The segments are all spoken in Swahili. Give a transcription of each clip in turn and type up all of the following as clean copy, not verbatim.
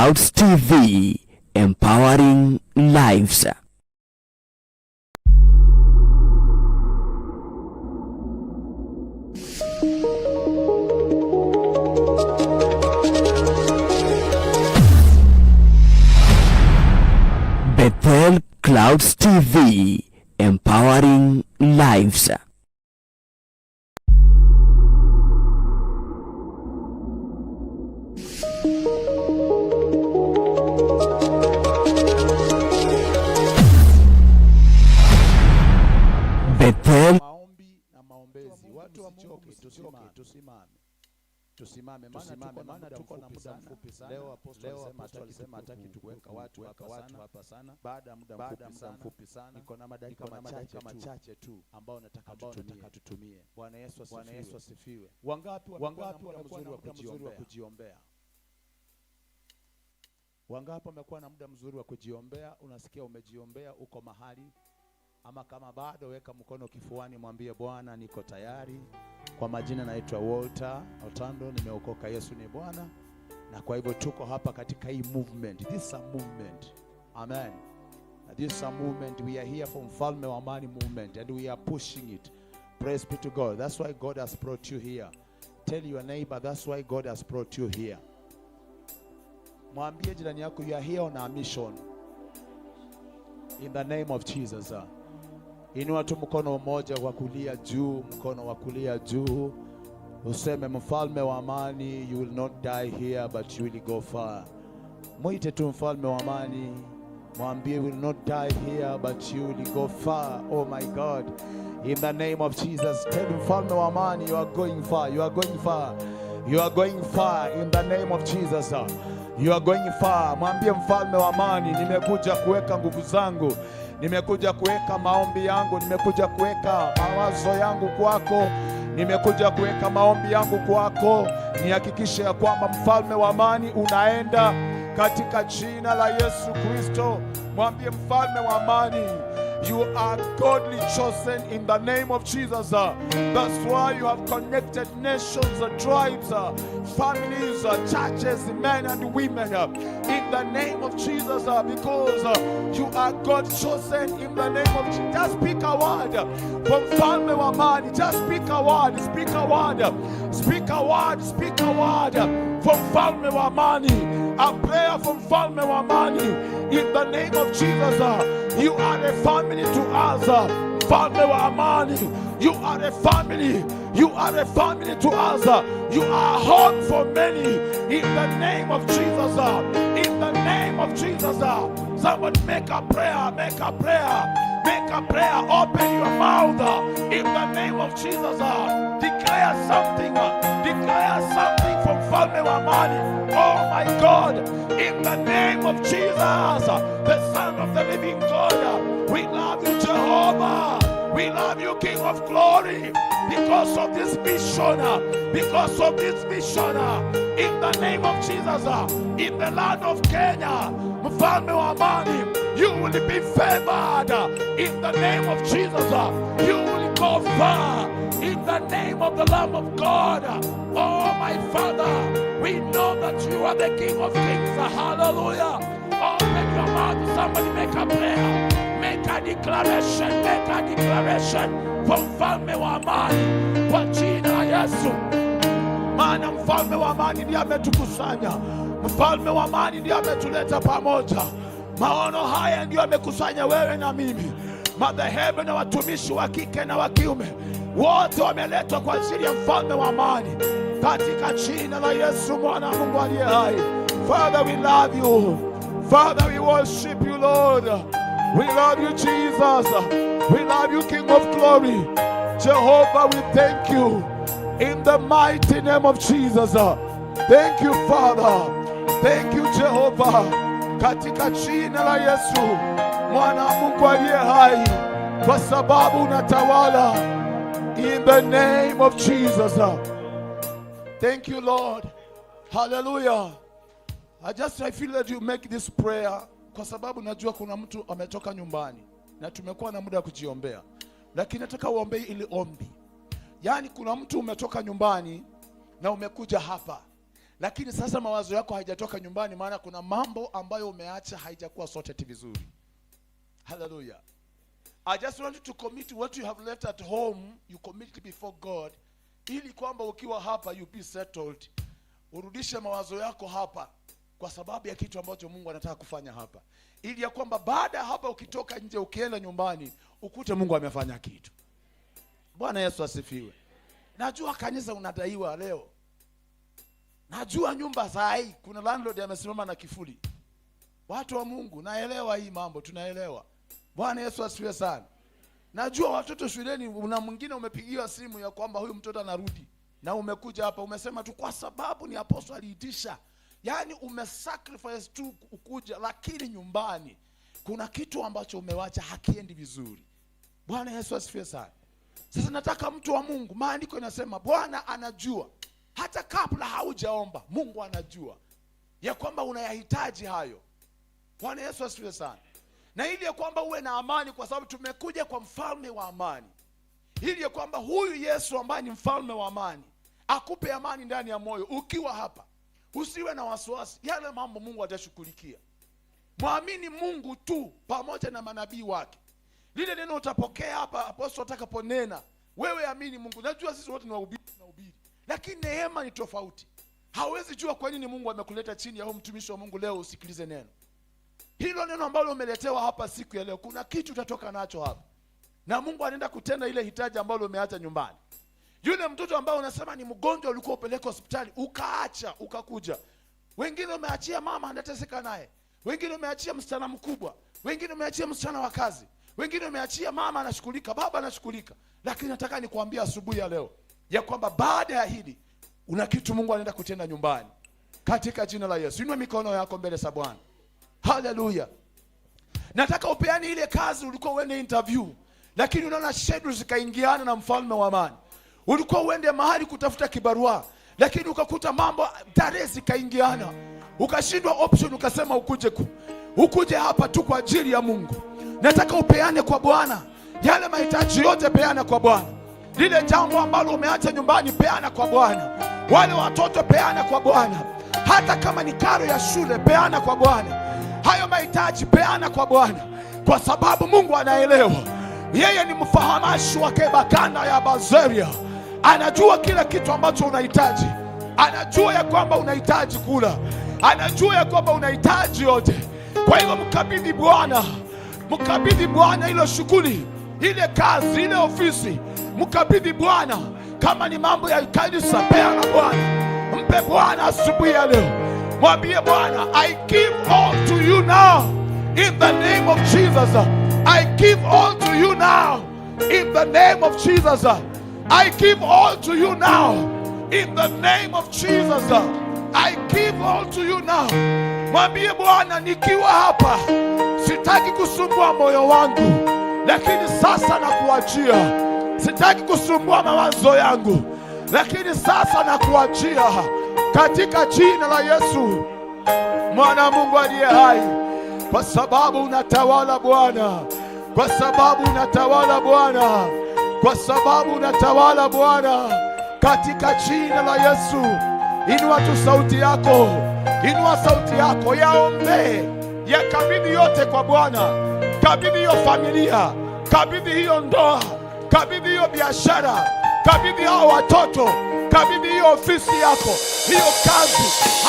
Clouds TV, empowering lives. Bethel Clouds TV, empowering lives. Bethel Maombi na maombezi. Watu wa Mungu, msichoke, tusimame. Tusimame, maana tuko na muda mfupi sana. Leo apostle alisema hataki tukuweka watu hapa sana. Baada ya muda mfupi sana, niko na madakika machache tu ambao nataka tutumie. Bwana Yesu asifiwe. Wangapi wamekuwa na muda mzuri wa kujiombea? Wangapi wamekuwa na muda mzuri wa kujiombea? Unasikia umejiombea, uko mahali ama kama bado, weka mkono kifuani, mwambie Bwana, niko tayari. Kwa majina naitwa Walter Otando, nimeokoka, Yesu ni Bwana, na kwa hivyo tuko hapa katika hii movement. This is a movement. Amen. This is a movement. We are here for Mfalme wa Amani movement and we are pushing it. Praise be to God. That's why God has brought you here. Tell your neighbor, that's why God has brought you here. Mwambie jirani yako, you are here on a mission. In the name of Jesus. Inua tu mkono mmoja wa kulia juu, mkono wa kulia juu, useme mfalme wa amani, you will not die here but you will go far. Mwite tu mfalme wa amani, mwambie you will not die here but you will go far. Oh my God, in the name of Jesus, tell mfalme wa amani, you are going far, you are going far, you are going far in the name of Jesus. You are going far. Mwambie mfalme wa amani, nimekuja kuweka nguvu zangu, nimekuja kuweka maombi yangu, nimekuja kuweka mawazo yangu kwako, nimekuja kuweka maombi yangu kwako, nihakikishe ya kwamba mfalme wa amani unaenda katika jina la Yesu Kristo. Mwambie mfalme wa amani, you are godly chosen in the name of Jesus. That's why you have connected nations, tribes, families, churches, men and women in the name of Jesus, because you are God chosen in the name of Jesus. Just speak a word from mfalme wa amani. Just speak a word, speak a word, speak a word, speak a word from mfalme wa amani. A prayer from mfalme wa amani in the name of Jesus. You are a family to us. Mfalme wa amani. You are a family. You are a family to us. You are home for many in the name of Jesus. In the name of Jesus. Somebody make a prayer, make a prayer, make a prayer. Open your mouth in the name of Jesus. Declare something. Declare something from Mfalme wa Amani. Oh my God, in the name of Jesus, the Son of the living God, we love you, Jehovah. We love you, King of glory, because of this mission, because of this mission, in the name of Jesus, in the land of Kenya, Mfalme wa Amani, you will be favored in the name of Jesus. You will go far in the name of the Lamb of God. Oh, my Father, we know that you are the King of Kings. Hallelujah. Open your mouth. Somebody make a prayer. Make a declaration. Make a declaration for Mfalme wa Amani kwa jina la Yesu. Maana mfalme wa amani ndiye ametukusanya, mfalme wa amani ndiye ametuleta pamoja. Maono haya ndiyo amekusanya wewe na mimi, madhehebu na watumishi wa kike na wa kiume, wote wameletwa kwa ajili ya mfalme wa amani, katika jina la Yesu mwana wa Mungu aliye hai. Father, we love you. Father, we worship you, Lord. We love you, Jesus. We love you, King of glory. Jehovah, we thank you. In the mighty name of Jesus. Thank you, Father. Thank you, Jehovah. Katika jina la Yesu, mwana wa Mungu aliye hai, kwa sababu unatawala. In the name of Jesus. Thank you, Lord. Hallelujah. I feel that you make this prayer kwa sababu najua kuna mtu ametoka nyumbani na tumekuwa na muda wa kujiombea, lakini nataka uombe ili ombi. Yaani kuna mtu umetoka nyumbani na umekuja hapa Lakini sasa mawazo yako haijatoka nyumbani, maana kuna mambo ambayo umeacha haijakuwa sorted vizuri. Hallelujah. I just want you to commit what you have left at home, you commit it before God, ili kwamba ukiwa hapa you be settled. Urudishe mawazo yako hapa kwa sababu ya kitu ambacho Mungu anataka kufanya hapa, ili ya kwamba baada ya hapa ukitoka nje ukienda nyumbani ukute Mungu amefanya kitu. Bwana Yesu asifiwe. Najua kanisa unadaiwa leo, najua nyumba saa hii kuna landlord amesimama na kifuli. Watu wa Mungu, naelewa hii mambo, tunaelewa. Bwana Yesu asifiwe sana. Najua watoto shuleni, una mwingine umepigiwa simu ya kwamba huyu mtoto anarudi, na umekuja hapa umesema tu kwa sababu ni apostle aliitisha, yaani umesacrifice tu ukuja, lakini nyumbani kuna kitu ambacho umewacha hakiendi vizuri. Bwana Yesu asifiwe sana. Sasa nataka mtu wa Mungu, maandiko inasema Bwana anajua hata kabla haujaomba, Mungu anajua ya kwamba unayahitaji hayo. Bwana Yesu asifiwe sana. Na ili ya kwamba uwe na amani, kwa sababu tumekuja kwa mfalme wa amani, ili ya kwamba huyu Yesu ambaye ni mfalme wa amani akupe amani ndani ya moyo ukiwa hapa, usiwe na wasiwasi. Yale mambo Mungu atashughulikia. Mwamini Mungu tu pamoja na manabii wake. Lile neno utapokea hapa apostle atakaponena, wewe amini Mungu. Najua sisi wote ni wahubiri, tunahubiri, lakini neema ni tofauti. Hauwezi jua kwa nini Mungu amekuleta chini ya huyu mtumishi wa Mungu leo usikilize neno hilo. Neno ambalo umeletewa hapa siku ya leo, kuna kitu utatoka nacho hapa, na Mungu anaenda kutenda ile hitaji ambalo umeacha nyumbani. Yule mtoto ambao unasema ni mgonjwa, ulikuwa upeleke hospitali ukaacha, ukakuja. Wengine umeachia mama anateseka naye, wengine umeachia msichana mkubwa, wengine umeachia msichana wa kazi, wengine umeachia mama anashughulika, baba anashughulika. Lakini nataka nikuambia asubuhi ya leo ya kwamba baada ya hili una kitu Mungu anaenda kutenda nyumbani, katika jina la Yesu. Inua mikono yako mbele za Bwana. Haleluya. Nataka upeane ile kazi ulikuwa uende interview, lakini unaona schedule zikaingiana na mfalme wa amani. Ulikuwa uende mahali kutafuta kibarua, lakini ukakuta mambo tarehe zikaingiana, ukashindwa option, ukasema ukuje hapa tu kwa ajili ya Mungu. Nataka upeane kwa Bwana yale mahitaji yote, peana kwa Bwana. Lile jambo ambalo umeacha nyumbani, peana kwa Bwana. Wale watoto, peana kwa Bwana. Hata kama ni karo ya shule, peana kwa Bwana. Hayo mahitaji peana kwa Bwana, kwa sababu Mungu anaelewa. Yeye ni mfahamashi wa kebakanda ya Bazeria, anajua kila kitu ambacho unahitaji. Anajua ya kwamba unahitaji kula, anajua ya kwamba unahitaji yote. Kwa hivyo mkabidhi Bwana, mkabidhi Bwana hilo shughuli, ile kazi, ile ofisi, mkabidhi Bwana. Kama ni mambo ya kanisa, peana Bwana, mpe Bwana asubuhi ya leo. Mwambie Bwana, I give all to you now in the name of Jesus. I give all to you now in the name of Jesus. I give all to you now in the name of Jesus. I give all to you now. Mwambie Bwana, nikiwa hapa sitaki kusumbua moyo wangu, lakini sasa nakuachia. Sitaki kusumbua mawazo yangu, lakini sasa nakuachia katika jina la Yesu mwana wa Mungu aliye hai, kwa sababu unatawala Bwana, kwa sababu unatawala Bwana, kwa sababu unatawala Bwana, katika jina la Yesu. Inua tu sauti yako, inua sauti yako, yaombee, yakabidhi yote kwa Bwana. Kabidhi hiyo familia, kabidhi hiyo ndoa, kabidhi hiyo biashara, kabidhi hao watoto, kabidhi hiyo ofisi yako, hiyo kazi,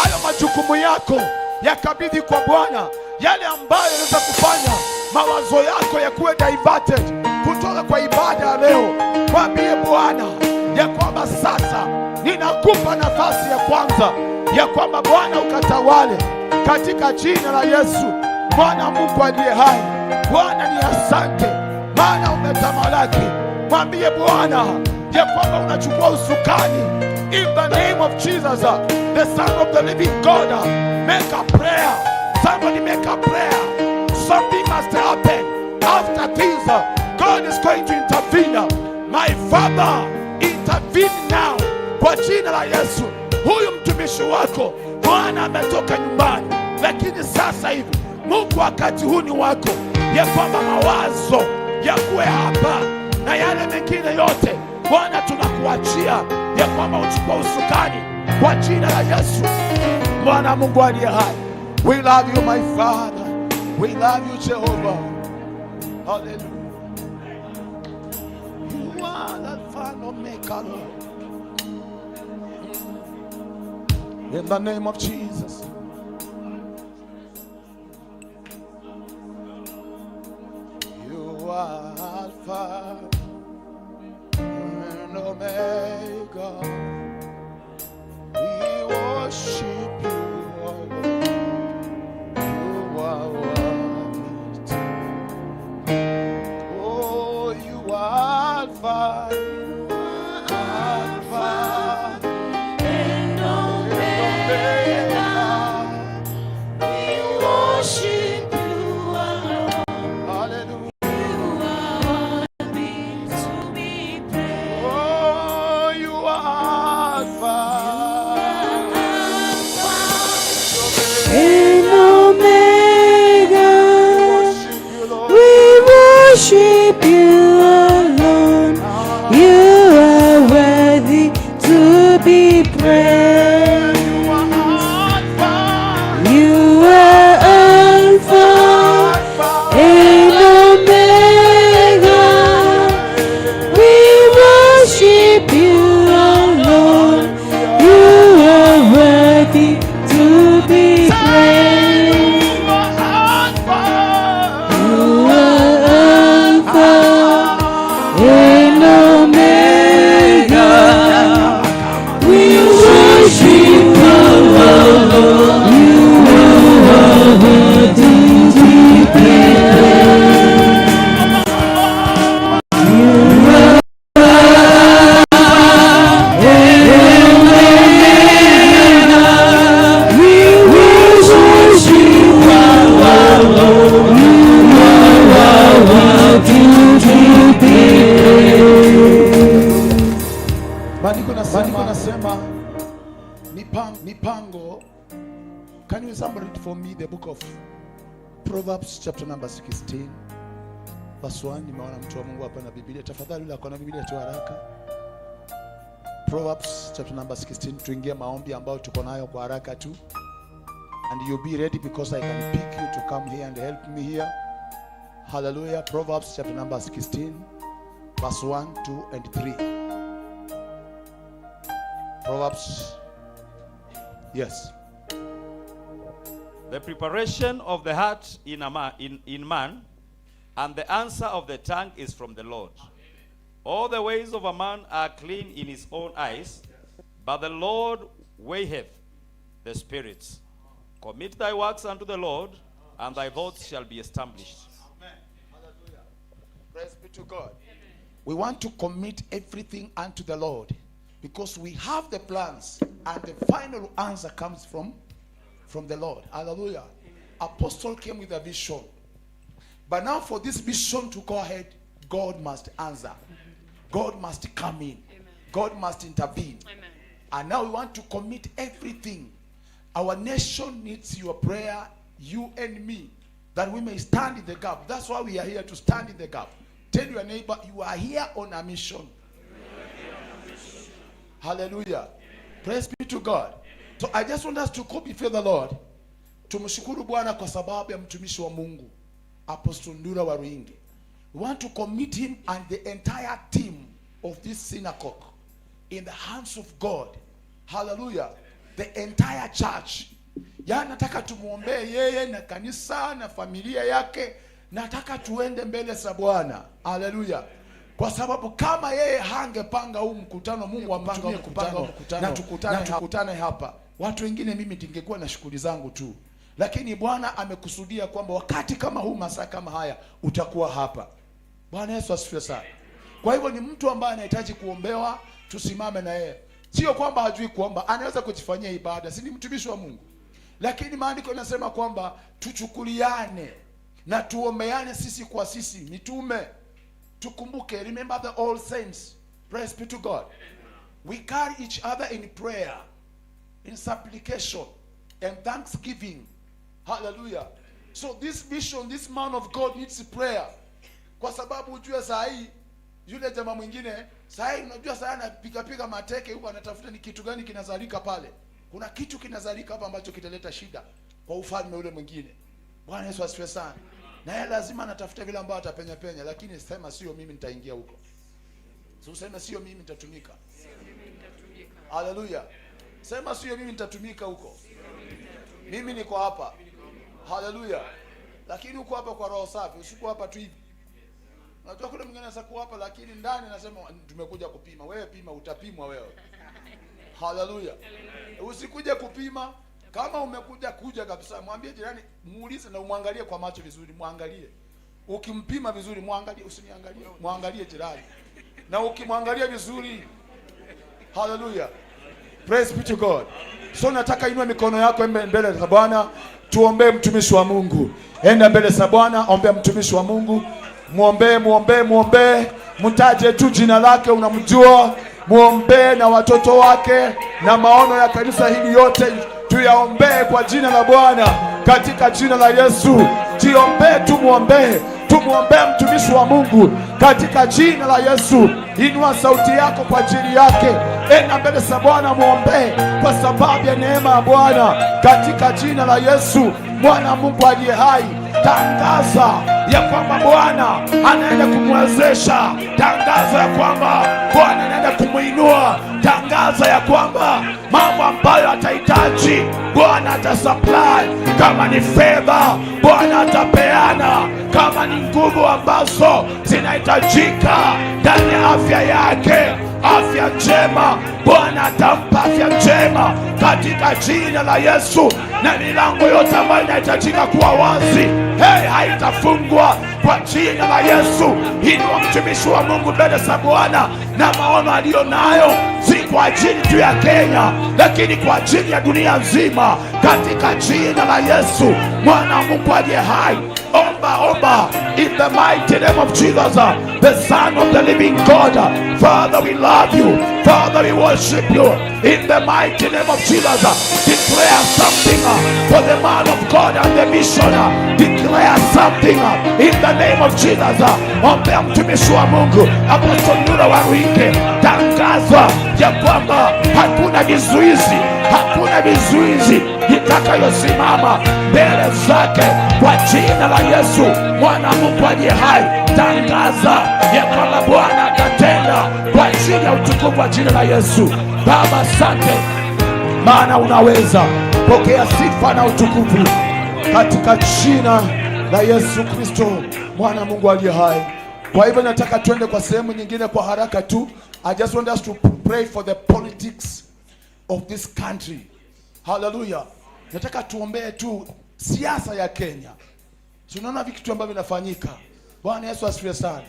hayo majukumu yako, yakabidhi kwa Bwana. Yale ambayo yanaweza kufanya mawazo yako yakuwe diverted kutoka kwa ibada ya leo, mwambie Bwana ya kwamba sasa ninakupa nafasi ya kwanza ya kwamba Bwana ukatawale katika jina la Yesu, Bwana Mungu aliye hai. Bwana ni asante, maana umetamalaki. Mwambie Bwana ya kwamba unachukua usukani in the name of Jesus, the Son of the living God. Make a prayer. Somebody make a prayer. Something must happen after this. God is going to intervene. My Father, intervene now kwa jina la Yesu. Huyu mtumishi wako Bwana ametoka nyumbani, lakini sasa hivi Mungu, wakati huu ni wako, ya kwamba mawazo yakuwe hapa na yale mengine yote Bwana tunakuachia ya kwamba uchukue usukani. kwa jina la Yesu, Mwana Mungu aliye hai. We love you, my Father. We love you, Jehovah. Hallelujah. You are the Alpha and Omega, Lord. In the name of Jesus. You are Alpha and Omega. We worship you, O Lord. You are worthy. Oh, you are Alpha, Alpha And and Omega, Omega. We worship you alone. Hallelujah. You are worthy to be praised. Oh, you are Alpha. And Omega, Worship you, Lord. We worship you alone. You are worthy to be praised. You are Alpha. You are Alpha Alpha. And Omega. We worship you alone. You are worthy to be praised. You are Alpha. You are Alpha and Omega. We worship you alone. You are worthy to be praised. You are and Omega. We worship you alone. You are worthy to be praised. Maandiko nasema mipango. Can you somebody read for me the book of Proverbs chapter number 16 verse 1? Nimeona mtu wa Mungu hapa na Biblia. Tafadhali yule akona Biblia tu haraka. Proverbs chapter number 16, tuingie maombi ambayo tuko nayo kwa haraka tu. And you be ready because I can pick you to come here and help me here. Hallelujah. Proverbs chapter number 16 verse 1, 2 and 3. Proverbs. Yes. The preparation of the heart in man, and the answer of the tongue is from the Lord. All the ways of a man are clean in his own eyes, but the Lord weigheth the spirits. Commit thy works unto the Lord, and thy thoughts shall be established. Amen. Hallelujah. Praise be to God. We want to commit everything unto the Lord because we have the plans and the final answer comes from the Lord. Hallelujah. Apostle came with a vision. But now for this vision to go ahead, God must answer. God must come in. God must intervene. Amen. And now we want to commit everything. Our nation needs your prayer, you and me, that we may stand in the gap. That's why we are here, to stand in the gap. Tell your neighbor, you are here on a mission. Hallelujah. Praise be to God. So I just want us to go before the Lord. Tumshukuru Bwana kwa sababu ya mtumishi wa Mungu, Apostle Ndura Waruinge. We want to commit him and the entire team of this synagogue in the hands of God. Hallelujah. The entire church. Yaani nataka tumuombee yeye na kanisa na familia yake. Nataka tuende mbele za Bwana. Hallelujah. Kwa sababu kama yeye hangepanga huu mkutano, Mungu amtumie kupanga mkutano na tukutane hapa. Watu wengine mimi ningekuwa na shughuli zangu tu. Lakini Bwana amekusudia kwamba wakati kama huu, masaa kama haya, utakuwa hapa. Bwana Yesu asifiwe sana. Kwa hivyo ni mtu ambaye anahitaji kuombewa, tusimame na yeye. Sio kwamba hajui kuomba, anaweza kujifanyia ibada, si ni mtumishi wa Mungu. Lakini maandiko yanasema kwamba tuchukuliane na tuombeane sisi kwa sisi, mitume. Tukumbuke, remember the all saints. Praise be to God. We carry each other in prayer, in supplication and thanksgiving. Hallelujah. So this vision, this man of God needs prayer. Kwa sababu ujue saa hii Yule jamaa mwingine sasa, unajua sasa anapiga piga mateke huko, anatafuta ni kitu gani kinazalika pale. Kuna kitu kinazalika hapa ambacho kitaleta shida kwa ufalme ule mwingine. Bwana Yesu asifiwe sana. Na yeye lazima anatafuta vile ambao atapenya penya, lakini sema, "Sio mimi nitaingia huko." So useme, "Sio mimi nitatumika." Haleluya. Sema, "Sio mimi nitatumika huko. Mimi niko hapa." Haleluya. Lakini uko hapa kwa roho safi, usiko hapa tu hivi. Unajua kuna mwingine anaweza kuwa hapa lakini ndani anasema, "Tumekuja kupima." Wewe pima, utapimwa wewe. Haleluya. Usikuje kupima. Kama umekuja, kuja kabisa. Mwambie jirani, muulize na umwangalie kwa macho vizuri, muangalie. Ukimpima vizuri, muangalie, usiniangalie. Muangalie jirani. Na ukimwangalia vizuri. Haleluya. Praise be to God. So nataka inua mikono yako mbele za Bwana, tuombee mtumishi wa Mungu. Enda mbele za Bwana, ombea mtumishi wa Mungu. Muombee, muombee, muombee. Mtaje tu jina lake, unamjua. Muombee na watoto wake na maono ya kanisa hili yote tuyaombee kwa jina la Bwana, katika jina la Yesu. Jiombee tu, muombee, tumwombee mtumishi wa Mungu katika jina la Yesu. Inua sauti yako kwa ajili yake, enda mbele za Bwana, mwombee kwa sababu ya neema ya Bwana, katika jina la Yesu, Mwana Mungu aliye hai. Tangaza ya kwamba Bwana anaenda kumwezesha, tangaza ya kwamba Bwana anaenda kumwinua, tangaza ya kwamba mambo ambayo atahitaji Bwana atasupply. Kama ni fedha, Bwana atapeana. Kama ni nguvu ambazo zinahitajika ndani ya afya yake, afya njema, Bwana atampa afya njema katika jina la Yesu, na milango yote ambayo inahitajika kuwa wazi, hey, haitafungwa kwa jina la Yesu. Inua mtumishi wa Mungu mbele za Bwana na maono aliyo nayo, si kwa ajili tu ya Kenya, lakini kwa ajili ya dunia nzima, katika jina la Yesu, Mwana wa Mungu aliye hai. Omba, omba in the mighty name of Jesus, the Son of the living God. Father, we love you. Father, we worship you. In the mighty name of Jesus, declare something for the man of God and the mission. Declare something in the name of Jesus. Ombea mtumishi wa Mungu Apostle Nyura Waruinge, tangaza ya kwamba hakuna vizuizi, hakuna vizuizi itakayosimama mbele zake kwa jina la Yesu, Mwana wa Mungu aliye hai. Tangaza ya kwamba Bwana atatenda kwa ajili ya utukufu wa jina la Yesu. Baba, asante maana unaweza. Pokea sifa na utukufu katika jina la Yesu Kristo, Mwana Mungu aliye hai. Kwa hivyo nataka twende kwa sehemu nyingine kwa haraka tu. I just want us to pray for the politics of this country. Hallelujah. Nataka tuombee tu siasa ya Kenya. Tunaona vitu ambavyo vinafanyika. Bwana Yesu asifiwe sana.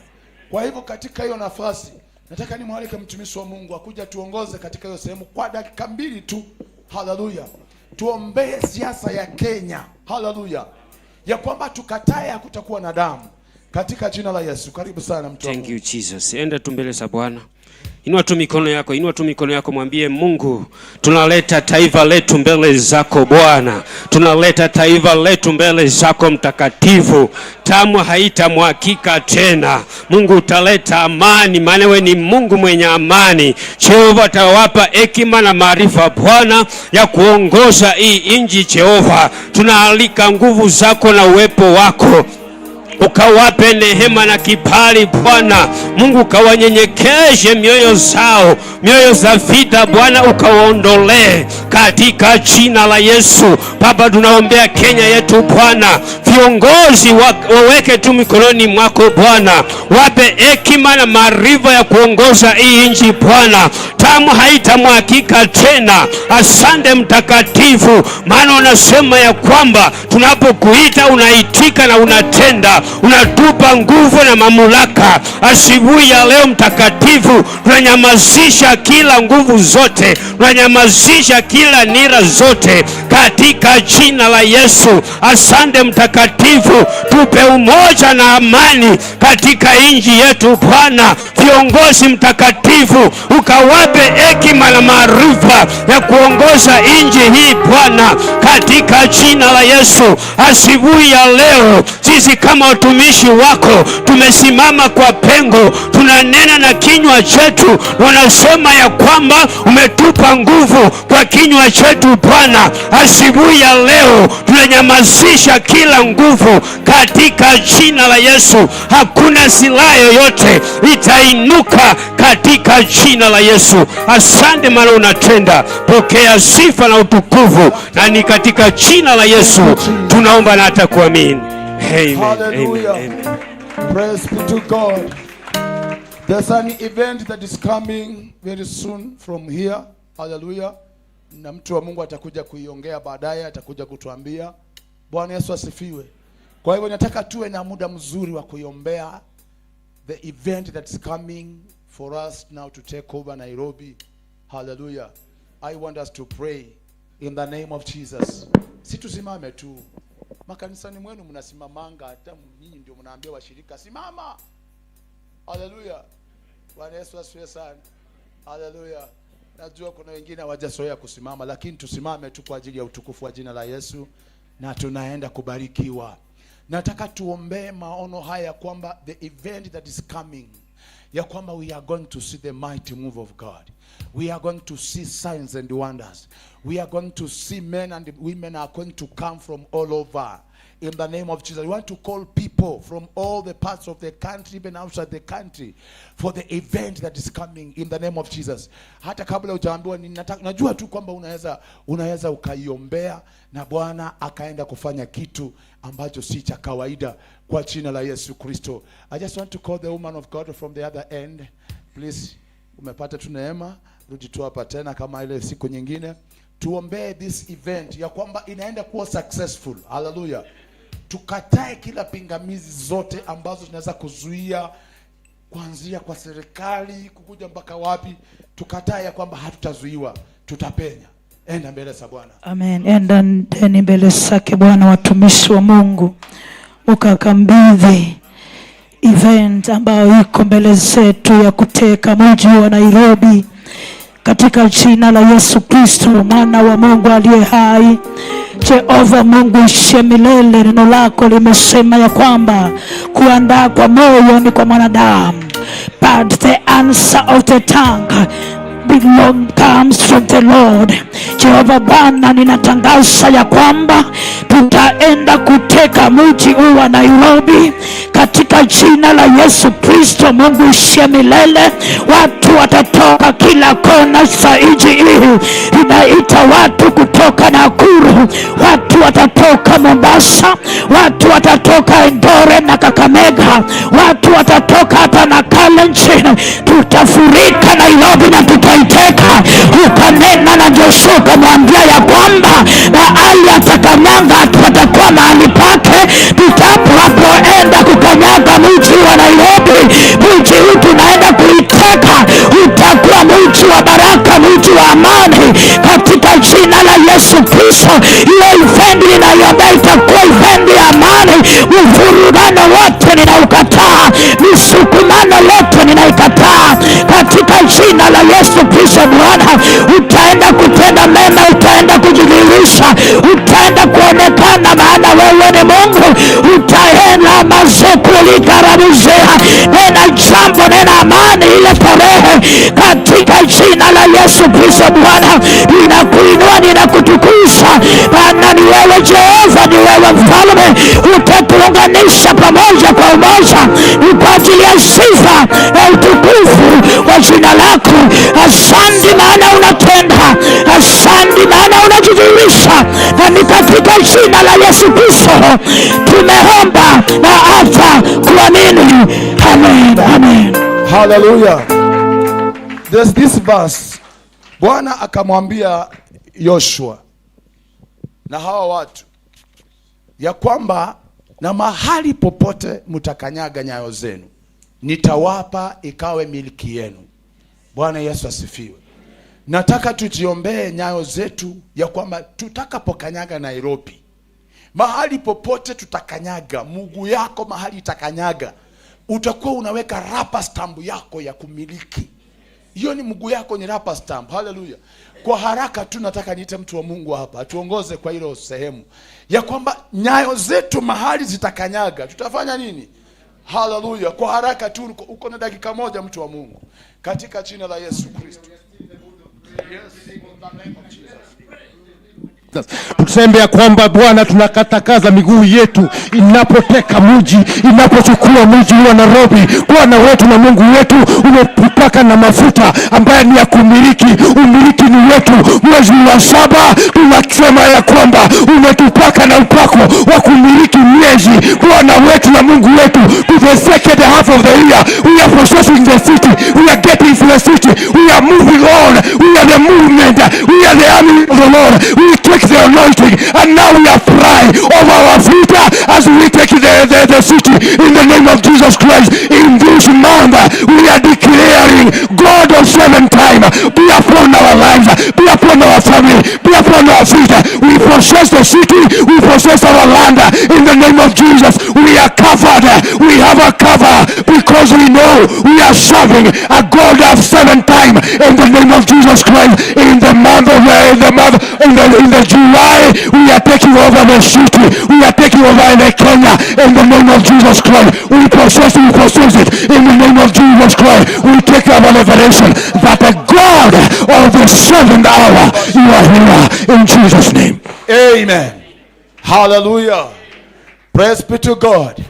Kwa hivyo katika hiyo nafasi nataka nimwalike mtumishi wa Mungu akuja tuongoze katika hiyo sehemu kwa dakika 2 tu. Haleluya. Tuombee siasa ya Kenya. Haleluya. Ya kwamba tukatae, hakutakuwa na damu katika jina la Yesu. Karibu sana, mtu wa Thank Mungu. you, Jesus. Enda tu mbele za Bwana. Inua tu mikono yako, inua tu mikono yako, mwambie Mungu, tunaleta taifa letu mbele zako Bwana, tunaleta taifa letu mbele zako Mtakatifu. Damu haitamwagika tena. Mungu utaleta amani, maana wewe ni Mungu mwenye amani. Jehova atawapa hekima na maarifa Bwana ya kuongoza hii nchi. Jehova, tunaalika nguvu zako na uwepo wako, ukawape neema na kibali Bwana Mungu, ukawanyenyekeshe mioyo zao, mioyo za vita Bwana ukawaondolee katika jina la Yesu. Baba, tunaombea Kenya yetu Bwana, viongozi waweke tu mikononi mwako Bwana, wape hekima na maarifa ya kuongoza hii nchi Bwana, damu haitamwagika tena. Asante Mtakatifu, maana unasema ya kwamba tunapokuita unaitika na unatenda, unatupa nguvu na mamlaka. Asubuhi ya leo Mtakatifu, tunanyamazisha kila nguvu zote, tunanyamazisha kila nira zote katika jina la Yesu. Asante Mtakatifu, tupe umoja na amani katika nchi yetu Bwana. Viongozi Mtakatifu, ukawape hekima na maarifa ya kuongoza nchi hii Bwana, katika jina la Yesu. Asubuhi ya leo sisi kama watumishi Watumishi wako tumesimama kwa pengo, tunanena na kinywa chetu, wanasema ya kwamba umetupa nguvu kwa kinywa chetu Bwana. Asubuhi ya leo tunanyamazisha kila nguvu katika jina la Yesu. Hakuna silaha yoyote itainuka katika jina la Yesu. Asante maana unatenda. Pokea sifa na utukufu, na ni katika jina la Yesu tunaomba na hata kuamini. Amen, amen, Hallelujah. amen. Praise be to God. There's an event that is coming very soon from here. Hallelujah. Na mtu wa Mungu atakuja kuiongea baadaye, atakuja kutuambia. Bwana Yesu asifiwe. Kwa hivyo nataka tuwe na muda mzuri wa kuiombea the event that's coming for us now to take over Nairobi. Hallelujah. I want us to pray in the name of Jesus. Si tusimame tu. Makanisani mwenu mnasimamanga, hata nyinyi ndio mnaambia washirika simama. Hallelujah. Bwana Yesu asifiwe sana. Hallelujah. Najua kuna wengine hawajazoea kusimama, lakini tusimame tu kwa ajili ya utukufu wa jina la Yesu na tunaenda kubarikiwa. Nataka tuombee maono haya kwamba the event that is coming, ya kwamba we are going to see the mighty move of God. We are going to see signs and wonders. We are going to see men and women are going to come from all over. In the name of Jesus. We want to call people from all the parts of the country, even outside the country, for the event that is coming in the name of Jesus. Hata kabla hujaambiwa, najua tu kwamba unaweza ukaiombea na Bwana akaenda kufanya kitu ambacho si cha kawaida kwa jina la Yesu Kristo. I just want to call the woman of God from the other end. Please, umepata tu neema, rudi tu hapa tena kama ile siku nyingine. Tuombee this event ya kwamba inaenda kuwa successful. Hallelujah. Tukatae kila pingamizi zote ambazo zinaweza kuzuia, kuanzia kwa serikali kukuja mpaka wapi. Tukatae ya kwamba hatutazuiwa, tutapenya. Enda mbele za Bwana. Amen. Endeni mbele zake Bwana, watumishi wa Mungu, mukakabidhi event ambayo iko mbele zetu ya kuteka mji wa Nairobi katika jina la Yesu Kristo, mwana wa Mungu aliye hai. Jehova Mungu ishiye milele, neno lako limesema ya kwamba kuandaa kwa moyo ni kwa mwanadamu, but the answer of the tongue belong comes from the Lord. Jehova Bwana, ninatangaza ya kwamba tutaenda kuteka mji huu wa Nairobi katika jina la Yesu Kristo, Mungu ishiye milele. Watu watatoka kila kona za nchi hii. Inaita watu kutoka Nakuru, watu watatoka Mombasa, watu watatoka Eldoret na Kakamega, watu watatoka hata na Kalenjin. Tutafurika Nairobi na tutaiteka. Ukanena na Joshua ukamwambia ya kwamba mahali atakanyaga patakuwa mahali pake. Tutakapoenda kukanyaga mji wa Nairobi, mji huu tunaenda kuiteka, utakuwa mji wa baraka, mji wa amani katika jina la Yesu Kristo. Hiyo event ninaiombea itakuwa event ya amani. Mvurugano wote ninaukataa, misukumano yote ninaikataa katika jina la Yesu Kristo. Bwana, utaenda kutenda mema, utaenda kujidhihirisha, utaenda kuonekana, maana wewe ni Mungu. Utaenda mazekulikarabuzea, nena jambo, nena amani ile tarehe katika jina la Yesu Kristo. Bwana, ninakuinua, ninakutukuza Bwana, ni wewe Jehova, ni wewe Mfalme, utatuunganisha pamoja kwa umoja, ni kwa ajili ya sifa na utukufu wa jina lako. Asante maana unatenda, asante maana unajidhihirisha, na ni katika jina la Yesu Kristo tumeomba na hata kuamini. Amen, amen. Hallelujah. There's this verse. Bwana akamwambia Yoshua na hawa watu ya kwamba na mahali popote mtakanyaga nyayo zenu nitawapa ikawe milki yenu. Bwana Yesu asifiwe. Nataka tujiombee nyayo zetu ya kwamba tutakapokanyaga Nairobi, mahali popote tutakanyaga, mguu yako mahali itakanyaga, utakuwa unaweka rubber stamp yako ya kumiliki. Hiyo ni mguu yako ni rubber stamp. Haleluya. Kwa haraka tu nataka niite mtu wa Mungu hapa atuongoze kwa hilo sehemu ya kwamba nyayo zetu mahali zitakanyaga tutafanya nini? Haleluya. Kwa haraka tu, uko na dakika moja, mtu wa Mungu, katika jina la Yesu Kristo. Yes, in the name of Jesus. Tuseme ya kwamba Bwana, tunakatakaza miguu yetu inapoteka mji, inapochukua mji wa Nairobi. Bwana wetu na Mungu wetu, umetupaka na mafuta ambaye ni ya kumiliki. Umiliki ni wetu. Mwezi wa saba tunasema ya kwamba umetupaka na upako wa kumiliki miezi. Bwana wetu na Mungu wetu, to the second half of the year we are possessing the city, we are getting to the city, we are moving on, we are the movement, we are the army of the Lord. We take the anointing and now we apply over our feet as we take the city in the name of Jesus Christ. In this month, we are declaring God of seven time be upon our lives, be upon our family, be upon our feet. We possess the city, we possess our land in the name of Jesus. We are covered, we have a cover because we know we are serving a God of seven time in the name of Jesus Christ. In the month of in the month in the in the July, we are taking over the city, we are taking over the Kenya in the name of Jesus Christ. We possess it in the name of Jesus Christ. We take our revelation that the God of the seventh hour, you are here in Jesus' name. Amen. Hallelujah. Praise be to God.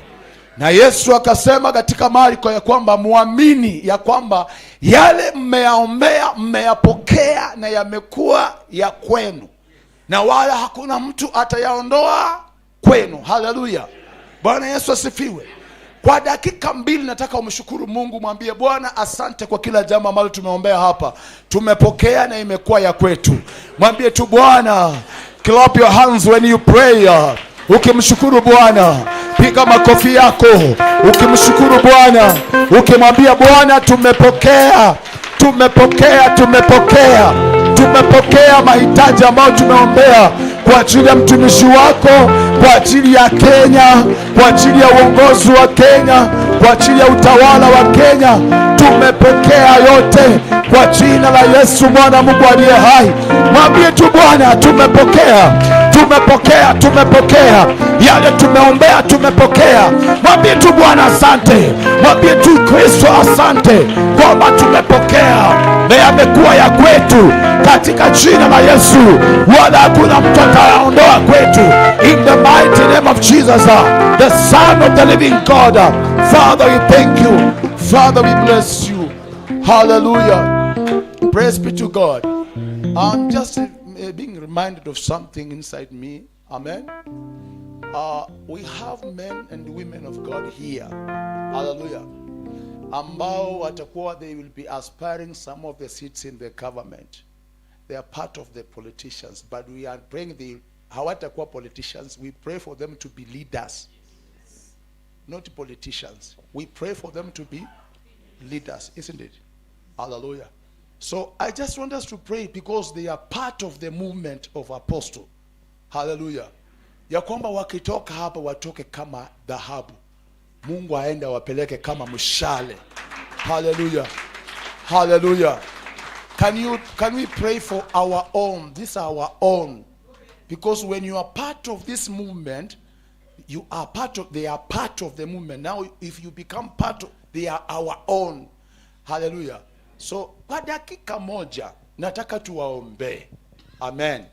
Na Yesu akasema katika Marko ya kwamba muamini ya kwamba yale mmeyaombea mmeyapokea na yamekuwa ya kwenu, na wala hakuna mtu atayaondoa kwenu. Haleluya! Bwana Yesu asifiwe. Kwa dakika 2 nataka umshukuru Mungu, mwambie Bwana asante kwa kila jambo ambalo tumeombea hapa, tumepokea na imekuwa ya kwetu. Mwambie tu Bwana, clap your hands when you pray. Ukimshukuru Bwana, piga makofi yako ukimshukuru Bwana, ukimwambia Bwana, tumepokea, tumepokea, tumepokea, tumepokea mahitaji ambayo tumeombea kwa ajili ya mtumishi wako, kwa ajili ya Kenya, kwa ajili ya uongozi wa Kenya, kwa ajili ya utawala wa Kenya. Tumepokea yote kwa jina la Yesu mwana Mungu aliye hai. Mwambie tu Bwana, tumepokea, tumepokea, tumepokea yale tumeombea, tumepokea. Mwambie tu Bwana asante, mwambie tu Kristo asante kwamba tumepokea na yamekuwa ya kwetu katika jina la Yesu, wala hakuna mtu atayaondoa kwetu. In the mighty name of Jesus, the Son of the living God. Father, we thank you. Father, we bless you. Hallelujah. Praise be to God. I'm just being reminded of something inside me. Amen. We have men and women of God here. Hallelujah. Ambao watakuwa, they will be aspiring some of the seats in the government. They are part of the politicians, but we are praying the hawatakuwa politicians. We pray for them to be leaders, not politicians. We pray for them to be leaders, isn't it? Hallelujah. So I just want us to pray because they are part of the movement of apostle. Hallelujah. Ya kwamba wakitoka hapa watoke kama dhahabu. Mungu aende awapeleke kama mshale. Hallelujah. Hallelujah. Can we pray for our own? This is our own. Because when you are part of this movement, you are part of they are part of the movement. Now if you become part of, they are our own. Hallelujah. So kwa dakika moja nataka tuwaombee. Amen.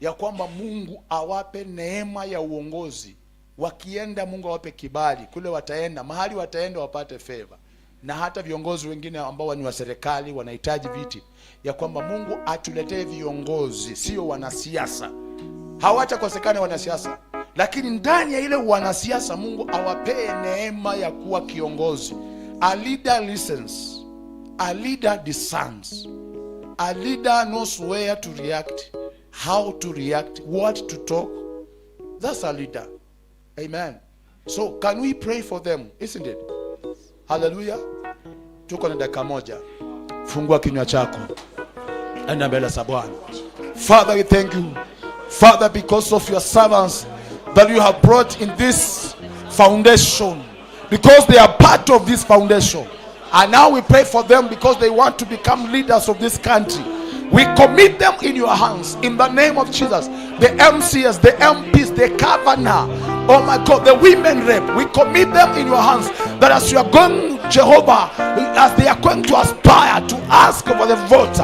Ya kwamba Mungu awape neema ya uongozi. Wakienda, Mungu awape kibali kule wataenda, mahali wataenda wapate favor. Na hata viongozi wengine ambao ni wa serikali wanahitaji viti, ya kwamba Mungu atuletee viongozi, sio wanasiasa. Hawatakosekana wanasiasa, lakini ndani ya ile wanasiasa Mungu awapee neema ya kuwa kiongozi. A leader listens, a leader discerns, a leader knows where to react, how to react, what to talk. That's a leader. Amen. So can we pray for them, isn't it? Hallelujah. Tuko na dakika moja. Fungua kinywa chako, enda mbele za Bwana. Father, we thank you, Father, because of your servants that you have brought in this foundation, because they are part of this foundation. And now we pray for them because they want to become leaders of this country. We commit them in your hands in the name of Jesus. The MCs, the MPs, the governor, oh my God, the women rep, we commit them in your hands, that as you are going, Jehovah, as they are going to aspire to ask for the vote,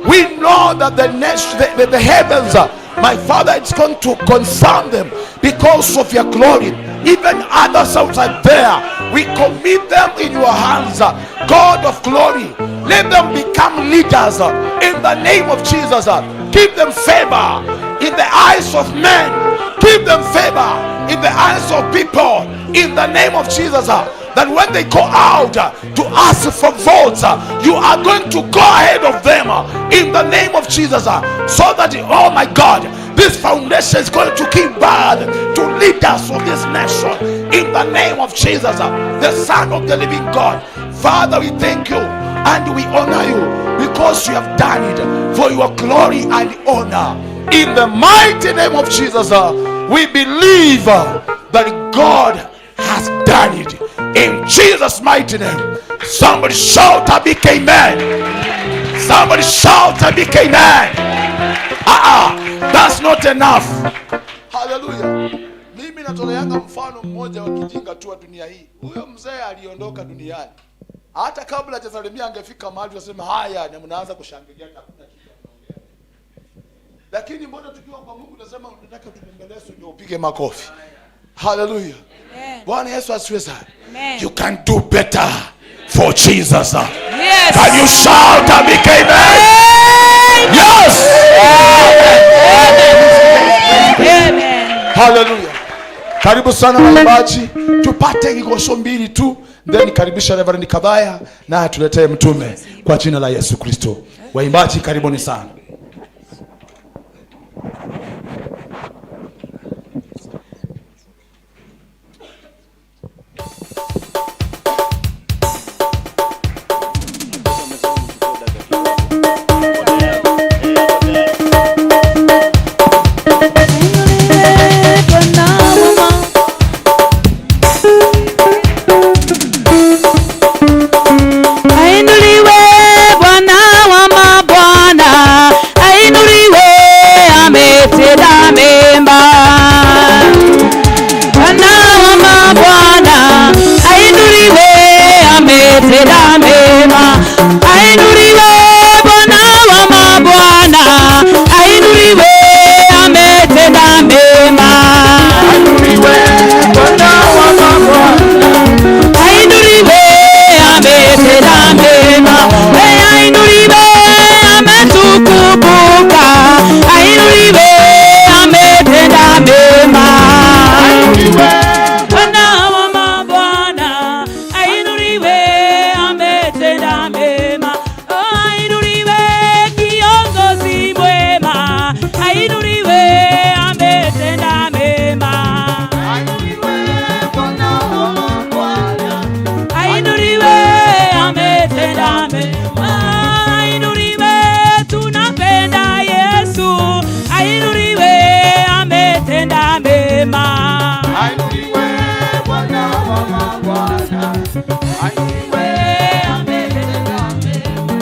we know that the nation, the heavens, my Father, it's going to concern them because of your glory. Even others outside there, we commit them in your hands, God of glory. Let them become leaders in the name of Jesus. Give them favor in the eyes of men. Give them favor in the eyes of people in the name of Jesus. That when they go out to ask for votes, you are going to go ahead of them in the name of Jesus, so that, oh my God, this foundation is going to give birth to leaders of this nation in the name of Jesus, the Son of the living God. Father, we thank you and we honor you because you have done it for your glory and honor. In the mighty name of Jesus, we believe that God has done it. In Jesus' mighty name. Somebody shout a big amen. Somebody shout a big amen. That's not enough. Hallelujah. Mimi natoleanga mfano mmoja wa kijinga tu wa dunia hii. Huyo mzee aliondoka duniani. Hata kabla hajasalimia angefika mahali tunasema haya, na mnaanza kushangilia, hakuna kitu anaongea. Lakini mbona tukiwa kwa Mungu tunasema unataka tubembelezwe ndio upige makofi. Hallelujah. Bwana Yesu asifiwe sana. Amen. You can do better for Jesus. Yes. Can you shout a big amen? Yes. Amen. Hallelujah. Karibu sana waimbaji, tupate kikosho mbili tu, then karibisha Reverend Kabaya na atuletee mtume kwa jina la Yesu Kristo. Waimbaji karibuni sana. Ainuliwe Bwana wa mabwana, ainuliwe, ametenda mema. Bwana wa mabwana, ainuliwe, ametenda mema. Ainuliwe Bwana wa mabwana, ainuliwe, ametenda mema. Ainuliwe Bwana wa mabwana, Ainuliwe, ametenda mema. Ainuliwe, ametukumbuka. Ainuliwe, ametenda mema. ainuliwe Bwana wa mabwana, ainuliwe, ametenda mema. Oh, ainuliwe, kiongozi mwema. Ainuliwe, ametenda mema. Ainuliwe Bwana wa mabwana, Ainuliwe, ametenda mema. Ainuliwe, tunapenda Yesu. Ainuliwe, ametenda mema. ainuliwe Bwana wa mabwana, ainuliwe Ametenda mema.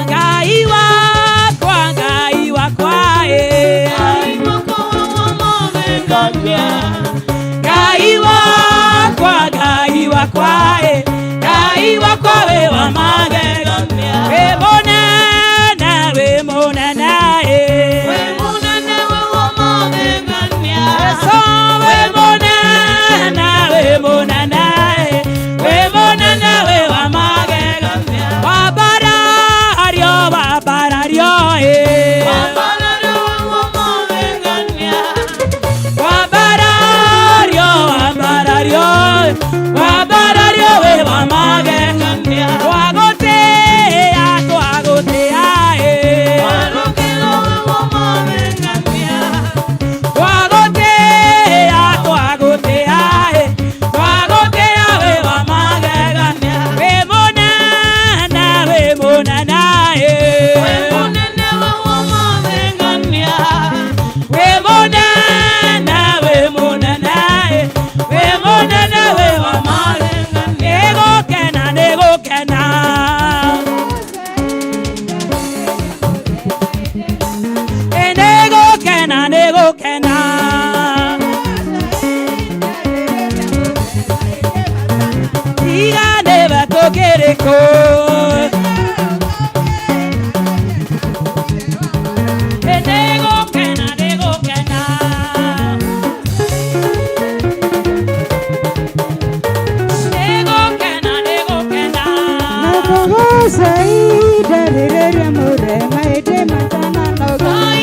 Ngai wakwa, Ngai wakwa, eh. Ngai wakwa, Ngai wakwa, eh. Ngai wakwa we wa magegania. We mũnene, we mũnene, eh. Yesu, we mũnene, we mũnene, eh. We mũnene, we wa magegania. Wambarario, wambarario, eh. Wambarario, wambarario, wambarario, we wa magegania. Twagũtĩĩa, Yako. Nĩngũkena, nĩngũkena. Nĩngũkena, nĩngũkena.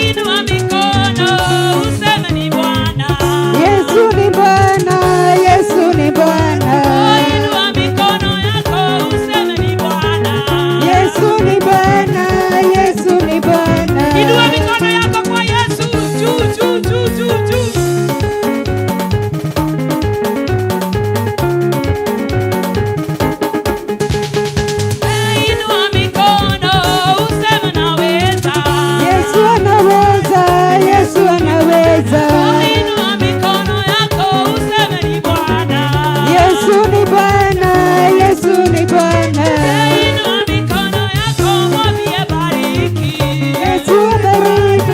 Inua mikono useme ni Bwana. Yesu ni Bwana, Yesu ni Bwana. Inua mikono yako useme ni Bwana. Yesu ni Bwana, Yesu ni Bwana. Inua mikono yako kwa Yesu juu, juu, juu, juu, juu. Inua mikono useme naweza. Yesu anaweza, Yesu anaweza. Inua mikono yako useme ni Bwana. Yesu ni Bwana, Yesu ni Bwana. Inua mikono yako mwambie bariki. Yesu abariki,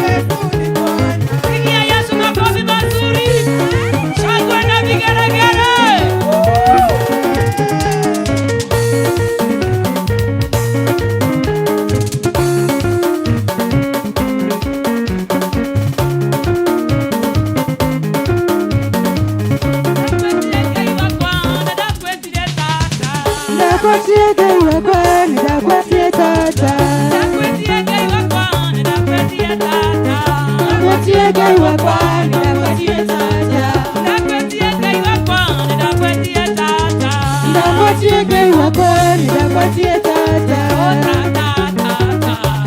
Yesu ni Bwana. Pigia Yesu makofi mazuri, shangwe na vigelegele. Ndakwatie Ngai wakwa, ndakwatie tata. Ndakwatie Ngai wakwa, ndakwatie tata. Ndakwatie Ngai wakwa, ndakwatie tata. Ndakwatie Ngai wakwa, ndakwatie tata. Ndakwatie Ngai wakwa, ndakwatie tata. Tata,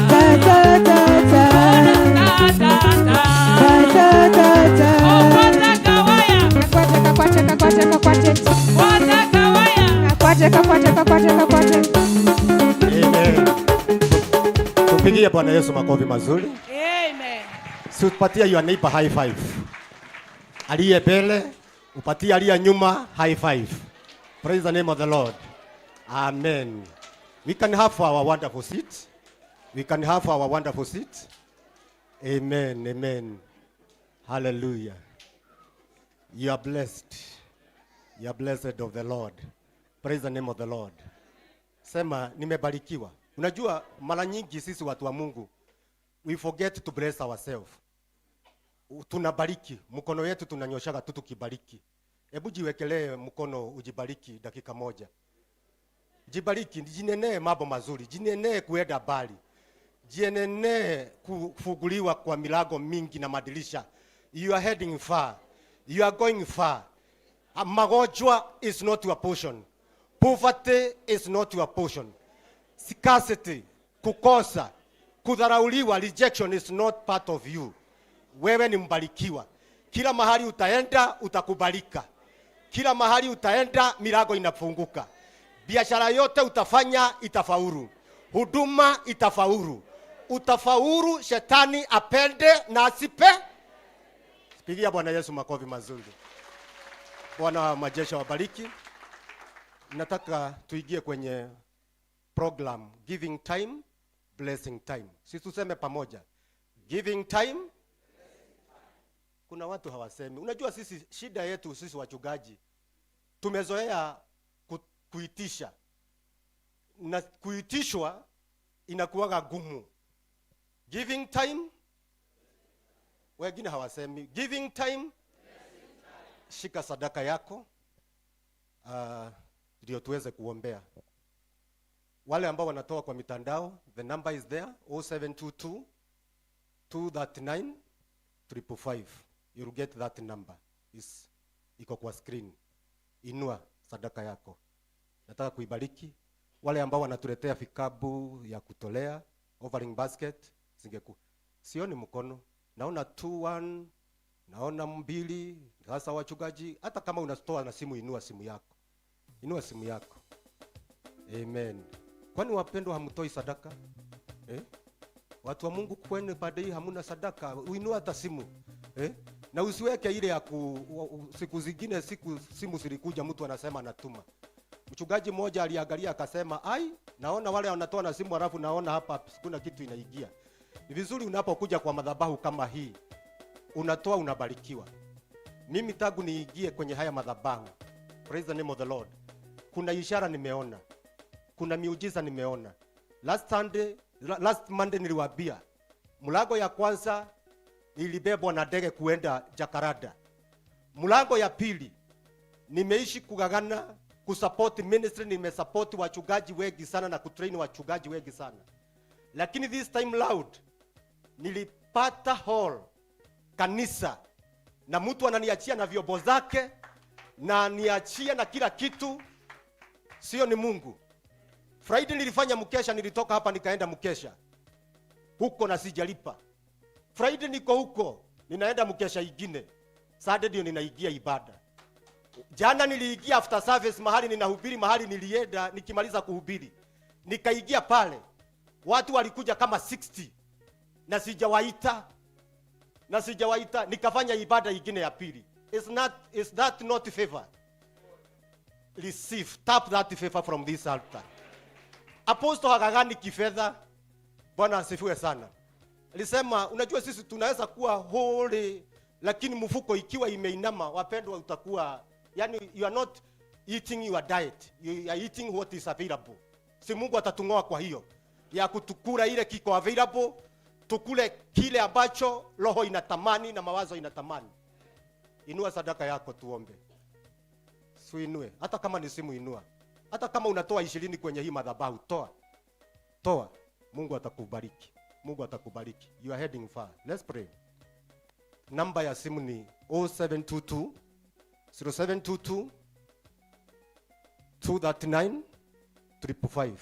Tata, tata. tata, tata. Tata, tata. Kwata kawaya, Kakwate, kakwate, kakwate, kakwate. kwata kawaya. Kakwate, kakwate, kakwate, kakwate. Amen. Tupigie Bwana Yesu makofi mazuri. Amen. Si upatie your neighbor high five. Aliye mbele, upatie aliye nyuma high five. Praise the name of the Lord. Amen. We can have our wonderful seat. We can have our wonderful seat. Amen. Amen. Hallelujah. You are blessed. You are blessed of the Lord. Praise the name of the Lord. Sema, nimebarikiwa. Unajua mara nyingi sisi watu wa Mungu, we forget to bless ourselves. Tunabariki, mkono yetu tunanyoshaga tu tukibariki. Hebu jiwekelee mkono ujibariki dakika moja. Jibariki, jinenee mambo mazuri, jinenee kuenda mbali. Jinenee kufunguliwa kwa milango mingi na madirisha. You are heading far. You are going far. Magonjwa is not your portion. Poverty is not your portion. Scarcity, kukosa, kudharauliwa, rejection is not part of you. Wewe ni mbarikiwa. Kila mahali utaenda utakubalika. Kila mahali utaenda milango inafunguka. Biashara yote utafanya itafaulu. Huduma itafaulu. Utafaulu, shetani apende na asipe. Pigia Bwana Yesu makofi mazuri. Bwana wa majeshi awabariki. Nataka tuingie kwenye program giving time, blessing time. Sisi tuseme pamoja. Giving time. Kuna watu hawasemi. Unajua sisi shida yetu sisi wachungaji tumezoea kuitisha. Na kuitishwa inakuwaga gumu. Giving time, wengine hawasemi. Giving time, shika sadaka yako ndio tuweze kuombea. Wale ambao wanatoa kwa mitandao, the number is there, 0722 239 555. You'll get that number. Is iko kwa screen. Inua sadaka yako. Nataka kuibariki wale ambao wanatuletea vikapu ya kutolea, offering basket, zingeku. Sioni mkono. Naona 2 1, naona 2. Sasa wachungaji, hata kama unatoa na simu, inua simu yako. Inua simu yako. Amen. Kwani wapendwa hamtoi sadaka? Watu wa Mungu kwenu baada hii hamuna sadaka, uinua hata simu. Na usiweke ile ya siku zingine, siku simu zilikuja mtu anasema anatuma. Mchungaji mmoja aliangalia akasema, ai, naona wale wanatoa na simu halafu naona hapa kuna kitu inaingia. Ni vizuri unapokuja kwa madhabahu kama hii, unatoa unabarikiwa. Mimi tangu niingie kwenye haya madhabahu, praise the name of the Lord, kuna ishara nimeona. Kuna miujiza nimeona. Last Sunday, last Monday niliwaambia mlango ya kwanza ilibebwa na ndege kuenda Jakarta. Mlango ya pili nimeishi kugagana kusupport ministry, nimesupport wachungaji wengi sana na kutrain wachungaji wengi sana, lakini this time round nilipata hall kanisa na mtu ananiachia na vyombo zake na niachia na kila kitu, sio ni Mungu. Friday nilifanya mkesha, nilitoka hapa nikaenda mkesha huko na sijalipa. Friday niko huko, ninaenda mkesha ingine. Saturday ndio ninaingia ibada. Jana niliingia after service mahali ninahubiri, mahali nilienda nikimaliza kuhubiri, nikaingia pale, watu walikuja kama 60 na sijawaita, na sijawaita, nikafanya ibada ingine ya pili. Is that not favor? Receive, tap that favor from this altar. Apostle hagagani kifedha. Bwana asifiwe sana. Alisema, unajua sisi tunaweza kuwa holy, lakini mfuko ikiwa imeinama, wapendwa, utakuwa yani you are not eating your diet, you are eating what is available. Si Mungu atatungoa kwa hiyo ya kutukula ile kiko available, tukule kile ambacho roho inatamani na mawazo inatamani. Inua sadaka yako tuombe. Suinue, hata kama ni simu inua. Hata kama unatoa 20 kwenye hii madhabahu, toa. Toa. Mungu atakubariki. Mungu atakubariki. You are heading far. Let's pray. Namba ya simu ni 0722 0722 239 555.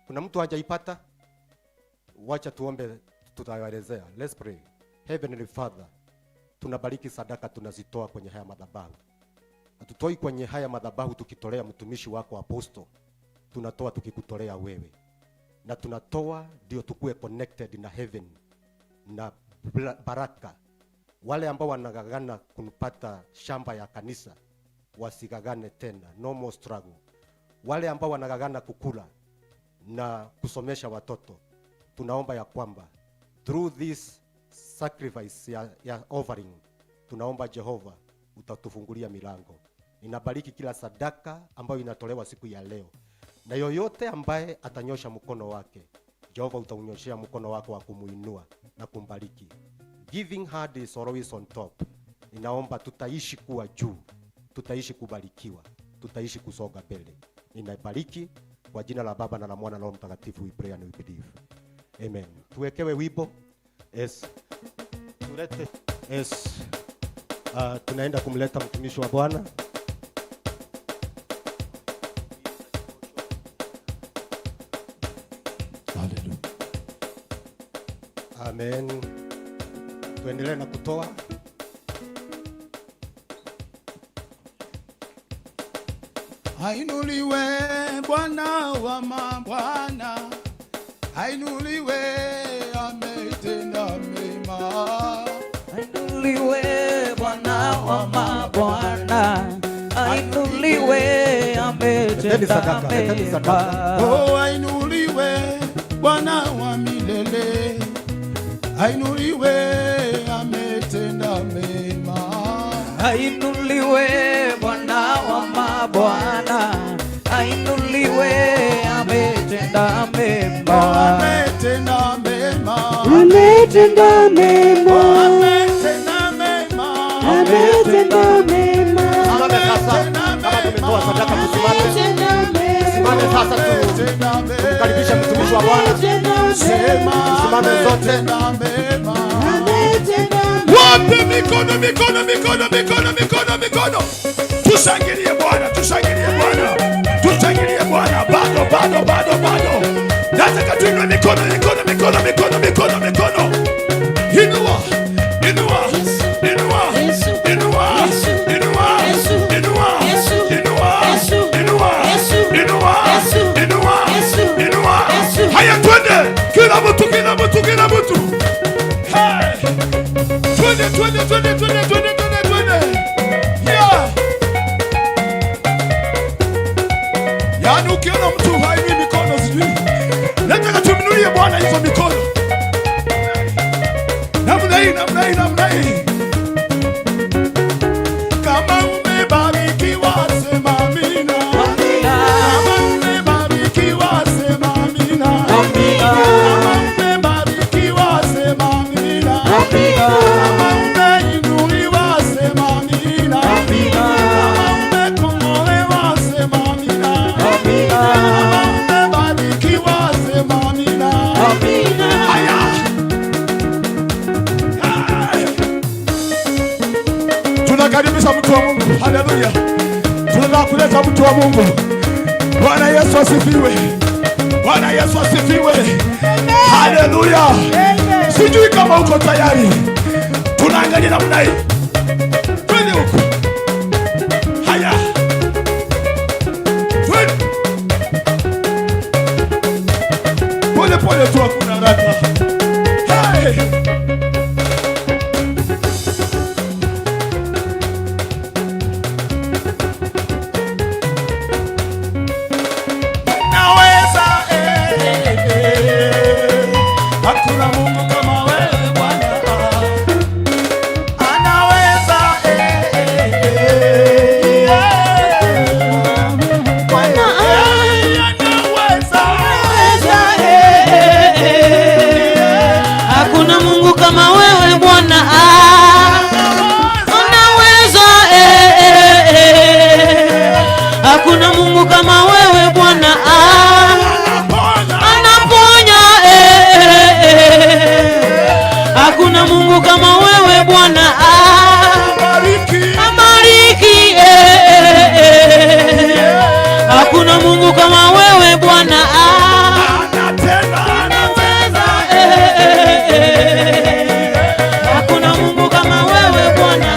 Kuna mtu hajaipata? Wacha tuombe, tutawaelezea. Let's pray. Heavenly Father, tunabariki sadaka tunazitoa kwenye haya madhabahu. Hatutoi kwenye haya madhabahu tukitolea mtumishi wako apostle, tunatoa tukikutolea wewe, na tunatoa ndio tukue connected na heaven na baraka. Wale ambao wanagagana kupata shamba ya kanisa wasigagane tena, no more struggle. Wale ambao wanagagana kukula na kusomesha watoto, tunaomba ya kwamba through this sacrifice ya offering, tunaomba Jehova utatufungulia milango. Ninabariki kila sadaka ambayo inatolewa siku ya leo, na yoyote ambaye atanyosha mkono wake, Jehova utaunyoshea mkono wako wa kumuinua na kumbariki. Giving hand is always on top. Ninaomba tutaishi kuwa juu, tutaishi kubarikiwa, tutaishi kusonga mbele. Ninabariki kwa jina la Baba na la Mwana na Roho Mtakatifu, we pray and we believe. Amen. Tuwekewe wimbo. Yes. Tulete. Yes. Tunaenda kumleta mtumishi wa Bwana. Hallelujah. Amen. Tuendelee na kutoa. Ainuliwe Bwana wa mabwana, ainuliwe, ametenda mema. Ainuliwe Bwana wa mabwana, ainuliwe, Leteni ametenda sadaka, leteni mema. sadaka. Oh, ainuliwe Bwana wa milele, ainuliwe, ametenda mema. Ainuliwe Bwana wa mabwana, ainuliwe, ametenda mema. Ametenda mema. Ametenda mema. Ametenda mema. Ametenda mema. Simame sasa. Kama tumetoa sadaka tusimame. Simame sasa tumkaribishe mtumishi wa Bwana. Simame zote. Wape mikono, mikono, mikono, mikono, mikono, mikono. Tushangilie Bwana, tushangilie Bwana, tushangilie Bwana. Bado, bado, bado, bado. Nataka tuinue mikono, mikono, mikono, mikono, mikono, mikono. Inua, inua, inua, inua, inua, inua, inua, inua, inua, inua, inua. Haya, twende. Kila mtu, kila mtu, kila mtu. Hey. Twende, twende, twende, twende, twende, twende, twende. Yeah. Yaani ukiona mtu hainui mikono sijui. Nataka tumnulie Bwana hizo mikono. Namna hii, namna hii, namna hii. Kama umebarikiwa sema amina. Kama umebarikiwa Haleluya. Tunataka kuleta mtu wa Mungu. Bwana Yesu asifiwe. Bwana Yesu asifiwe. Haleluya. Sijui kama uko tayari. Tunaangalia namna hii. Twende huku. Haya. Twende. Pole pole tu, hakuna haraka. Hey. Naweza, eh, eh, eh. Hakuna Mungu kama wewe Bwana. Anaweza, eh, eh, eh. Bwana Anaweza. Eh, eh. Hakuna Mungu kama wewe Bwana. Unaweza, eh, eh, eh. Hakuna Mungu kama wewe Bwana. Anaponya, eh, eh, eh. Hakuna Mungu kama wewe Bwana. Abariki, eh, eh, eh. Hakuna Mungu kama wewe Bwana. Eh, eh, eh. Hakuna Mungu kama wewe Bwana.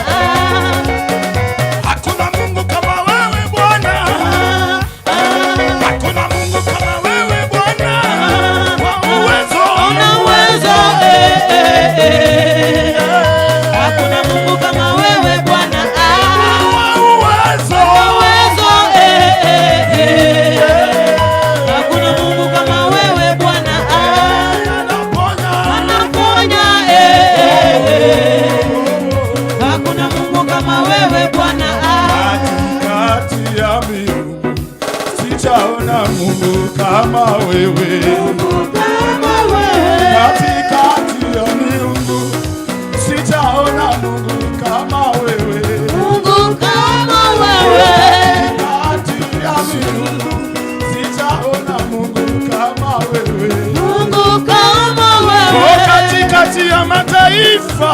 Hakuna Mungu kama wewe Bwana. Hakuna Mungu kama wewe Bwana. Kwa uwezo. Una uwezo, eh, eh, eh. Hakuna Mungu kama wewe Bwana. Kwa uwezo. Una uwezo, eh, eh, eh. Hakuna Mungu kama wewe Bwana. Anaponya, eh, eh, eh. Hakuna Mungu kama wewe Bwana. Katikati ya miungu sijaona Mungu kama wewe. Katikati ya miungu sijaona Mungu kama wewe. Mungu kama wewe. Katikati ya miungu sijaona Mungu kama wewe. Mungu kama Oh, wewe. katikati ya mataifa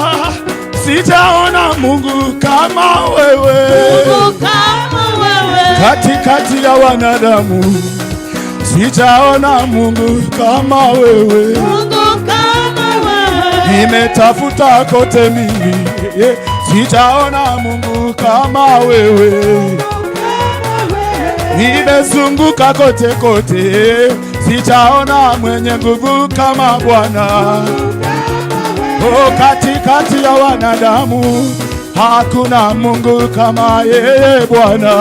sijaona Mungu kama wewe. Mungu kama wewe. Katikati ya wanadamu sijaona Mungu kama wewe. Mungu kama wewe. Nimetafuta kote mimi, yeah, sijaona Mungu kama wewe. Nimezunguka kote kote, sijaona mwenye nguvu kama Bwana. Oh, katikati ya wanadamu hakuna Mungu kama yeye Bwana.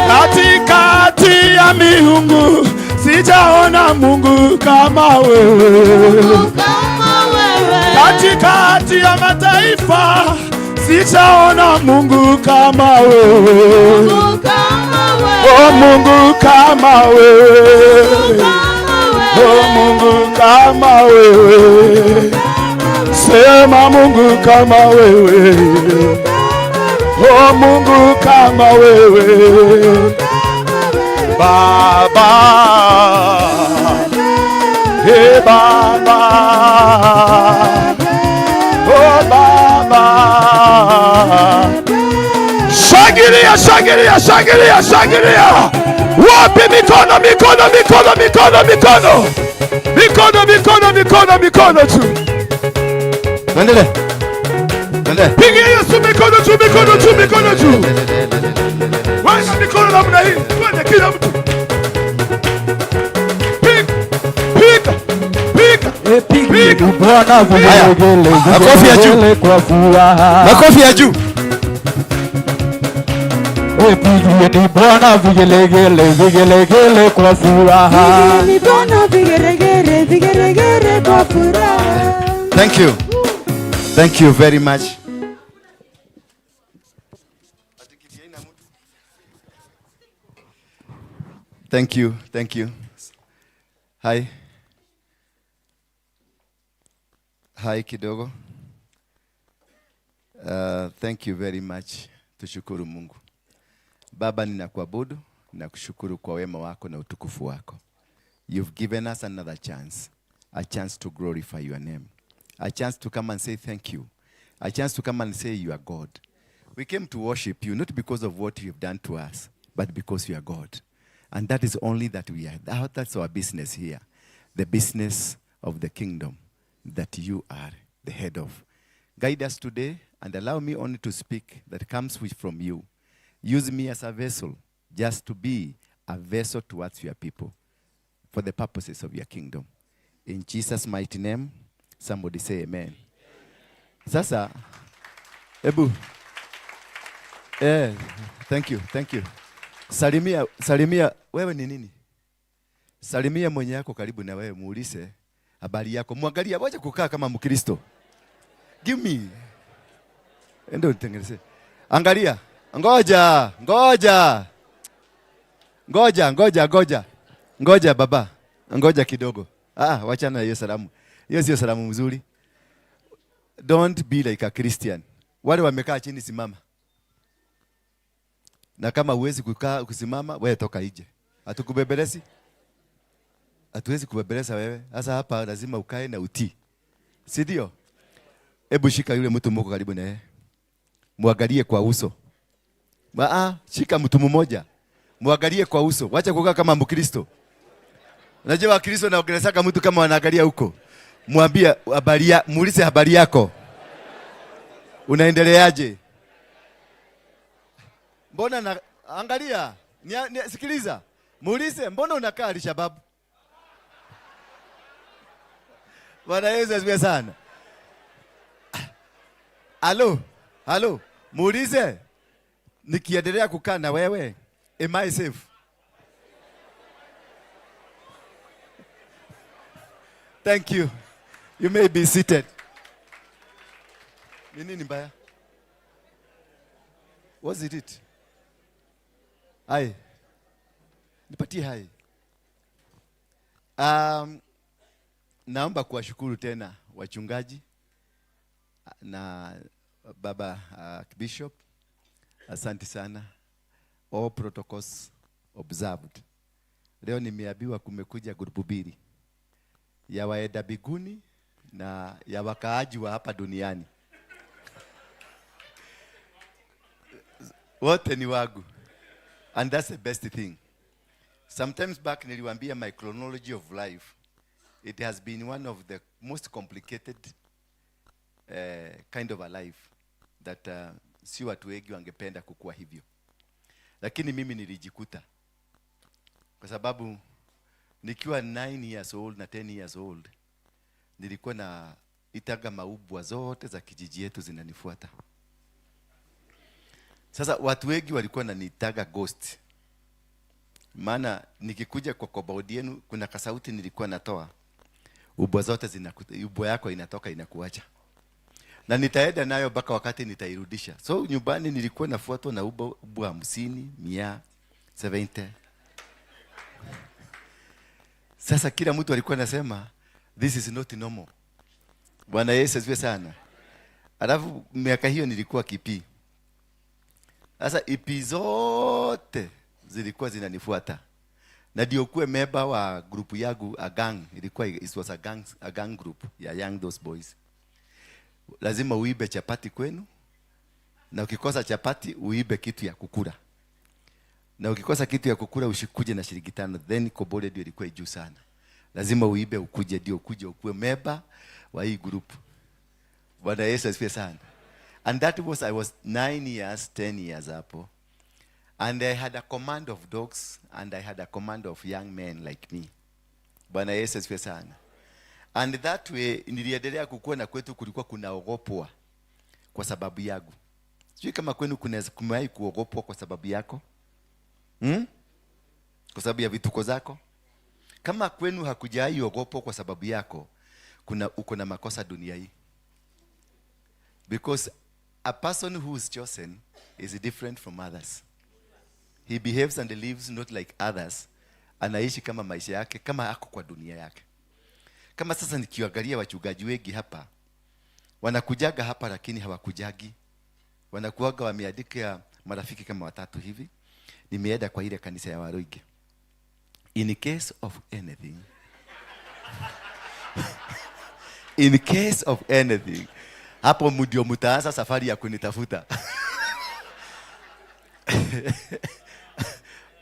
Katikati ya miungu sijaona Mungu kama wewe. Kama wewe. Katikati ya mataifa sijaona Mungu kama wewe. Mungu kama wewe. Oh, Mungu kama wewe. Kama Oh, wewe. Mungu kama wewe. Sema Mungu kama wewe. Oh, Mungu kama wewe. Baba. Hey, Baba. Oh, Baba. Shangilia, shangilia, shangilia, shangilia. Wapi mikono, mikono, mikono, mikono, mikono. Mikono, mikono, mikono, mikono tu. Tuendelee. Tuendelee. Pigia Yesu mikono tu, mikono tu, mikono tu. Weka mikono namna hii. Twende kila mtu. Piga, piga, piga, piga. Bwana Haya. vigelegele, Makofi ya juu. vigelegele kwa furaha. Makofi ya juu. Pigieni Bwana vigelegele, vigelegele kwa furaha. Pigieni Bwana vigeregere, vigeregere kwa furaha. Thank you. Thank you very much. Thank you. Thank you. Hi. Hi kidogo. Thank you very much. Tushukuru Mungu. Baba, ninakuabudu na kushukuru kwa wema wako na utukufu wako. You've given us another chance, a chance to glorify your name, a chance to come and say thank you, a chance to come and say you are God. We came to worship you not because of what you have done to us, but because you are God. And that is only that we are. That's our business here. The business of the kingdom that you are the head of. Guide us today and allow me only to speak that comes from you. Use me as a vessel, just to be a vessel towards your people for the purposes of your kingdom. In Jesus' mighty name, somebody say amen. Sasa, ebu. Thank you, thank you. Salimia, salimia, wewe ni nini? Salimia mwenye yako karibu na wewe, muulize habari yako. Mwangalia, wacha kukaa kama Mkristo. Give me. Endo nitengeneze. Angalia. Ngoja, ngoja. Ngoja, ngoja, ngoja. Ngoja baba. Ngoja kidogo. Ah, wachana na hiyo salamu. Hiyo sio salamu mzuri. Don't be like a Christian. Wale wamekaa chini, simama. Na kama huwezi kukaa kusimama, wewe toka nje. Hatukubembelezi. Hatuwezi kubembeleza wewe. Sasa hapa lazima ukae na utii. Si ndio? Hebu shika yule mtu mko karibu na yeye. Muangalie kwa uso. Shika mtu mmoja. Muangalie kwa uso. Wacha kukaa kama Mkristo. Unajua Wakristo wanaongelesaka mtu kama wanaangalia huko. Mwambie habari ya, muulize habari yako. Unaendeleaje? Mbona na, angalia, sikiliza. Muulize mbona unakaa Alshababu? Bwana Yesu asifiwe sana. Halo, halo, muulize nikiendelea kukaa na wewe, am I safe? Thank you. You may be seated. Ni nini mbaya? What's it? Hai. Nipatie hai. Naomba kuwashukuru tena wachungaji na baba Bishop. Asante sana. All protocols observed. Leo nimeambiwa kumekuja grupu mbili, ya waenda biguni na ya wakaaji wa hapa duniani. Wote ni wagu. And that's the best thing. Sometimes back niliwaambia my chronology of life, it has been one of the most complicated kind of a life that si watu wengi wangependa kukua hivyo. Lakini mimi nilijikuta. Kwa sababu nikiwa 9 years old na 10 years old, nilikuwa na itaga maubwa zote za kijiji yetu zinanifuata. Sasa watu wengi walikuwa wananiitaga ghost. Maana nikikuja kwa kobodi yenu kuna kasauti nilikuwa natoa. Ubwa zote ubwa yako inatoka inakuacha. Na nitaenda nayo mpaka wakati nitairudisha. So nyumbani nilikuwa nafuatwa na ubwa 50, 100, 70. Sasa kila mtu alikuwa anasema this is not normal. Bwana Yesu asifiwe sana. Alafu miaka hiyo nilikuwa kipi. Sasa ipi zote zilikuwa zinanifuata. Na ndio kuwe member wa group yangu, a gang, ilikuwa it was a gang group ya young those boys. Lazima uibe chapati kwenu, na ukikosa chapati uibe kitu ya kukula. Na ukikosa kitu ya kukula usikuje na shilingi 5, then kobole ndio ilikuwa juu sana. Lazima uibe ukuje, ndio ukuje ukuwe member wa hii group. Bwana Yesu asifiwe sana. And that was, I was 9 years, 10 years hapo. And I had a command of dogs, and I had a command of young men like me. Bwana Yesu asifiwe sana. And that way, niliendelea kukua na kwetu kulikuwa kunaogopwa kwa sababu yangu. Sijui kama kwenu kumewahi kuogopwa kwa sababu yako? Kwa sababu ya vituko zako? Kama kwenu hakujawahi ogopwa kwa sababu yako, uko na makosa dunia hii. Because a person who is chosen is different from others. He behaves and lives not like others. Anaishi kama maisha yake, kama ako kwa dunia yake. Kama sasa nikiangalia wachungaji wengi hapa, wanakujaga hapa lakini hawakujagi. Wanakuaga wameandika marafiki kama watatu hivi. Nimeenda kwa ile kanisa ya Waruinge. In case of anything. In case of anything. Hapo ndio mtaanza safari ya kunitafuta.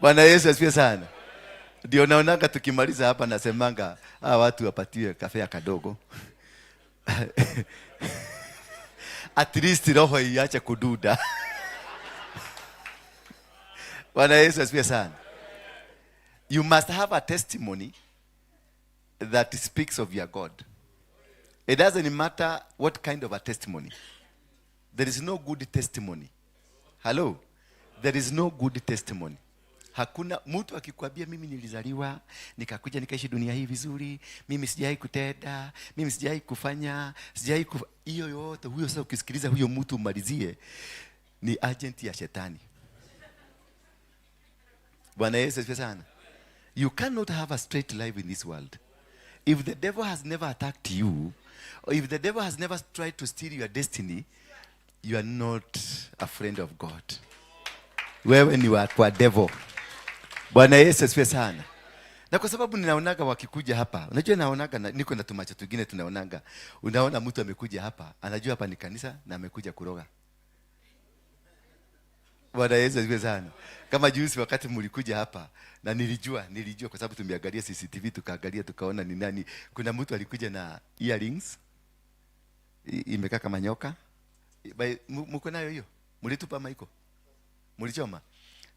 Bwana Yesu asifiwe sana. Ndio naonanga tukimaliza hapa nasemanga watu wapatiwe kafea kadogo. At least roho iache kududa. Bwana Yesu asifiwe sana. You must have a testimony that speaks of your God. It doesn't matter what kind of a testimony. There is no good testimony. Hello? There is no good testimony. Hakuna mtu akikwambia mimi nilizaliwa nikakuja nikaishi dunia hii vizuri, mimi sijawahi kutenda, mimi sijawahi kufanya, sijawahi hiyo yote, huyo sasa ukisikiliza huyo mtu umalizie ni agent ya shetani. Bwana Yesu asifiwe sana. You cannot have a straight life in this world. If the devil has never attacked you, or if the devil has never tried to steal your destiny, you are not a friend of God. Wewe ni wa kwa devil. Bwana Yesu asifiwe sana. Na kwa sababu ninaonaga wakikuja hapa, unajua naonaga na, niko na tumacho tugine tunaonaga. Unaona mtu amekuja hapa, anajua hapa ni kanisa na amekuja kuroga. Bwana Yesu asifiwe sana. Kama juzi wakati mlikuja hapa na nilijua kwa sababu tumeangalia CCTV, tukaangalia tukaona ni nani. Kuna mtu alikuja na earrings imekaa kama nyoka. Mko nayo hiyo? Mlitupa ama iko? Mlichoma?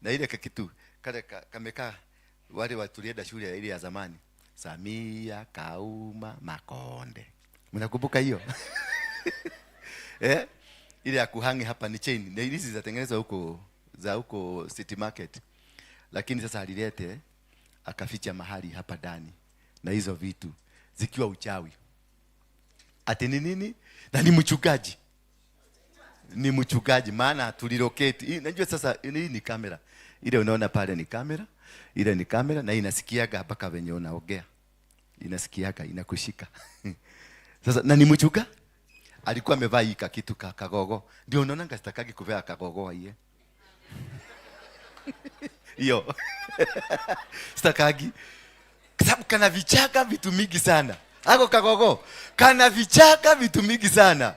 Na ile kakitu kale kamekaa wale watu tulienda shule ile ya zamani. Samia Kauma Makonde. Mnakumbuka hiyo? Ile ya kuhangi hapa ni chain. Na hizi zinatengenezwa huko za huko City Market. Lakini sasa alilete akaficha mahali hapa ndani na hizo vitu zikiwa uchawi. Ati ni nini? Na ni mchungaji. Ni mchungaji maana tulilocate. Hii, najua sasa hii ni kamera. Ile unaona pale ni kamera. Ile ni kamera na inasikiaga mpaka venye unaongea. Inasikiaga, inakushika. Sasa na ni mchunga? Alikuwa amevaa hii kitu kagogo. Ndio unaona sitakagi kuvaa kagogo hiye. Hiyo. Sitakagi. Kwa sababu kana vichaka vitu mingi sana. Ako kagogo kana vichaka vitu mingi sana.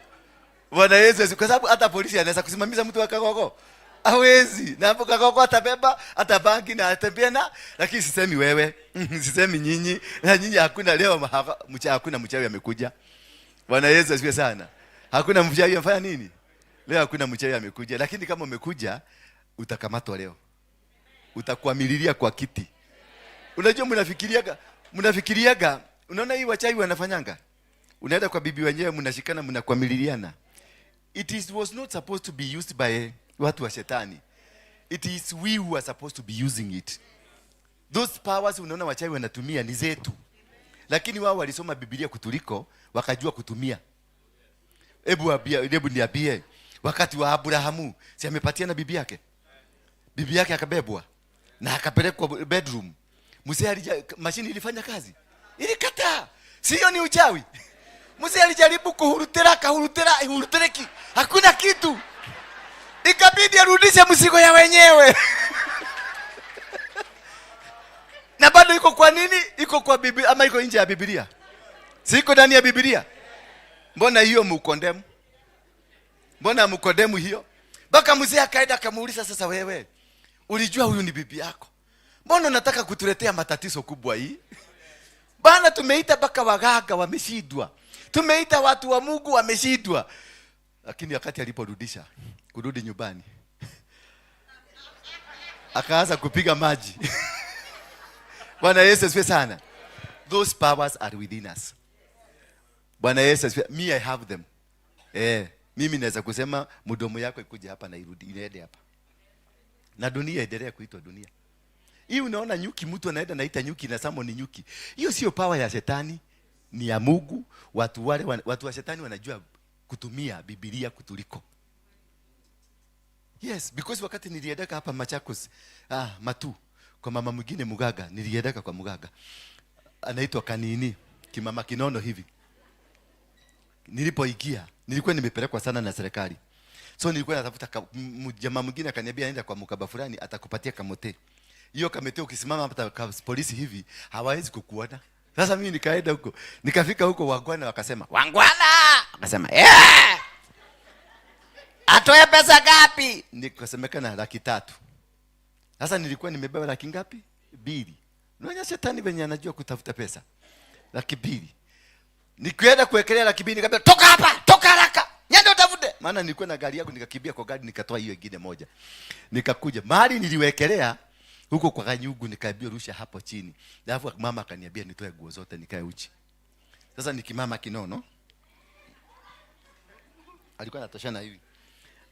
Bwana Yesu asifiwe. Kwa sababu hata polisi anaweza kusimamisha mtu wa kagogo. Hawezi. Na hapo kagogo atabeba, atabangi na atembea na, lakini sisemi wewe, sisemi nyinyi. Na nyinyi hakuna leo hakuna mchawi amekuja. Bwana Yesu asifiwe sana. Hakuna mchawi amefanya nini? Leo hakuna mchawi amekuja, lakini kama umekuja utakamatwa leo. Utakuamililia kwa kiti. Unajua mnafikiriaga, unaona hii wachawi wanafanyanga? Unaenda kwa bibi wenyewe mnashikana mnakuamililiana. It was not supposed to be used by watu wa shetani. It is we who are supposed to be using it. Those powers unaona wachawi wanatumia ni zetu. Lakini wao walisoma Biblia kutuliko, wakajua kutumia. Hebu niambie, wakati wa Abrahamu, si amepatia na bibi yake? Bibi yake akabebwa na akapelekwa bedroom. Mzee mashini ilifanya kazi? Ilikataa. Sio ni uchawi? Mzee alijaribu kuhurutira, akahurutira, ihurutireki. Hakuna kitu. Ikabidi arudishe mzigo ya wenyewe. Na bado iko kwa nini? Iko kwa Biblia ama iko nje ya Biblia? Si iko ndani ya Biblia? Mbona hiyo mkondemu? Mbona mkondemu hiyo? Mpaka mzee akaenda akamuuliza, sasa wewe ulijua huyu ni bibi yako? Mbona unataka kutuletea matatizo kubwa hii? Bana, tumeita mpaka waganga wameshindwa. Tumeita watu wa Mungu wameshindwa. Lakini wakati aliporudisha kurudi nyumbani, akaanza kupiga maji. Bwana Yesu asifiwe sana. Those powers are within us. Bwana Yesu asifiwe. Me, I have them. Mimi naweza kusema mdomo yako ikuje hapa na irudi iende hapa. Na dunia endelea kuitwa dunia. Hii unaona nyuki, mtu anaenda naita nyuki na samo ni nyuki. Hiyo sio power ya shetani, ni ya Mungu. Watu wale watu wa shetani wanajua kutumia Biblia kutuliko. Yes, because wakati niliendaka hapa Machakos, Matu, kwa mama mwingine muganga, niliendaka kwa muganga. Anaitwa Kanini, kimama kinono hivi. Nilipoingia, nilikuwa nimepelekwa sana na serikali. So nilikuwa natafuta jamaa mwingine akaniambia nenda kwa mkaba fulani atakupatia kamote. Hiyo kamote ukisimama hapa polisi hivi hawawezi kukuona. Sasa mimi nikaenda huko. Nikafika huko wangwana wakasema, Wangwana! Akasema, Atoe pesa ngapi? Nikasemekana 300. Sasa nilikuwa nimebeba laki ngapi? 2. Unaona shetani venye anajua kutafuta pesa. 200,000. Nikienda kuwekelea 200,000 nikamwambia toka hapa, toka haraka. Nenda utafute. Maana nilikuwa na gari yangu, nikakimbia kwa gari nikatoa hiyo ingine moja. Nikakuja mahali niliwekelea huko kwa kanyugu, nikaambiwa rusha hapo chini. Alafu mama akaniambia nitoe nguo zote nikae uchi. Sasa nikimama kinono. Alikuwa anatoshana hivi.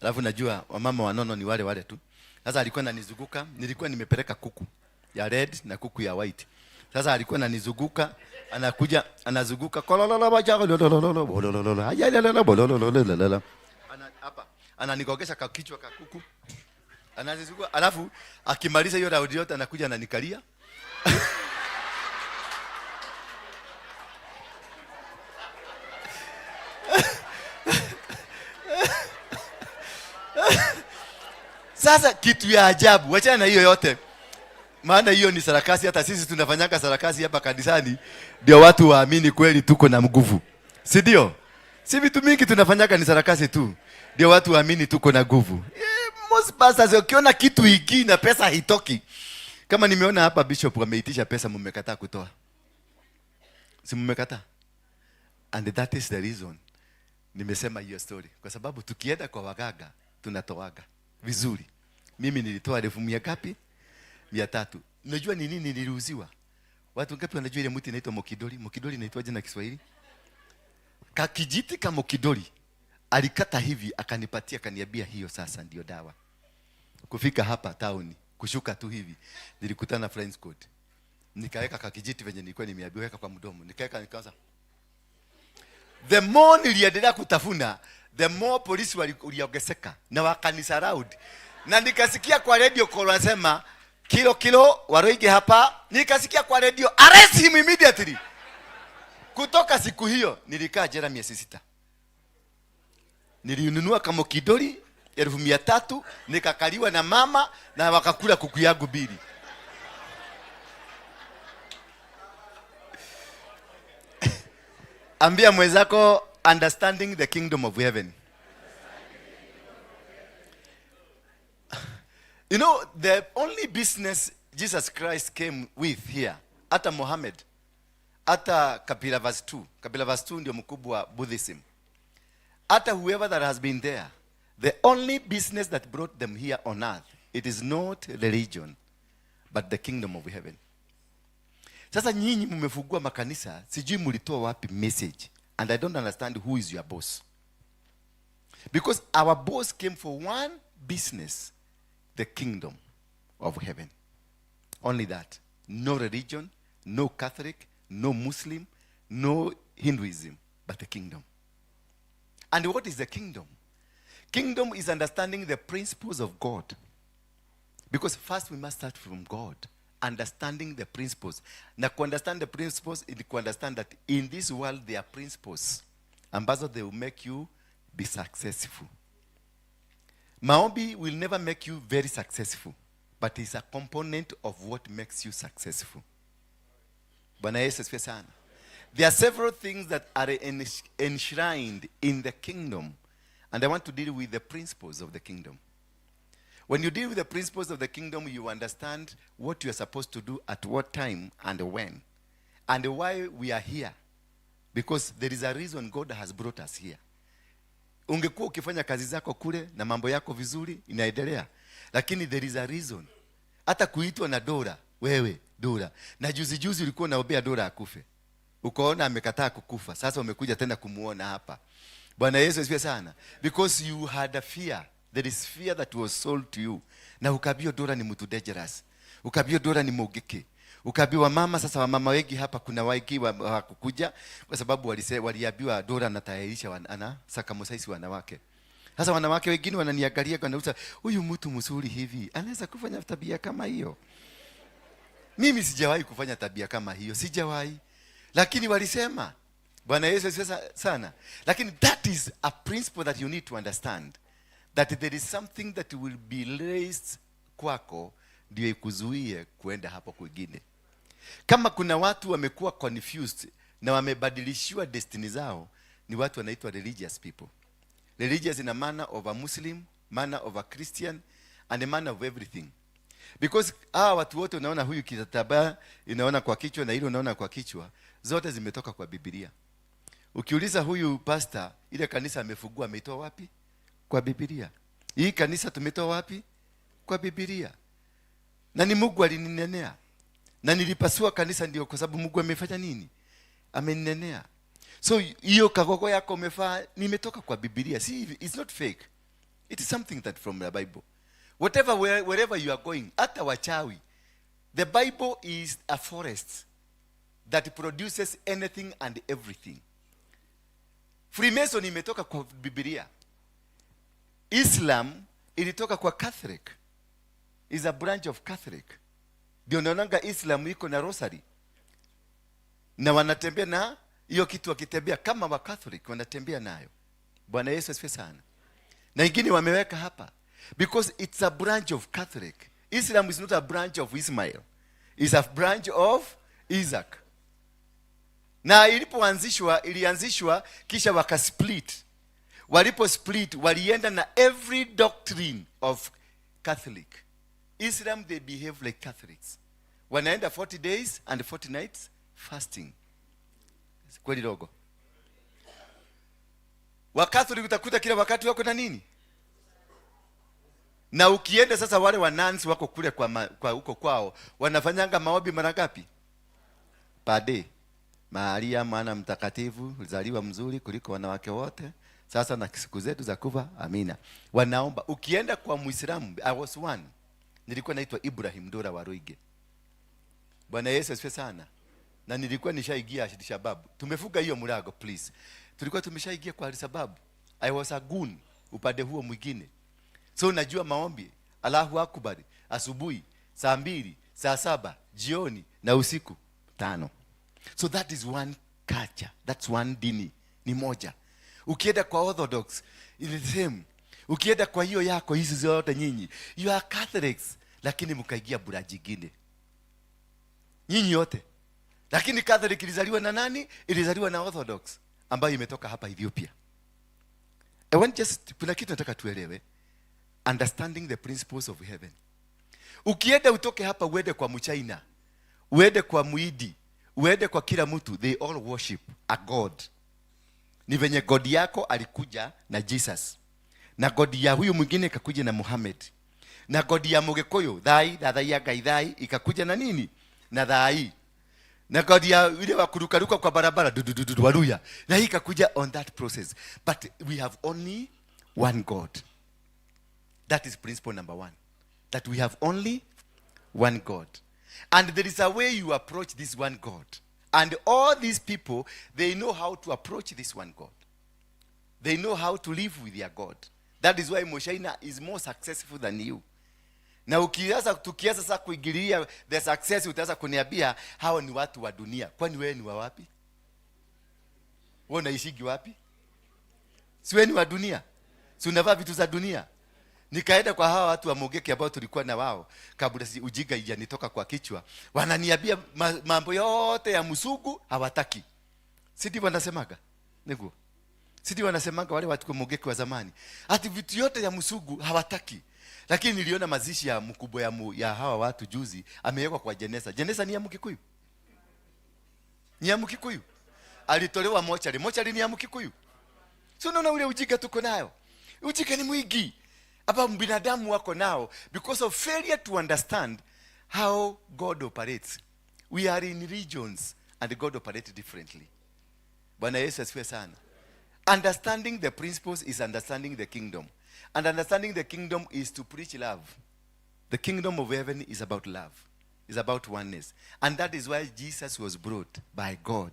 Alafu najua wamama wanono ni wale wale tu. Sasa alikuwa ananizunguka, nilikuwa nimepeleka kuku ya red na kuku ya white. Sasa alikuwa ananizunguka, anakuja anazunguka kolololo baja kolololo bolololo ayalala bolololo. Ana hapa ananigogesha ka kichwa ka kuku. Anazunguka, alafu akimaliza hiyo round yote anakuja ananikalia. Sasa kitu ya ajabu, wachana na hiyo yote. Maana hiyo ni sarakasi, hata sisi tunafanyanga sarakasi hapa kanisani ndio watu waamini kweli tuko na nguvu. Si ndio? Si vitu mingi tunafanyanga ni sarakasi tu ndio watu waamini tuko na nguvu. Most pastors ukiona kitu hiki na pesa haitoki. Kama nimeona hapa bishop ameitisha pesa, mmekataa kutoa. Si mmekataa? And that is the reason nimesema hiyo story, kwa sababu tukienda kwa waganga tunatoaga vizuri. Mimi nilitoa elfu mia ngapi? 300. Unajua ni nini niliuziwa? Watu ngapi wanajua ile mti inaitwa mokidori? Mokidori inaitwaje na Kiswahili? Kakijiti ka mokidori. Alikata hivi akanipatia, akaniambia hiyo sasa ndio dawa. Kufika hapa town, kushuka tu hivi, nilikutana na Friends Court. Nikaweka kakijiti venye nilikuwa nimeambiwa weka kwa mdomo. Nikaweka nikaanza. The more niliendelea kutafuna, the more polisi waliongezeka na wakanisurround. Na nikasikia kwa radio call wanasema kilo kilo Waruinge hapa. Nikasikia kwa radio arrest him immediately. Kutoka siku hiyo nilikaa jela miezi 6. Nilinunua kama kidoli 300,000, nikakaliwa na mama na wakakula kuku yangu 2. Ambia mwenzako, understanding the kingdom of heaven. You know, the only business Jesus Christ came with here, hata Muhammad, hata Kapila verse 2, Kapila verse 2 ndio mkubwa wa Buddhism. Hata whoever that has been there, the only business that brought them here on earth, it is not religion, but the kingdom of heaven. Sasa nyinyi mmefungua makanisa, sijui mlitoa wapi message, and I don't understand who is your boss. Because our boss came for one business, the kingdom of heaven. Only that. No religion, no Catholic, no Muslim, no Hinduism, but the kingdom. And what is the kingdom? Kingdom is understanding the principles of God. Because first we must start from God. Understanding the principles. Na to understand the principles is to understand that in this world there are principles ambazo they will make you be successful. Maombi will never make you very successful, but it's a component of what makes you successful. Bwana Yesu asifiwe sana. There are several things that are enshrined in the kingdom, and I want to deal with the principles of the kingdom. When you deal with the principles of the kingdom, you understand what you are supposed to do at what time and when, and why we are here. Because there is a reason God has brought us here. Ungekuwa ukifanya kazi zako kule na mambo yako vizuri, inaendelea. Lakini there is a reason. Hata kuitwa na Dora, wewe Dora. Na juzi juzi ulikuwa unaombea Dora akufe. Ukaona amekataa kukufa. Sasa umekuja tena kumuona hapa. Bwana Yesu asifiwe sana. Because you had a fear. There is fear that was sold to you. Na ukaambiwa Dora ni mtu dangerous. Ukaambiwa Dora ni mugiki. Ukaambiwa mama, sasa wamama wengi hapa kuna wengi hawakukuja kwa sababu waliambiwa Dora anatayarisha ana circumcise wanawake. Sasa wanawake wengine wananiangalia kwa nausa, huyu mtu mzuri hivi anaweza kufanya tabia kama hiyo? Mimi sijawahi kufanya tabia kama hiyo, sijawahi. Lakini walisema Bwana Yesu asifiwe sana. Lakini that is a principle that you need to understand, that there is something that will be raised kwako ndio ikuzuie kuenda hapo kwingine. Kama kuna watu wamekuwa confused na wamebadilishiwa destiny zao, ni watu wanaitwa religious people. Religious in a manner of a Muslim, manner of a Christian, and a manner of everything. Because hawa watu wote unaona, huyu kitambaa inaona kwa kichwa na ile unaona kwa kichwa, zote zimetoka kwa Biblia. Ukiuliza huyu pastor, ile kanisa amefungua ameitoa wapi? Kwa Biblia. Hii kanisa tumetoa wapi? Kwa Biblia. Na ni Mungu alininenea. Na nilipasua kanisa ndio kwa sababu Mungu amefanya nini? Ameninenea. So hiyo kagogo yako umefaa nimetoka kwa Biblia. See, it's not fake. It is something that from the Bible. Whatever wherever you are going, hata wachawi. The Bible is a forest that produces anything and everything. Freemason imetoka kwa Biblia. Islam ilitoka kwa Catholic. Is a branch of Catholic. Ndio naonanga Islam iko na rosary. Na wanatembea na hiyo kitu, wakitembea kama wa Catholic wanatembea nayo. Bwana Yesu asifiwe sana. Na ingine wameweka hapa because it's a branch of Catholic. Islam is not a branch of Ismail. It's a branch of Isaac. Na ilipoanzishwa, ilianzishwa kisha wakasplit. Walipo split, walienda na every doctrine of Catholic. Islam, they behave like Catholics. Wanaenda 40 days and 40 nights fasting. Kweli dogo. Wa Catholic utakuta kila wakati wako na nini? Na ukienda sasa, wale wanuns wako kule kwa huko kwao wanafanyanga maombi mara ngapi? Per day. Maria mwana mtakatifu, ulizaliwa mzuri kuliko wanawake wote. Sasa na siku zetu za kufa, amina. Wanaomba. Ukienda kwa Muislamu, I was one. Nilikuwa naitwa Ibrahim Dora Waruige. Bwana Yesu asifiwe sana. Na nilikuwa nishaingia Al-Shabaab. Tumefunga hiyo mlango, please. Tulikuwa tumeshaingia kwa Al-Shabaab. I was a goon upande huo mwingine. So najua maombi, Allahu Akbar, asubuhi, saa 2, saa 7, jioni na usiku 5. So that is one culture. That's one dini. Ni moja. Ukienda kwa Orthodox, it is the same. Ukienda kwa hiyo yako hizi zote nyinyi, you are Catholics, lakini mkaingia branch nyingine. Nyinyi yote. Lakini Catholic ilizaliwa na nani? Ilizaliwa na Orthodox ambayo imetoka hapa Ethiopia. I want just, kuna kitu nataka tuelewe. Understanding the principles of heaven. Ukienda utoke hapa uende kwa Mchina, uende kwa Muhindi, uende kwa kila mtu, they all worship a God. Ni venye God yako alikuja na Jesus. Na God ya huyu mwingine ikakuja na Muhammad. Na God ya Mugikuyu, thai, thathai ya Ngai thai, ikakuja na nini? Na thai. Na God ya yule wa kurukaruka kwa barabara, du, du, du, du, Waluya. Na hii ikakuja on that process. But we have only one God. That is principle number one. That we have only one God. And there is a way you approach this one God. And all these people, they know how to approach this one God. They know how to live with their God. That is why Mchina is more successful than you. Na ukianza, tukianza sasa kuingilia the success, utaanza kuniambia hao ni watu wa dunia. Kwani wewe ni wa wapi? Wewe unaishigi wapi? Si wewe ni wa dunia? Si unavaa vitu za dunia? Nikaenda kwa hawa watu wa Mugeke ambao tulikuwa na wao kabla si ujinga ijanitoka kwa kichwa, wananiambia mambo yote ya msungu hawataki. Si ndivyo wanasemaga? Niguo. Si ndivyo wanasemaga wale watu wa Mugeke wa zamani? Ati vitu yote ya msungu hawataki. Lakini niliona mazishi ya mkubwa ya hawa watu juzi, amewekwa kwa jeneza. Jeneza ni ya Mkikuyu. Ni ya Mkikuyu. Alitolewa mochari. Mochari ni ya Mkikuyu. So unaona ule ujinga tuko nayo. Ujinga ni mwingi. Hapa binadamu wako nao because of failure to understand how God operates. We are in regions and God operates differently. Bwana Yesu asifiwe sana. Understanding the principles is understanding the kingdom. And understanding the kingdom is to preach love. The kingdom of heaven is about love. It's about oneness. And that is why Jesus was brought by God,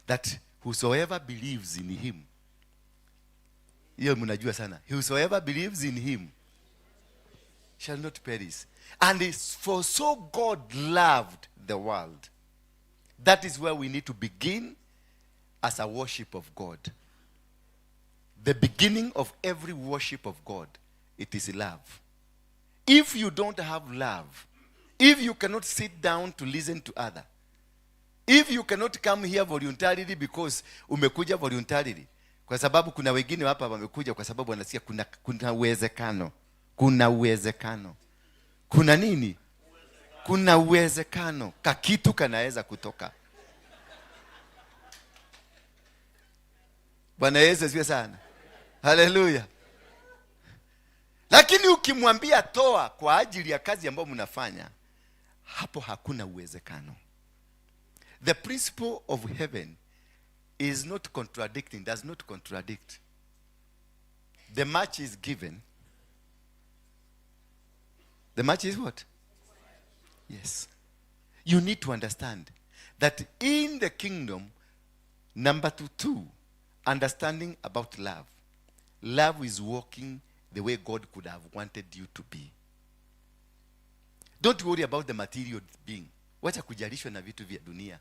that whosoever believes in him. Hiyo mnajua sana. Whosoever believes in him shall not perish. And it's for so God loved the world. That is where we need to begin as a worship of God. The beginning of every worship of God, it is love. If you don't have love, if you cannot sit down to listen to other, if you cannot come here voluntarily because umekuja voluntarily, kwa sababu kuna wengine hapa wamekuja kwa sababu wanasikia kuna uwezekano, kuna uwezekano, kuna nini? Kuna uwezekano kakitu kanaweza kutoka. Bwana Yesu asifiwe sana. Haleluya. Lakini ukimwambia toa kwa ajili ya kazi ambayo mnafanya, hapo hakuna uwezekano. The principle of heaven is not contradicting, does not contradict. The much is given. The much is what? Yes. You need to understand that in the kingdom, number two, understanding about love. Love is walking the way God could have wanted you to be. Don't worry about the material being. Wacha kujalishwa na vitu vya dunia.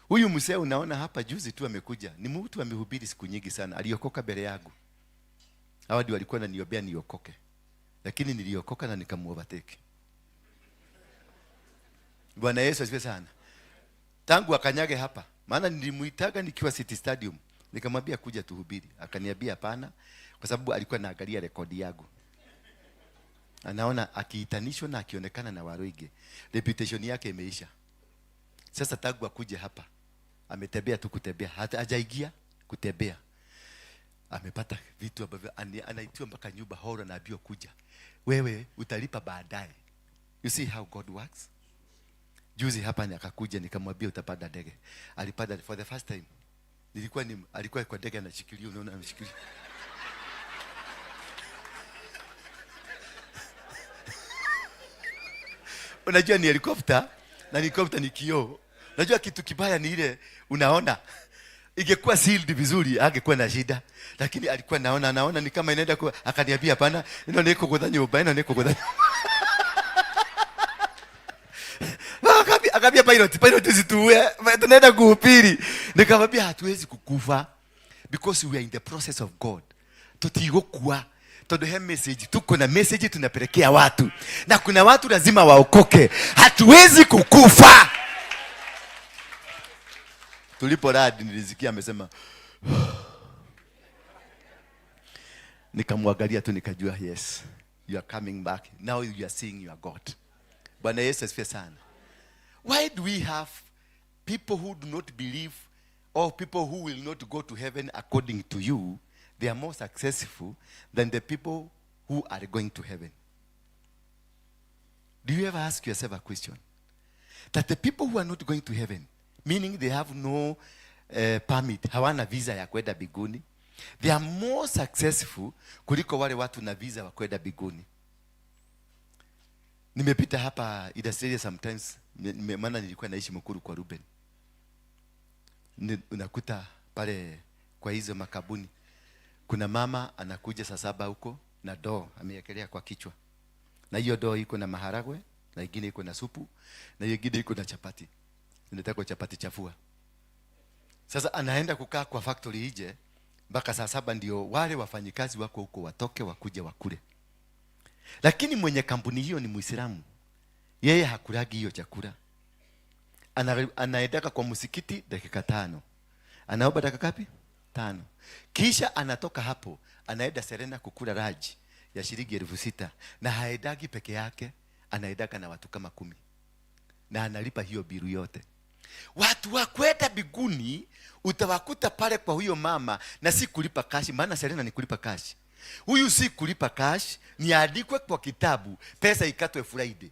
Huyu mzee unaona hapa juzi tu amekuja. Ni mtu amehubiri siku nyingi sana. Aliokoka mbele yangu. Hawa ndio walikuwa wananiombea niokoke. Lakini niliokoka na nikamuovertake. Bwana Yesu asifiwe sana. Tangu akanyage hapa, maana nilimuitaga nikiwa City Stadium, nikamwambia kuja tuhubiri. Akaniambia hapana, kwa sababu alikuwa anaangalia rekodi yangu. Anaona akiitanishwa na akionekana na Waruinge, reputation yake imeisha. Sasa tangu akuje hapa, ametembea tu kutembea, hata hajaingia kutembea. Amepata vitu ambavyo anaitiwa mpaka nyumba horo, anaambiwa kuja. Wewe utalipa baadaye. You see how God works? Juzi hapa ni akakuja, nikamwambia utapanda ndege. Alipanda for the first time. Alikuwa kwa ndege anashikilia, unaona ameshikilia. Unajua ni helicopter, na helicopter ni kioo. Unajua kitu kibaya ni ile unaona. Ingekuwa sealed vizuri angekuwa na shida. Lakini alikuwa naona ni kama inaenda kwa, akaniambia hapana, ino ni kugutha nyumba, ino ni kugutha. Akaambia pilot usituue, tunaenda kuhubiri. Nikamwambia hatuwezi kukufa because we are in the process of God. Tutigokua. Tondu he message, tuko na message tunapelekea watu. Na kuna watu lazima waokoke. Hatuwezi kukufa. Tulipo radi nilisikia amesema, nikamwangalia tu nikajua yes, you are coming back. Now you are seeing your God. Bwana Yesu asifiwe sana. Why do we have people who do not believe or people who will not go to heaven according to you? They are more successful than the people who are going to heaven. Do you ever ask yourself a question? That the people who are not going to heaven, meaning they have no permit, hawana visa ya kwenda mbinguni, they are more successful kuliko wale watu na visa wa kwenda mbinguni. Nimepita hapa Industrial sometimes, maana nilikuwa naishi Mukuru kwa Ruben. Unakuta pale kwa hizo makabuni kuna mama anakuja saa 7 huko na doo amewekelea kwa kichwa. Na hiyo doo iko na maharagwe, na ingine iko na supu, na hiyo ingine iko na chapati. Inataka chapati chafua. Sasa anaenda kukaa kwa factory ije mpaka saa 7 ndio wale wafanyikazi wako huko watoke wakuje wakule. Lakini mwenye kampuni hiyo ni Muislamu. Yeye hakulagi hiyo chakula. Anaendaka kwa msikiti dakika 5. Anaomba dakika ngapi? 5. Kisha anatoka hapo, anaenda Serena kukula raji ya shilingi 6,000. Na haendagi peke yake, anaendaka na watu kama 10. Na analipa hiyo biru yote. Watu wa kwenda mbinguni utawakuta pale kwa huyo mama, na si kulipa cash, maana Serena ni kulipa cash. Huyu si kulipa cash, ni andikwe kwa kitabu, pesa ikatwe Friday.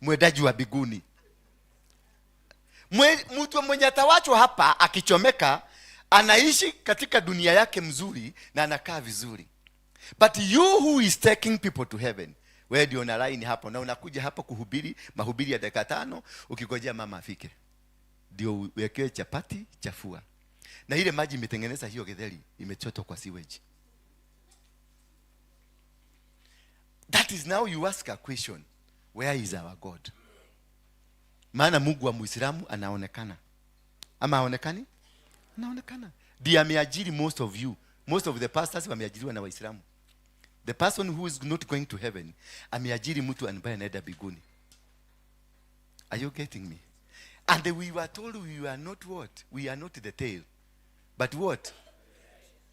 Mwendaji wa mbinguni. Mtu mwenye atawachwa hapa akichomeka, anaishi katika dunia yake mzuri na anakaa vizuri. But you who is taking people to heaven, wewe ndio una line hapo na unakuja hapo kuhubiri mahubiri ya dakika 5 ukigojea mama afike. Ndio uwekewe chapati chafua. Na ile maji imetengeneza hiyo githeri imechotwa kwa sewage. That is now you ask a question. Where is our God? Maana Mungu wa Muislamu anaonekana. Ama haonekani? Anaonekana. Ndiye ameajiri most of you. Most of the pastors wameajiriwa na Waislamu. The person who is not going to heaven ameajiri mtu ambaye anaenda mbinguni. Are you getting me? And we were told we are not what? We are not the tail. But what?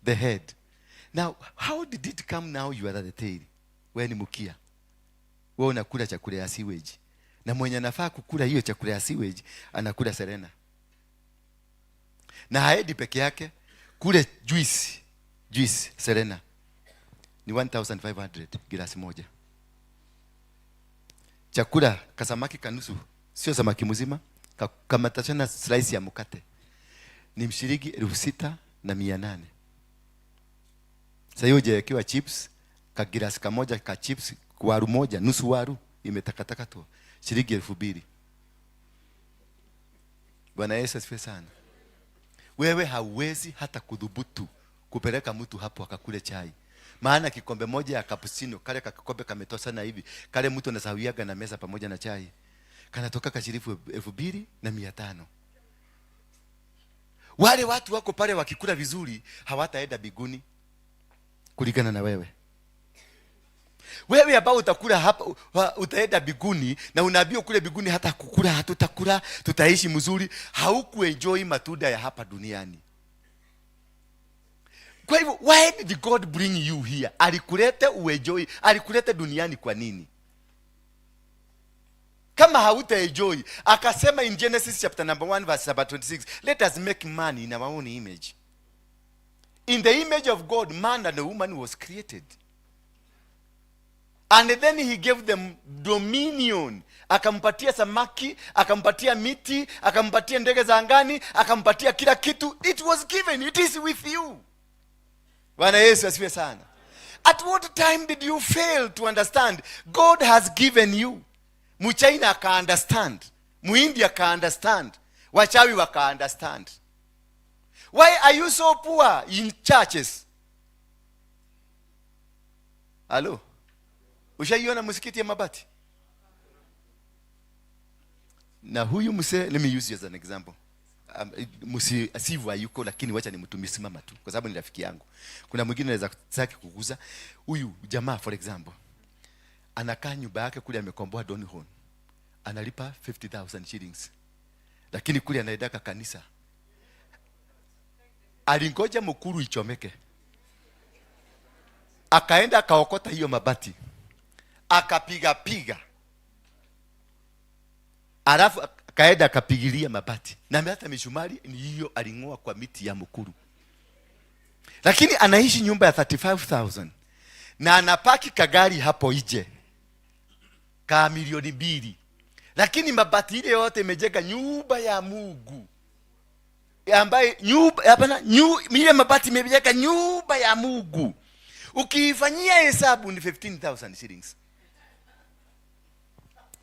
The head. Now, how did it come now you are the tail? Wewe ni mkia. Wewe unakula chakula ya sewage, na mwenye anafaa kukula hiyo chakula ya sewage anakula Serena, na haendi peke yake kule. Juice Serena ni 1500 gilasi moja. Chakula kasamaki kanusu, sio samaki mzima, kamatachana slice ya mkate ni shilingi 6,800. Sasa hiyo hujawekewa chips, kagirasi kamoja ka chips, waru moja, nusu waru imetakataka tu, shilingi 2,000. Bwana Yesu asifiwe sana. Wewe hauwezi hata kudhubutu kupeleka mtu hapo akakule chai, maana kikombe moja ya cappuccino, kale kakikombe kametosa hivi, kale mtu anasawiaga na meza pamoja na chai, kanatoka kashilingi 2,500. Wale watu wako pale wakikula vizuri hawataenda biguni kulingana na wewe. Wewe ambao utakula hapa utaenda biguni, na unaambiwa kule biguni hata kukula hatutakula, tutaishi mzuri. Haukuenjoy matunda ya hapa duniani. Kwa hivyo, why did God bring you here? Alikulete uenjoy, alikulete duniani kwa nini kama hautaenjoy? Akasema in Genesis chapter number 1 verse number 26, "Let us make man in our own image." In the image of God, man and the woman was created, and then he gave them dominion. Akampatia samaki, akampatia miti, akampatia ndege za angani, akampatia kila kitu. It was given, it is with you. Bwana Yesu asifiwe sana. At what time did you fail to understand God has given you? Mchina aka understand, Muhindi aka understand, wachawi waka understand. Why are you so poor in churches? Halo, ushaiona msikiti ya mabati? Na huyu msee, let me use you as an example. Musi asivu hayuko, lakini wacha nimtumie, simama tu kwa sababu ni rafiki yangu. Kuna mwingine anaweza kutaki kuguza huyu jamaa. For example, anakaa nyumba yake kule amekomboa Donholm, analipa 50,000 shillings, lakini kule anaendaka kanisa, alingoja Mukuru ichomeke, akaenda akaokota hiyo mabati, akapiga piga, alafu akaenda akapigilia mabati, na hata mishumari ni hiyo aling'oa kwa miti ya Mukuru, lakini anaishi nyumba ya 35,000 na anapaki kagari hapo nje ka 2 milioni, lakini mabati ile yote imejenga nyumba ya Mungu ambaye nyumba hapana, ile mabati imejenga nyumba ya Mungu, ukiifanyia hesabu ni 15,000 shillings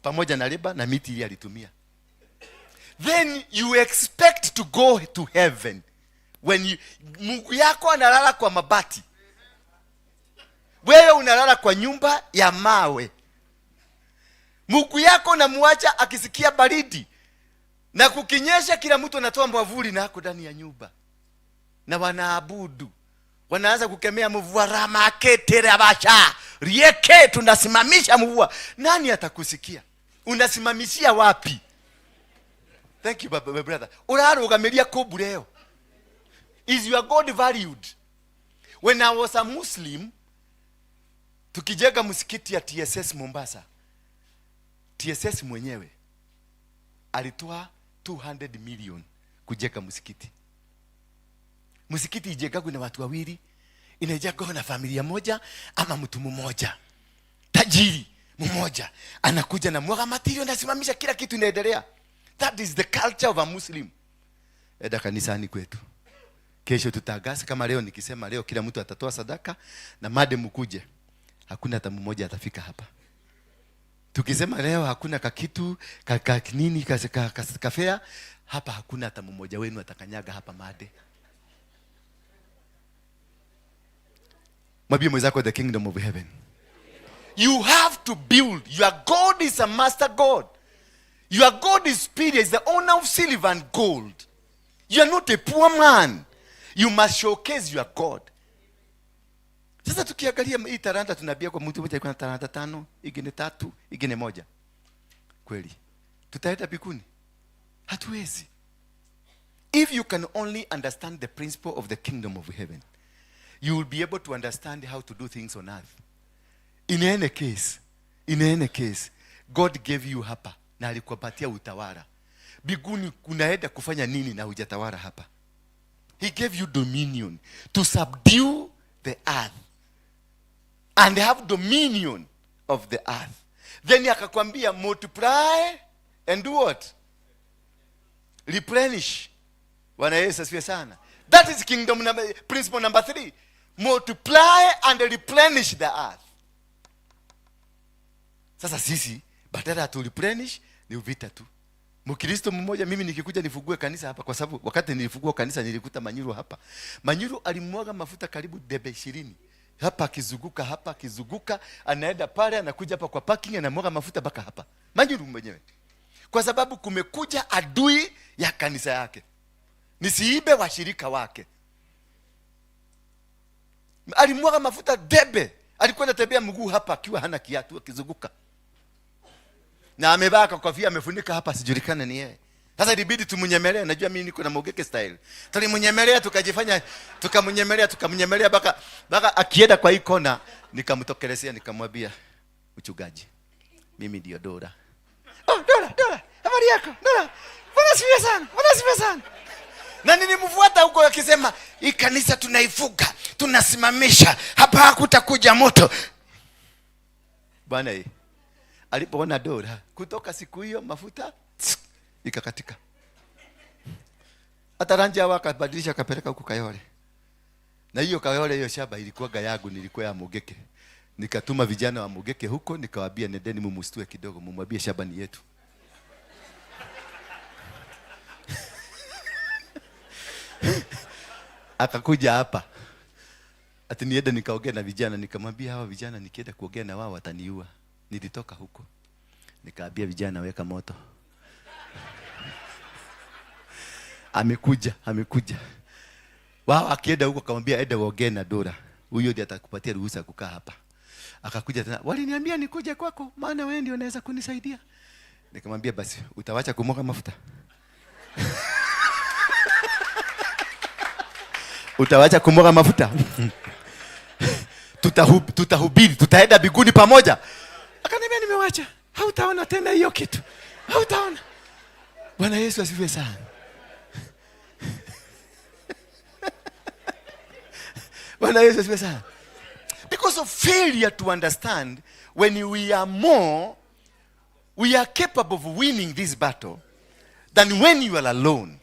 pamoja na labour na miti ile alitumia. Then you expect to go to heaven when you, Mungu yako analala kwa mabati, wewe unalala kwa nyumba ya mawe. Mungu yako namuacha akisikia baridi, na kukinyesha kila mtu anatoa mwavuli na ako ndani ya nyumba na wanaabudu, wanaanza kukemea mvua, ramaketerabasha rieke, tunasimamisha mvua. Nani atakusikia? Unasimamishia wapi? Thank you, my brother. Urarugamiria kũ leo? Is your God valued? When I was a Muslim, tukijenga msikiti ya TSS Mombasa, TSS mwenyewe alitoa 200 million kujenga msikiti. Msikiti ijengagwe na watu wawili, inajengwa na familia moja ama mtu mmoja tajiri mmoja anakuja na mwaga material, nasimamisha kila kitu, inaendelea. That is the culture of a Muslim. Enda kanisani kwetu kesho tutangaze. Kama leo nikisema leo kila mtu atatoa sadaka na made mkuje, hakuna hata mmoja atafika hapa. Tukisema leo hakuna kakitu ka nini kafea hapa, hakuna hata mmoja wenu atakanyaga hapa made. Mwambie mwenzako, the kingdom of heaven. You have to build. Your God is a master God. Your God is spirit, is the owner of silver and gold. You are not a poor man. You must showcase your God. Sasa tukiangalia hii talanta, tunaambia kwa mtu mmoja alikuwa na talanta tano, ingine tatu, ingine moja. Kweli tutaenda mbinguni? Hatuwezi. If you can only understand the principle of the kingdom of heaven, you will be able to understand how to do things on earth. In any case, In any case, God gave you hapa na alikupatia utawala. Biguni kunaenda kufanya nini na hujatawala hapa? He gave you dominion to subdue the earth and have dominion of the earth. Then akakwambia multiply and do what? Replenish. Bwana Yesu asifiwe sana. That is kingdom number, principle number 3. Multiply and replenish the earth. Sasa sisi badala ya tu replenish ni vita tu. Mkristo mmoja, mimi nikikuja nifungue kanisa hapa, kwa sababu wakati nilifungua kanisa nilikuta Manyuru hapa. Manyuru alimwaga mafuta karibu debe 20. Hapa akizunguka, hapa akizunguka, anaenda pale, anakuja hapa kwa parking, anamwaga mafuta mpaka hapa. Manyuru mwenyewe. Kwa sababu kumekuja adui ya kanisa yake. Nisiibe washirika wake. Alimwaga mafuta debe. Alikuwa anatembea mguu hapa akiwa hana kiatu akizunguka. Na amevaa kofia amefunika hapa sijulikane ni yeye. Sasa ilibidi tumunyemelee, najua mimi niko na Mogeke style. Tulimnyemelea tukajifanya, tukamnyemelea, tukamnyemelea mpaka akienda kwa hii kona, nikamtokelezea nikamwambia mchungaji, mimi ndio Dora. Oh, Dora, Dora, habari yako? Dora. Bwana sifiwe sana. Bwana sifiwe sana. Na nilimfuata huko akisema hii kanisa tunaifuga, tunasimamisha, hapa hakutakuja moto. Bwana yeye alipoona Dora, kutoka siku hiyo mafuta tsk, ikakatika. Hata rangi hawa akabadilisha akapeleka huko Kayole. Na hiyo Kayole hiyo shamba ilikuwa yangu, nilikuwa ya Mogeke. Nikatuma vijana wa Mogeke huko nikawaambia nendeni mumustue kidogo, mumwambie shamba ni yetu. Akakuja hapa. Ati niende nikaongea na vijana, nikamwambia hawa vijana nikienda kuongea na wao wataniua. Nilitoka huko. Nikaambia vijana weka moto. Amekuja, amekuja. Wao akienda huko akamwambia enda uongee na Dora. Huyo ndiye atakupatia ruhusa kukaa hapa. Akakuja tena, waliniambia nikuje kwako maana wewe ndio unaweza kunisaidia. Nikamwambia basi utawacha kumwaga mafuta. Utawacha kumwaga mafuta. Tutahubiri, tutaenda mbinguni pamoja. Akaniambia nimewacha. Hautaona tena hiyo kitu. Hautaona. Bwana Yesu asifiwe sana. Bwana Yesu asifiwe sana. Because of failure to understand, when we are more, we are capable of winning this battle than when you are alone.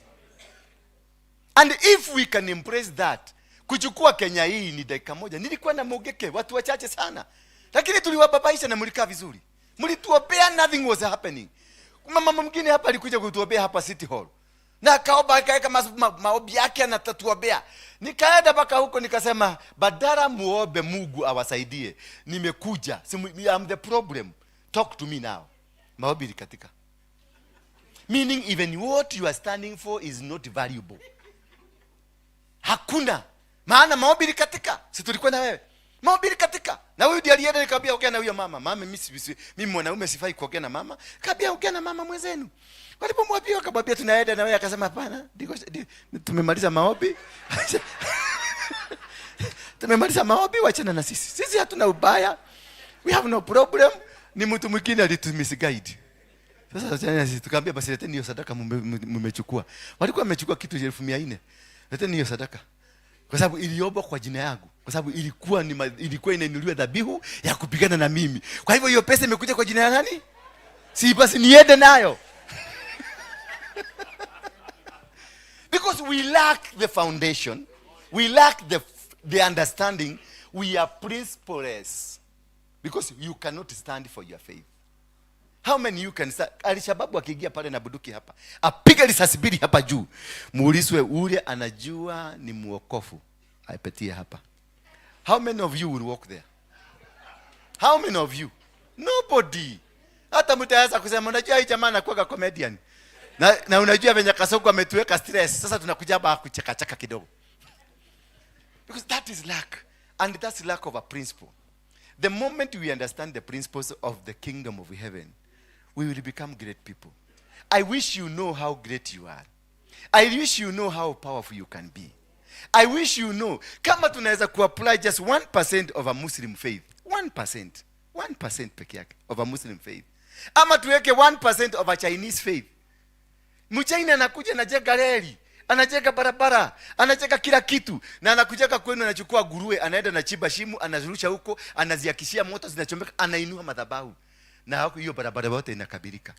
And if we can embrace that, kuchukua Kenya hii ni dakika moja. Nilikuwa na Mogeke, watu wachache sana. Lakini tuliwababaisha na mlikaa vizuri. Mlituombea, nothing was happening. Mama mwingine hapa alikuja kutuombea hapa City Hall. Na akaomba akaweka maombi yake anatatuombea. Nikaenda mpaka huko nikasema badala muombe Mungu awasaidie. Nimekuja. I'm the problem. Talk to me now. Maombi ilikatika. Meaning even what you are standing for is not valuable. Hakuna. Maana maombi ilikatika. Si tulikuwa na wewe. Maombi ilikatika. Na huyu ndiye alienda nikamwambia ongea na huyo mama. Mama mimi mwanaume sifai kuongea na mama. Kaambia ongea na mama mwenzenu. Walipomwambia akamwambia tunaenda na wewe, akasema hapana, tumemaliza maombi. Tumemaliza maombi, wachana na sisi. Sisi hatuna ubaya. We have no problem. Ni mtu mwingine alitumisguide. Sasa wachana na sisi. Tukamwambia basi leteni hiyo sadaka mmechukua. Walikuwa wamechukua kitu 400,000. Leteni hiyo sadaka. Kwa sababu iliombwa kwa jina yangu. Kwa sababu ilikuwa inainuliwa dhabihu ya kupigana na mimi. Kwa hivyo hiyo pesa imekuja kwa jina ya nani? Si basi niende nayo. Because we lack the foundation, we lack the understanding, we are principleless. Because you cannot stand for your faith. How many you can stand? Alishababu akiingia pale na bunduki hapa, apiga risasi mbili hapa juu. Muulizwe ule anajua ni muokofu, aipetie hapa. How many of you will walk there? How many of you? Nobody. Hata mtaanza kusema unajua hii jamaa anakuwa comedian. Na unajua venye Kasongo ametuweka stress. Sasa tunakuja hapa kucheka cheka kidogo. Because that is lack. And that's lack of a principle. The moment we understand the principles of the kingdom of heaven, we will become great people. I wish you know how great you are. I wish you know how powerful you can be. I wish you know. Kama tunaweza kuapply just 1% of a Muslim faith. 1%. 1% peke yake of a Muslim faith, ama tuweke 1% of a Chinese faith. Mchina anakuja, anajenga reli, anajenga barabara, anajenga kila kitu, na anakujaga kwenu, anachukua nguruwe, anaenda anachimba shimo, anazirusha huko, anaziakishia moto, zinachomeka, anainua madhabahu, na hako hiyo barabara yote inakabirika.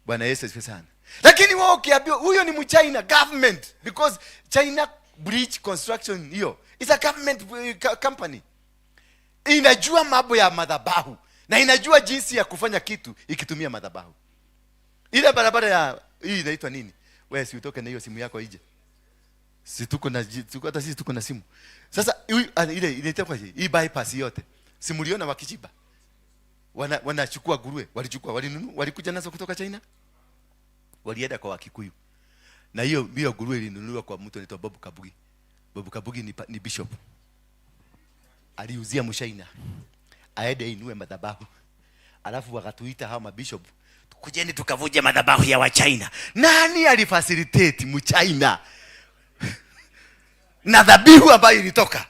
Bwana Yesu asifiwe sana. Lakini wewe ukiambiwa huyo ni Mchina, government, because China Bridge Construction hiyo is a government company, inajua mambo ya madhabahu na inajua jinsi ya kufanya kitu ikitumia madhabahu. Ile barabara ya hii inaitwa nini? Wewe si utoke na hiyo simu yako ije. Si tuko na tuko, hata sisi tuko na simu. Sasa ile inaitwa hii bypass yote, si mliona wakichiba? Wanachukua nguruwe, walichukua, walinunua, walikuja nazo kutoka China. Walienda kwa Wakikuyu. Na hiyo nguruwe ilinunuliwa kwa mtu anaitwa Bob Kabugi. Bob Kabugi ni bishop. Aliuzia Mchina aende inue madhabahu. Alafu wakatuita hao mabishop, kujeni tukavuje madhabahu ya Wachina. Nani alifacilitate Mchina na dhabihu ambayo ilitoka?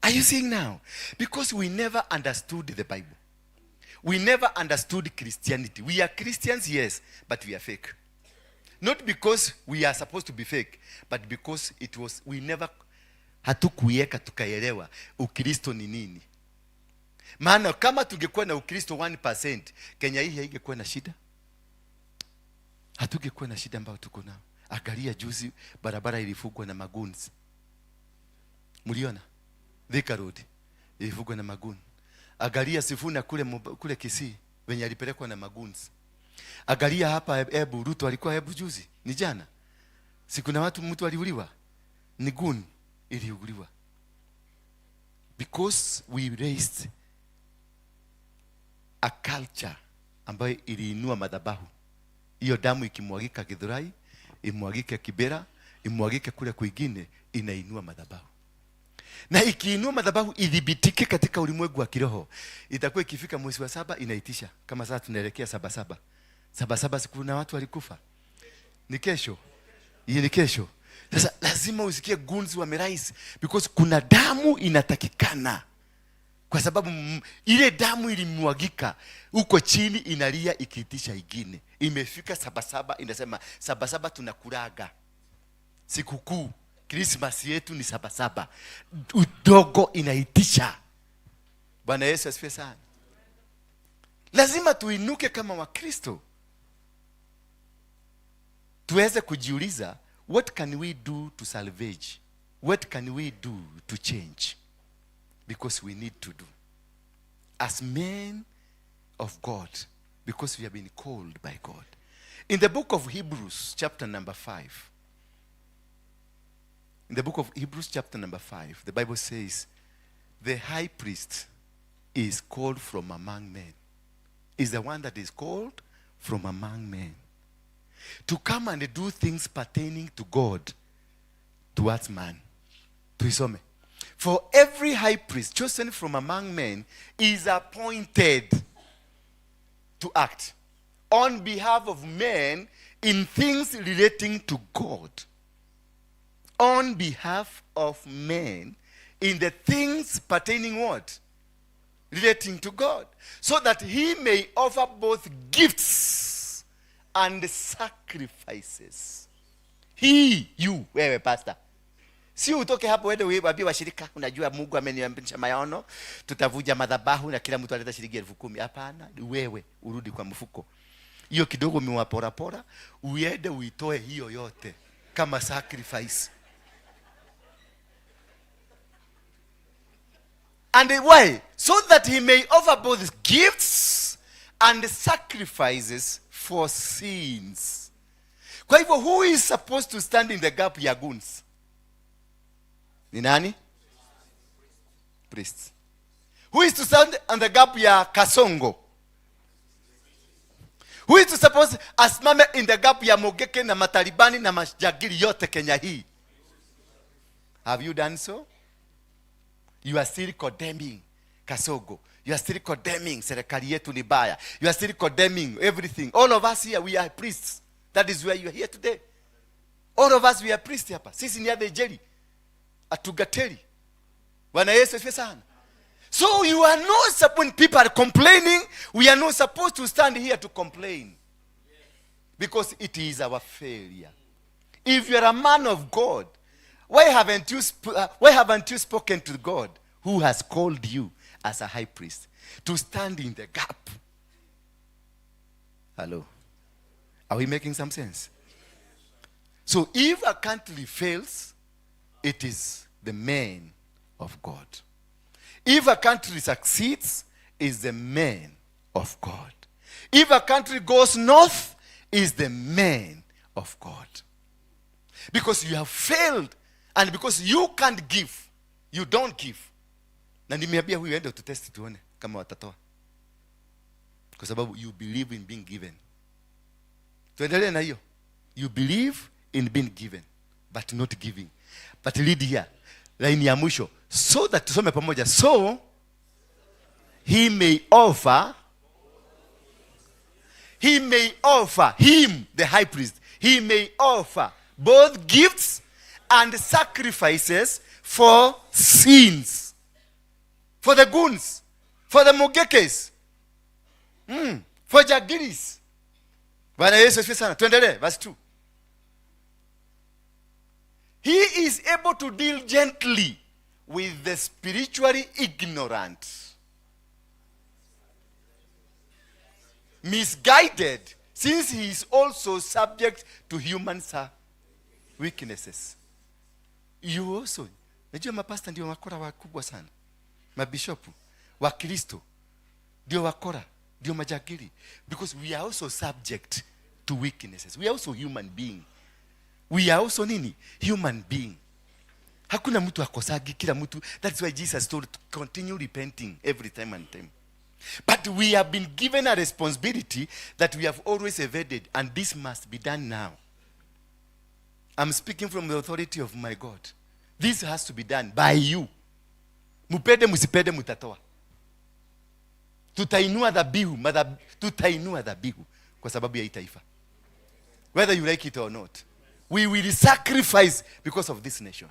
Are you seeing now? Because we never understood the Bible. We never understood Christianity. We are Christians, yes, but we are fake. Not because we are supposed to be fake, but because it was, we never, hatukuiweka tukaelewa Ukristo ni nini. Maana kama tungekuwa na Ukristo 1%, Kenya hii haingekuwa na shida. Hatungekuwa na shida ambayo tuko nao. Angalia juzi barabara ilifungwa na magoons. Mliona? Thika Road ilifungwa na magoons. Angalia Sifuna kule Kisii wenye alipelekwa na magoons. Angalia hapa Ebu, Ruto alikuwa Ebu juzi, ni jana. Si kuna watu mtu aliuliwa? Ni goon iliuliwa. Because we raised a culture ambayo iliinua madhabahu. Hiyo damu ikimwagika Githurai, imwagike Kibera, imwagike kule kwingine, inainua madhabahu. Na ikiinua madhabahu idhibitike katika ulimwengu wa kiroho, itakuwa ikifika mwezi wa 7 inaitisha. Kama sasa tunaelekea 7-7. 7-7 siku na watu walikufa. Ni kesho. Hii ni kesho. Sasa lazima usikie goons wamerise, because kuna damu inatakikana. Kwa sababu ile damu ilimwagika huko chini inalia ikiitisha ingine. Imefika 7-7 inasema 7-7 tunakulaga. Sikukuu Christmas yetu ni 7-7. Udogo inaitisha. Bwana Yesu asifiwe sana. Lazima tuinuke kama Wakristo. Tuweze kujiuliza, what can we do to salvage? What can we do to change? Because we need to do. As men of God, because we have been called by God. In the book of Hebrews, chapter number 5. In the book of Hebrews, chapter number 5, the Bible says, the high priest is called from among men. Is the one that is called from among men. To come and do things pertaining to God towards man. Tuisome. For every high priest chosen from among men is appointed to act on behalf of men in things relating to God. On behalf of men in the things pertaining what? Relating to God. So that he may offer both gifts and sacrifices. He, you, wewe pastor. Si utoke hapo uende uambie washirika, unajua Mungu ameniambia maono, tutavuja madhabahu na kila mtu aleta shilingi 10,000. Hapana, wewe urudi kwa mfuko. Hiyo kidogo umewapora pora, uende uitoe hiyo yote kama sacrifice. And why? So that he may offer both gifts and sacrifices for sins. Kwa hivyo, who is supposed to stand in the gap ya goons? Ni nani? Priests. Who is to stand in the gap ya Kasongo? Who is to suppose asimame in the gap ya Mogeke na matalibani na majagili yote Kenya hii? Have you done so? You are still condemning Kasongo. You are still condemning serikali yetu ni baya. You are still condemning everything. All of us here, we are priests. That is why you are here today. All of us, we are priests hapa. Sisi ni athejeri. Atugateri. Bwana Yesu asifiwe sana. So you are not supposed, when people are complaining, we are not supposed to stand here to complain. Because it is our failure. If you are a man of God, why haven't you spoken to God who has called you as a high priest to stand in the gap? Hello? Are we making some sense? So if a country fails, it is the man of God. If a country succeeds, it's the man of God. If a country goes north, it's the man of God. Because you have failed, and because you can't give, you don't give. Na nimeambia huyu ende tutest tuone kama watatoa. Kwa sababu you believe in being given. Tuendelee na hiyo. You believe in being given, but not giving. But read here, line ya mwisho, so that tusome pamoja. So he may offer, he may offer him, the high priest, he may offer both gifts and sacrifices for sins. For the goons, for the mugekes, for jagiris. Bwana Yesu asifiwe sana. Tuendelee, verse 2. He is able to deal gently with the spiritually ignorant, misguided, since he is also subject to human weaknesses. You also, najua mapasta ndio wakora wakubwa sana. Mabishopu, Wakristo ndio wakora, ndio majagiri, because we are also subject to weaknesses. We are also human being. We are also nini? Human being. Hakuna mtu akosagi, kila mtu. That's why Jesus told to continue repenting every time and time. But we have been given a responsibility that we have always evaded, and this must be done now. I'm speaking from the authority of my God. This has to be done by you. Mupende musipende mutatoa. Tutainua dhabihu, tutainua dhabihu kwa sababu ya hii taifa. Whether you like it or not. We will sacrifice because of this nation.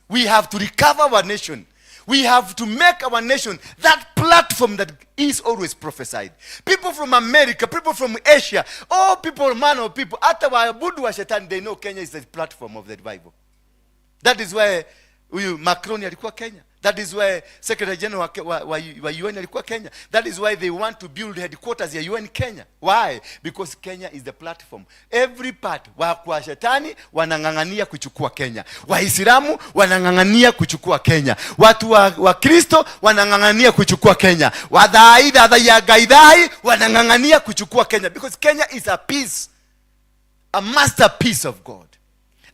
We have to recover our nation. We have to make our nation that platform that is always prophesied. People from America, people from Asia, all people, man of people, hata waabudu wa shetani, they know Kenya is the platform of the revival. That is why huyu Macron alikuwa Kenya. That is why Secretary General wa UN alikuwa Kenya. That is why they want to build headquarters ya UN Kenya. Why? Because Kenya is the platform. Every part wa kwa shetani wanang'ang'ania kuchukua Kenya. Waislamu wanang'ang'ania kuchukua Kenya. Watu wa Kristo wanang'ang'ania kuchukua Kenya. Wadhai, ya gaidai wanang'ang'ania kuchukua Kenya. Because Kenya is a piece, a masterpiece of God.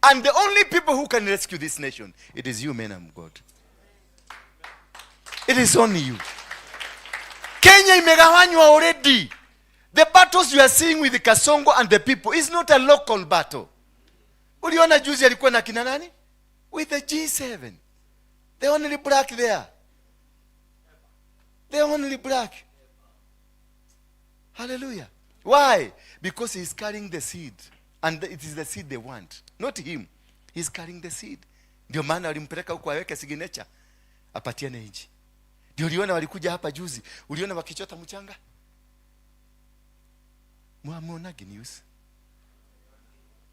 And the only people who can rescue this nation, it is you, men of God. It is only you. Kenya imegawanywa already. The battles you are seeing with the Kasongo and the people is not a local battle. Uliona juzi alikuwa na kina nani? With the G7. The only black there. The only black. Hallelujah. Why? Because he is carrying the seed. And it is the seed they want. Not him. He is carrying the seed. Ndio maana walimpeleka huko aweke signature. Apatiane nchi. Ndio uliona walikuja hapa juzi. Uliona wakichota mchanga? Mwamuonage news?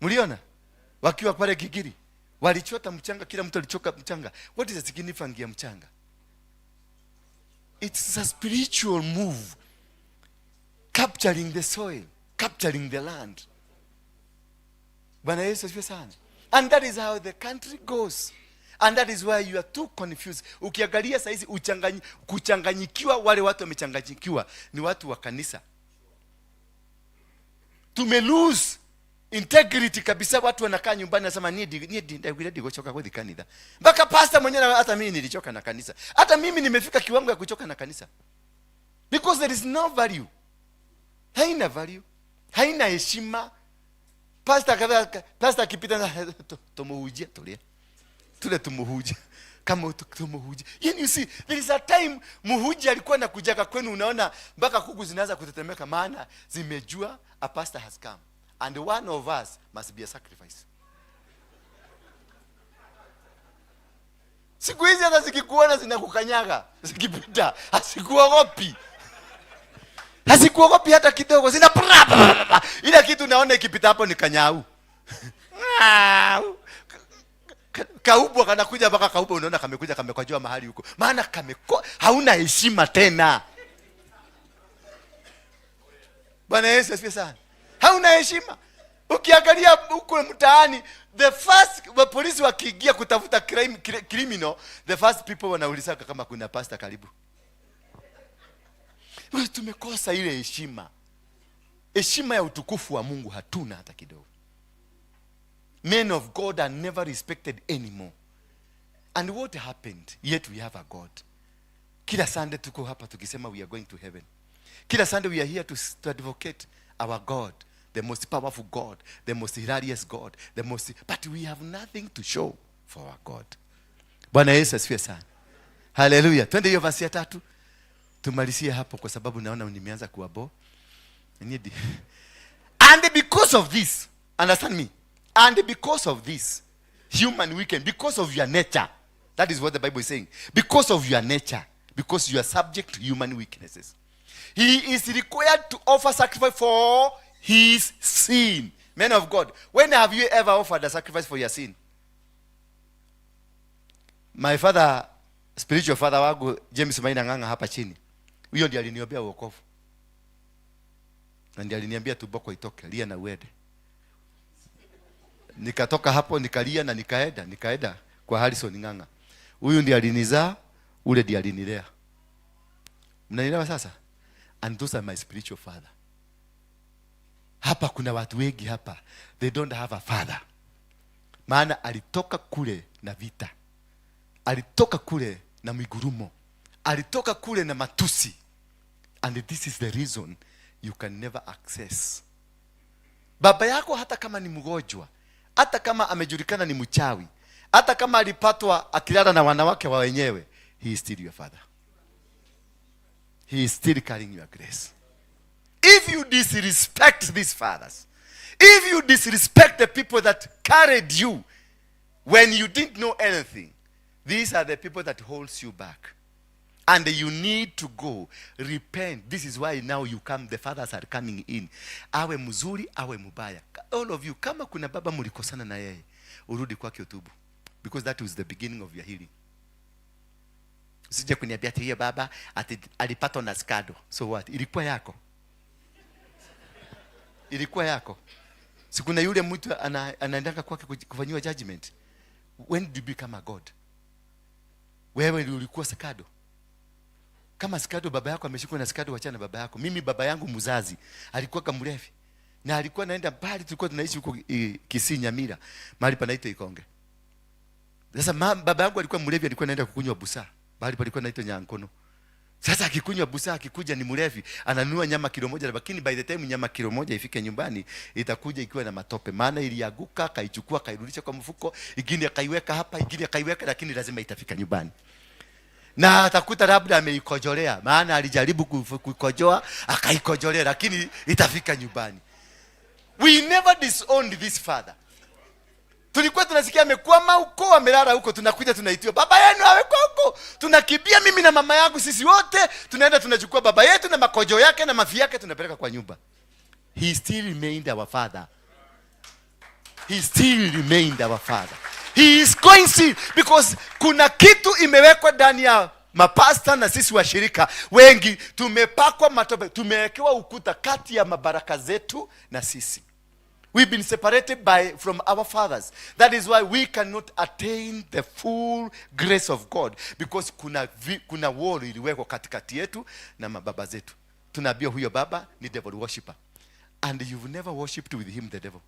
Mliona? Wakiwa pale Gigiri. Walichota mchanga, kila mtu alichoka mchanga. What is the significance ya mchanga? It's a spiritual move. Capturing the soil, capturing the land. Bwana Yesu asifiwe sana. And that is how the country goes. And that is why you are too confused. Ukiangalia saizi kuchanganyikiwa, wale watu wamechanganyikiwa ni watu wa kanisa. Tume lose integrity kabisa. Watu wanakaa nyumbani nasema ni gochoka kwa kanisa. Mpaka pastor mwenyewe, hata mimi nilichoka na kanisa. Hata mimi nimefika kiwango ya kuchoka na kanisa. Because there is no value. Haina value. Haina heshima. Pastor akipita na tumuhujia tulia. Tule tumuhujia. Kama tumuhujia. Yani you see, there is a time muhuji alikuwa anakujaga kwenu, unaona mpaka kuku zinaanza kutetemeka, maana zimejua a pastor has come. And one of us must be a sacrifice. Siku hizi hata zikikuona zinakukanyaga, zikipita hazikuogopi, hazikuogopi hata kidogo, zina pra- pra- pra- ile kitu naona ikipita hapo ni kanyau. Kaubwa kanakuja mpaka kaubwa, unaona kamekuja kamekojoa mahali huko, maana hauna heshima tena. Bwana Yesu asifiwe sana. Hauna heshima. Ukiangalia huko mtaani, the first wa polisi wakiingia kutafuta criminal, the first people wanaulizaka kama kuna pastor karibu. Wewe, tumekosa ile heshima. Heshima ya utukufu wa Mungu hatuna hata kidogo. Men of God are never respected anymore. And what happened? Yet we have a God. Kila Sunday tuko hapa tukisema we are going to heaven. Kila Sunday we are here to advocate our God, the most powerful God, the most hilarious God, the most, but we have nothing to show for our God. Bwana Yesu asifiwe sana. Hallelujah. Twende hiyo verse ya 3. Tumalizie hapo kwa sababu naona nimeanza kuwabo. Need. And because of this, understand me. And because of this human weakness, because of your nature, that is what the Bible is saying. Because of your nature, because you are subject to human weaknesses, he is required to offer sacrifice for his sin. Men of God, when have you ever offered a sacrifice for your sin? My father, spiritual father wangu James Maina Ng'ang'a hapa chini, huyo ndiye aliniombea wokovu. Na ndiye aliniambia tuboko itoke, lia na uende. Nikatoka hapo nikalia na nikaenda kwa Harrison Ng'ang'a. Huyu ndiye alinizaa, ule ndiye alinilea. Mnanielewa sasa? And those are my spiritual father. Hapa kuna watu wengi hapa, they don't have a father. Maana alitoka kule na vita. Alitoka kule na migurumo. Alitoka kule na matusi. And this is the reason you can never access. Baba yako hata kama ni mgonjwa, hata kama amejulikana ni mchawi, hata kama alipatwa akilala na wanawake wa wenyewe, he is still your father. He is still carrying your grace. If you disrespect these fathers, if you disrespect the people that carried you when you didn't know anything, these are the people that holds you back. And you need to go repent. This is why now you come, the fathers are coming in. Awe mzuri, awe mubaya. All of you, kama kuna baba mlikosana na yeye, urudi kwake utubu. Because that was the beginning of your healing. Usije kuniambia ati hiyo baba ati alipatwa na skado. So what? Ilikuwa yako. Ilikuwa yako. Si kuna yule mtu anaendanga kwake kufanyiwa judgment. When did you become a god? Wewe ndio ulikuwa skado. Kama skado baba yako ameshikwa na skado, wachana na baba yako. Mimi baba yangu mzazi alikuwa kamlevi. Na alikuwa anaenda mbali, tulikuwa tunaishi huko Kisii Nyamira, mahali panaitwa Ikonge. Sasa baba yangu alikuwa mlevi, alikuwa anaenda kukunywa busaa. Mahali palikuwa naitwa Nyankono. Sasa akikunywa busaa, akikuja ni mlevi, ananunua nyama kilo 1, lakini by the time nyama kilo 1 ifike nyumbani itakuja ikiwa na matope. Maana ilianguka, akaichukua, akairudisha kwa mfuko, ingine akaiweka hapa, ingine akaiweka, lakini lazima itafika nyumbani. Na atakuta labda ameikojolea, maana alijaribu kuikojoa, akaikojolea, lakini itafika nyumbani. We never disowned this father. Tulikuwa tunasikia amekwama huko, amelala huko, tunakuja tunaitiwa baba yenu amekuwa huko. Tunakimbia mimi na mama yangu, sisi wote tunaenda tunachukua baba yetu na makojo yake na mafi yake tunapeleka kwa nyumba. He still remained our father. He still remained our father. He is going still, because kuna kitu imewekwa ndani ya mapasta na sisi washirika wengi tumepakwa matope, tumewekewa ukuta kati ya mabaraka zetu na sisi. We've been separated from our fathers. That is why we cannot attain the full grace of God, because kuna wall iliwekwa katikati yetu na mababa zetu. Tunaambia huyo baba ni devil worshipper. And you've never worshipped with him the devil.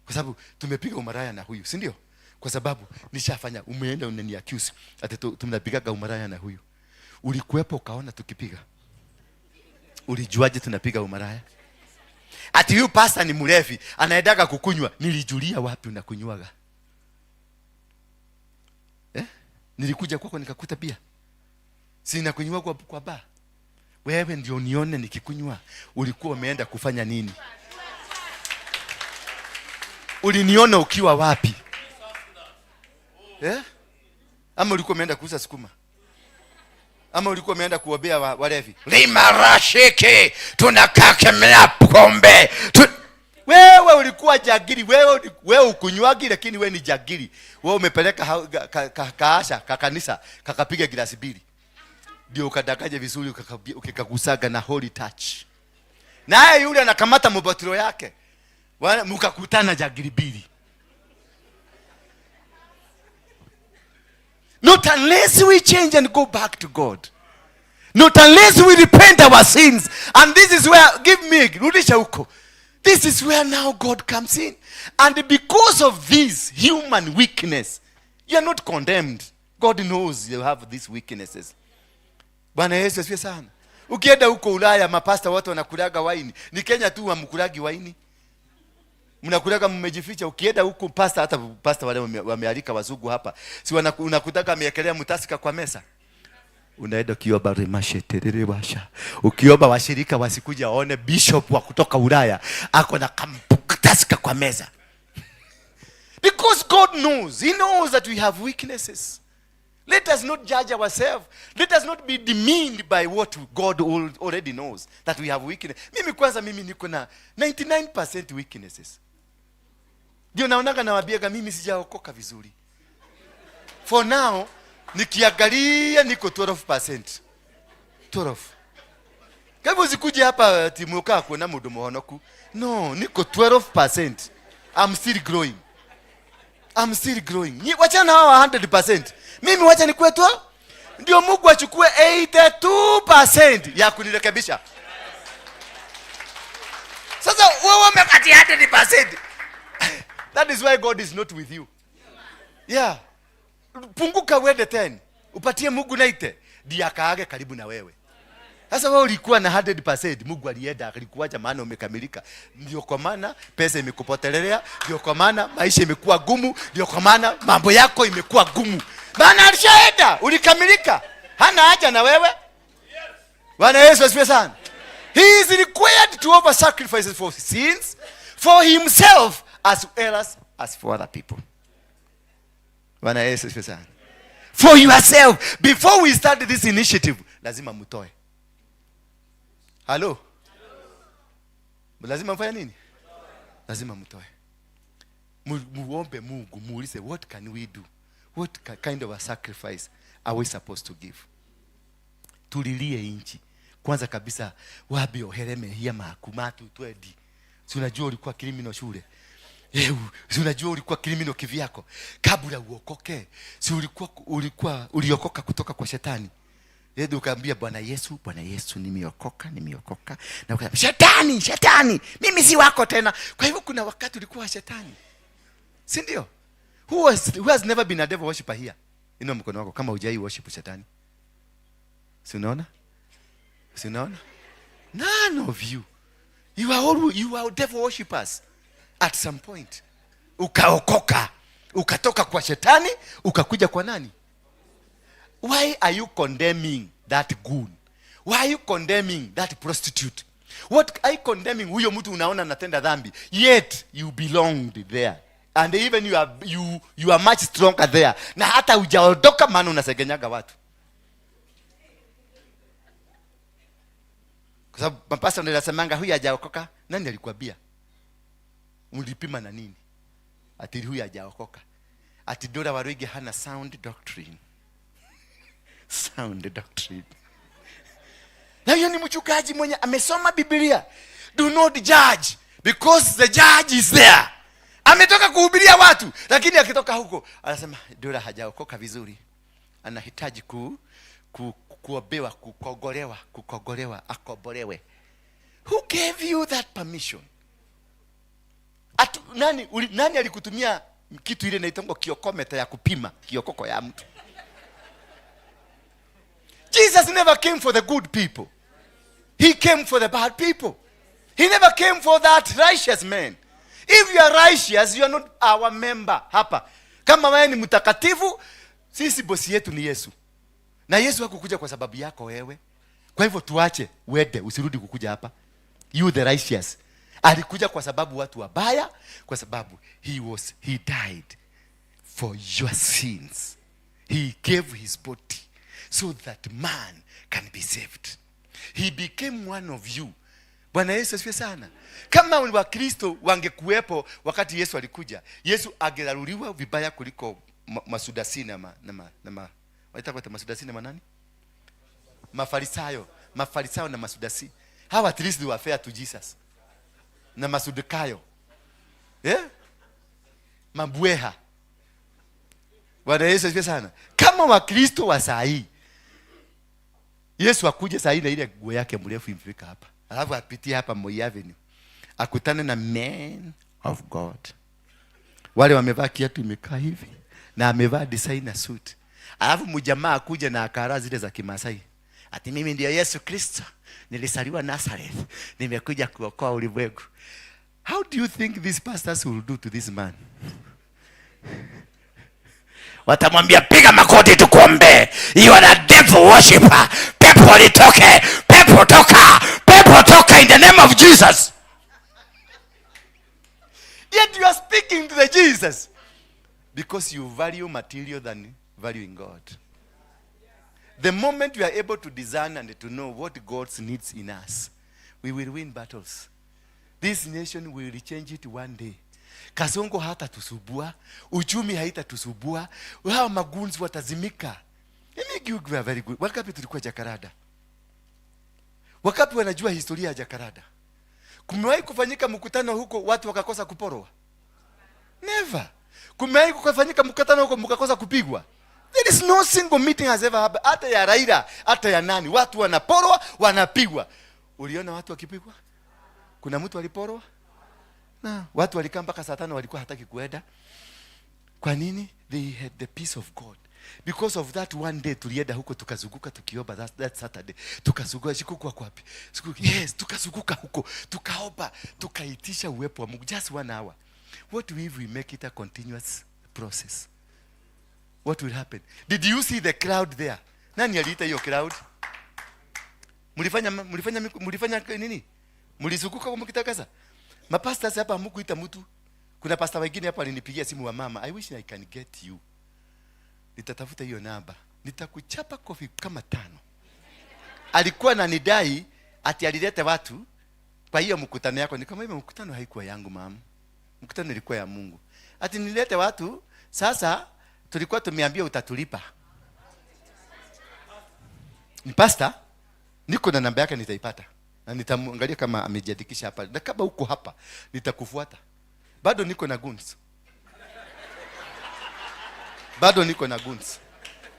Kwa sababu tumepiga umaraya na huyu, si ndio? Kwa sababu nishafanya, umeenda unani accuse ati tunapigaga umaraya na huyu. Ulikuwepo ukaona tukipiga? Ulijuaje tunapiga umaraya? Ati huyu pastor ni mlevi, anaendaga kukunywa. Nilijulia wapi unakunywaga? Nilikuja kwako nikakuta bia. Si nakunywa kwa bar. Wewe ndio unione nikikunywa. Ulikuwa umeenda kufanya nini? Uliniona ukiwa wapi? Ama ulikuwa umeenda kuuza sukuma? Ama ulikuwa umeenda kuombea walevi? Limarashiki, tunakakemea pombe. Wewe ulikuwa jagiri, wewe ukunywagi, lakini wewe ni jagiri. Wewe umepeleka kaasha ka kanisa kakapiga glasi mbili, ndio ukadakaje vizuri, ukikagusaga na holy touch. Naye yule anakamata mobatiro yake, mkakutana jagiri mbili. Not unless we change and go back to God. Not unless we repent our sins. And this is where, give me, rudisha huko. This is where now God comes in. And because of this human weakness, you are not condemned. God knows you have these weaknesses. Bwana Yesu asifiwe sana. Ukienda huko Ulaya, mapasta watu wanakulaga waini. Ni Kenya tu hamkulagi waini. Mnakulaga mmejificha. Ukienda huko pasta, hata pasta wale wamealika wazungu hapa, si unakutaka ameekelea mtasika kwa mesa. Unaenda ukiomba remasheterere washa. Ukiomba washirika wasikuja waone bishop wa kutoka Ulaya ako na kamtasika kwa meza. Because God knows. He knows that we have weaknesses. Let us not judge ourselves. Let us not be demeaned by what God already knows that we have weakness. Mimi kwanza mimi niko na 99% weaknesses. Ndio naonaga nawaambiaga mimi sijaokoka vizuri. For now nikiangalia niko 12%. 12. Kwa hivyo usikuje hapa timu ukaa kuona mundu muhonoku. No, niko 12%. I'm still growing. I'm still growing. Wacha na hawa 100%. Mimi wacha nikuwe tu. Ndio Mungu achukue 82% ya kunirekebisha. Sasa wewe umekati 100%. That is why God is not with you. Yeah. Punguka uende 10. Upatie Mungu 90. Ndiye akaage karibu na wewe. Sasa wewe ulikuwa na 100%, Mungu alienda alikuacha maana umekamilika. Ndio kwa maana pesa imekupotelea, ndio kwa maana maisha imekuwa gumu, ndio kwa maana mambo yako imekuwa gumu. Maana alishaenda, ulikamilika. Hana haja na wewe. Bwana Yesu asifiwe sana. He is required to offer sacrifices for sins, for himself as well as for other people. Bwana Yesu asifiwe sana. For yourself, before we start this initiative, lazima mtoe. Hello? Lazima mfanye nini? Lazima mtoe. Muombe Mungu, muulize what can we do? What kind of a sacrifice are we supposed to give? Tulilie inchi. Kwanza kabisa wabi ohere mehia maku matu twendi. Si unajua ulikuwa criminal shule? Si unajua ulikuwa criminal kivyako? Kabla uokoke, si uliokoka kutoka kwa shetani? Yeye ukaambia Bwana Yesu, Bwana Yesu nimeokoka, nimeokoka. Na ukaambia shetani, shetani, mimi si wako tena. Kwa hivyo kuna wakati ulikuwa shetani. Si ndio? Who has never been a devil worshiper here? Inua mkono wako kama hujai worship shetani. Si unaona? Si unaona? None of you. You are devil worshippers at some point. Ukaokoka, ukatoka kwa shetani, ukakuja kwa nani? Why are you condemning that goon? Why are you condemning that prostitute? What are you condemning huyo mtu unaona anatenda dhambi? Yet you belonged there. And even you are much stronger there. Na hata hujaondoka maana unasegenyaga watu. Kwa sababu mapasta ndio wanasemanga huyu hajaokoka. Nani alikwambia? Mlipima na nini? Ati huyu hajaokoka. Ati Dora Waruinge hana sound doctrine. Sound doctrine. Na hiyo ni mchungaji mwenye amesoma Biblia. Do not judge because the judge is there. Ametoka kuhubiria watu, lakini akitoka huko anasema Dora hajaokoka vizuri. Anahitaji kuobewa, kukogolewa, akobolewe. Who gave you that permission? Nani alikutumia kitu ile inaitwa kiokometa ya kupima kiokoko ya mtu? Jesus never came for the good people. He came for the bad people. He never came for that righteous man. If you are righteous, you are not our member hapa. Kama wewe ni mtakatifu, sisi bosi yetu ni Yesu. Na Yesu hakukuja kwa sababu yako wewe. Kwa hivyo tuache uende, usirudi kukuja hapa. You the righteous. Alikuja kwa sababu watu wabaya, kwa sababu he died for your sins. He gave his body so that man can be saved. He became one of you. Bwana Yesu asifiwe sana. Kama Wakristo wangekuwepo wakati Yesu alikuja, Yesu angeraruliwa vibaya kuliko Masudasi na ma, na ma, na ma, waita kwa Masudasi na manani? Mafarisayo, Mafarisayo na Masudasi. Hawa at least they were fair to Jesus. Na Masudukayo. Mabweha. Bwana Yesu asifiwe sana. Kama Wakristo wa saa hii, Yesu akuje saa hii na ile nguo yake mrefu imefika hapa, alafu apitie hapa Moi Avenue, akutane na men of God wale wamevaa kiatu imekaa hivi na amevaa designer suit, alafu mjamaa akuja na akara zile za Kimasai, ati mimi ndio Yesu Kristo, nilisaliwa Nazareth, nimekuja kuokoa ulimwengu. How do you think these pastors will do to this man? Watamwambia piga makoti tukuombe, you are a devil worshipper, pepo litoke, pepo toka, pepo toka in the name of Jesus. Yet you are speaking to the Jesus because you value material than valuing God. The moment we are able to discern and to know what God needs in us, we will win battles. This nation will change it one day. Kasongo hatatusubua, uchumi haitatusubua, hawa magoons watazimika. Let me give you a very good. Wakapi tulikuwa Jakarada? Wakapi wanajua historia ya Jakarada? Kumewahi kufanyika mkutano huko watu wakakosa kuporwa? Never. Kumewahi kufanyika mkutano huko mkakosa kupigwa? There is no single meeting has ever happened. Hata ya Raila, hata ya nani, watu wanaporwa, wanapigwa. Uliona watu wakipigwa? Kuna mtu aliporwa? Na watu walikaa mpaka saa 5 walikuwa hataki kuenda. Kwa nini? They had the peace of God. Because of that one day tulienda huko tukazunguka tukiomba that Saturday. Tukazunguka siku kwa wapi? Siku, yes, tukazunguka huko, tukaomba, tukaitisha uwepo wa Mungu just 1 hour. What if we make it a continuous process? What will happen? Did you see the crowd there? Nani aliita hiyo crowd? Mlifanya nini? Mlizunguka mkitakasa? Mapastors hapa hamkuita mtu. Kuna pastor wengine hapa alinipigia simu wa mama, I wish I can get you. Nitatafuta hiyo namba. Nitakuchapa kofi kama 5. Alikuwa ananidai ati alileta watu kwa hiyo mkutano yako. Nikamwambia mkutano haikuwa yangu mama. Mkutano ilikuwa ya Mungu. Ati nilete watu, sasa tulikuwa tumeambia utatulipa. Ni pastor, niko na namba yake nitaipata. Na nitamwangalia kama amejiandikisha hapa. Na kama uko hapa, nitakufuata. Bado niko na goons. Bado niko na goons.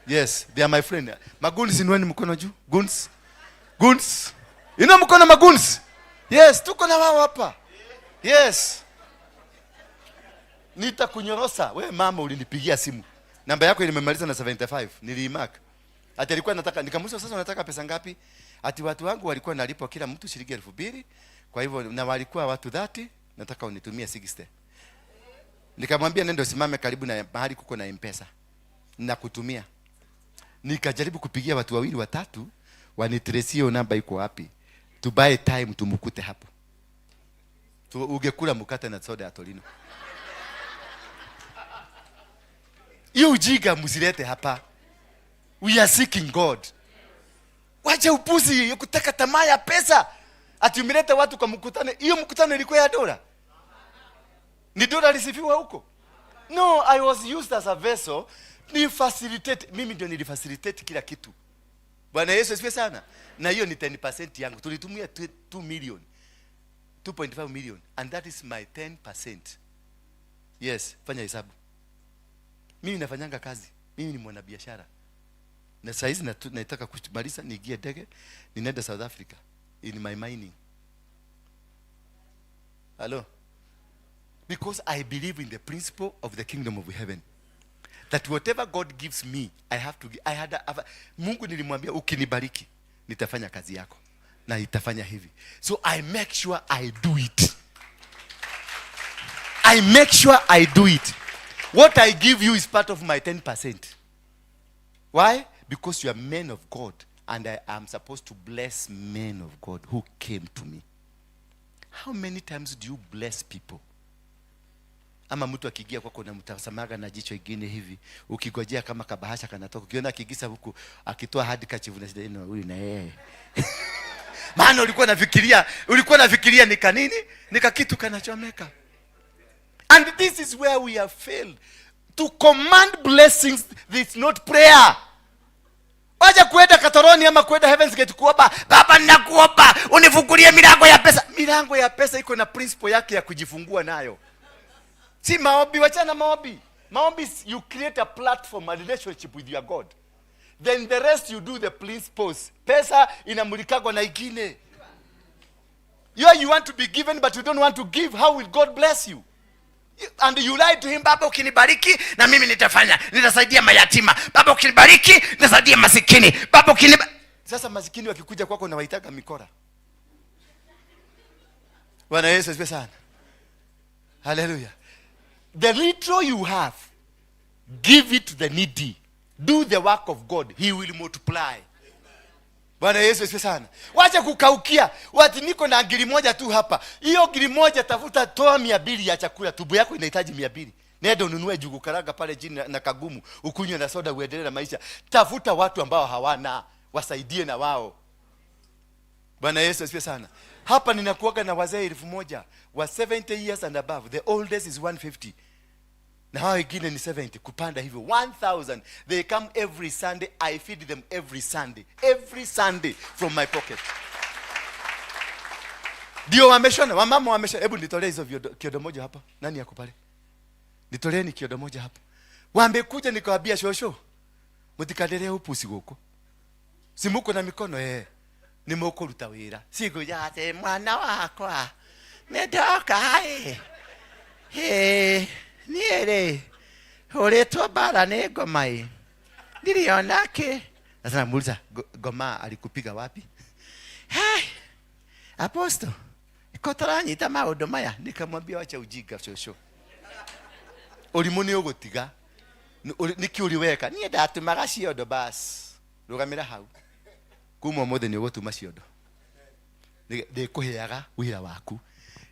Yes, they are my friend. Magoons inueni mkono juu. Goons. Goons. Inua mkono magoons. Yes, tuko na wao hapa. Yes. Nitakunyorosa. We mama ulinipigia simu. Namba yako ilimemaliza na 75. Niliimark. Ati alikuwa anataka, nikamuuliza sasa unataka pesa ngapi? Ati watu wangu walikuwa nalipwa kila mtu shilingi 2000. Kwa hivyo na walikuwa watu 30, nataka unitumie 60. Nikamwambia nenda usimame karibu na mahali kuko na M-Pesa. Nakutumia. Nikajaribu kupigia watu wawili watatu wanitrace hiyo namba iko wapi. To buy time tumkute hapo. Tu ungekula mkate na soda ya Torino. Hiyo ujinga msilete hapa. We are seeking God. Wacha upuzi kutaka tamaa ya pesa. Ati umeleta watu kwa mkutano. Hiyo mkutano ilikuwa ya dola. Ni dola lisifiwa huko? No, I was used as a vessel. Ni facilitate. Mimi ndio nilifacilitate kila kitu. Bwana Yesu asifiwe sana. Na hiyo ni 10% yangu. Tulitumia 2 million. 2.5 million. And that is my 10%. Yes, fanya hesabu. Mimi nafanyanga kazi. Mimi ni mwanabiashara. Na saa hizi nataka kumaliza niingie ndege, ninaenda South Africa in my mining. Hello? Because I believe in the principle of the kingdom of heaven. That whatever God gives me, I have to give. Mungu nilimwambia ukinibariki, nitafanya kazi yako. Na itafanya hivi. So I make sure I do it. I make sure I do it. What I give you is part of my 10%. Why? Because you are men of God, and I am supposed to bless men of God who came to me. How many times do you bless people? Ama mtu akiingia kwako unamtazamaga na jicho ingine hivi, ukigojea kama kabahasha kanatoka, ukiona akigisa huku akitoa handkerchief unasema no, huyu na yeye. Maana ulikuwa nafikiria ni kanini? Ni kakitu kanachomeka. And this is where we have failed. To command blessings, it's not prayer. Wacha kuenda Katoroni ama kuenda Heaven's Gate kuomba, "Baba, ninakuomba unifungulie milango ya pesa." Milango ya pesa iko na principle yake ya kujifungua nayo. Si maombi, wachana na maombi. Maombi is you create a platform, a relationship with your God. Then the rest you do the principles. Pesa inamulikagwa na ingine. You want to be given but you don't want to give. How will God bless you? And you lie to him, "Baba, ukinibariki na mimi nitafanya, nitasaidia mayatima. Baba, ukinibariki nitasaidia masikini. Baba, ukiniba..." Sasa masikini wakikuja kwako nawaitaga mikora. Bwana Yesu asifiwe sana. Hallelujah. The little you have, give it to the needy. Do the work of God. He will multiply. Bwana Yesu asifiwe sana. Wacha kukaukia. Wati niko na 1,000 tu hapa. Hiyo 1,000 tafuta, toa 200 ya chakula. Tumbo yako inahitaji 200. Nenda ununue njugu karanga pale chini na kagumu, ukunywe na soda uendelee na maisha. Tafuta watu ambao hawana, wasaidie na wao. Bwana Yesu asifiwe sana. Hapa ninakuaga na wazee 1,000 wa 70 years and above. The oldest is 150 na hao wengine ni 70 kupanda hivyo, 1000. They come every Sunday. I feed them every Sunday, every Sunday from my pocket. Ndio wameshona, wamama wameshona. Hebu nitolee hizo kiodo moja hapa. Nani yako pale? Nitoleeni kiodo moja hapa. Wamekuja, nikawambia, "Shosho, mutikaderea upusi guku. Simuko na mikono nimukuruta wira sikuja ati mwana wakwa nindoka ĩ niĩ rĩ hũrĩtwo mbara nĩ ngoma ĩ ndirĩ onake." Sasa namuuliza, "Ngoma alikupiga wapi?" "Hai, apostle, ko tũranyita maũndũ maya." Nikamwambia, "Wacha ujinga, shosho, ũrimũ nĩ ũgũtiga. Nĩkĩ ũrĩ weka? Niĩ ndatumaga ciondo. Bas, rũgamĩra hau. Kuma ũmũthĩ nĩ ũgũtuma ciondo. Ndĩkũheaga wĩra waku."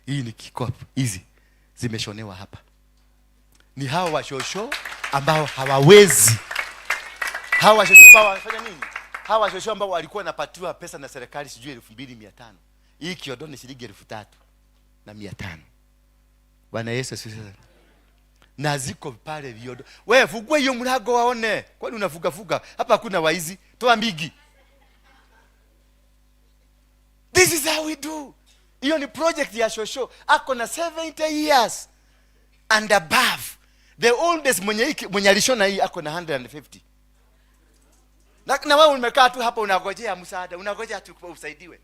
Hii ni kikopu, hizi zimeshonewa hapa ni hawa washosho ambao hawawezi, hawa washosho ambao wanafanya nini, hawa washosho ambao walikuwa wanapatiwa pesa na serikali, sijui 2,500. Hii kiodo ni shilingi 3,500. Bwana Yesu asifiwe sana. Na ziko pale viodo. Wewe fungue hiyo mlango waone. Kwani unafuga fuga hapa? Hakuna waizi. Toa mbigi. This is how we do. Hiyo ni project ya shosho ako na 70 years and above. The oldest mwenye hiki, mwenye alishona hii, ako na 150. Na wewe umekaa tu hapa unagojea msaada, unagojea tu usaidiwe.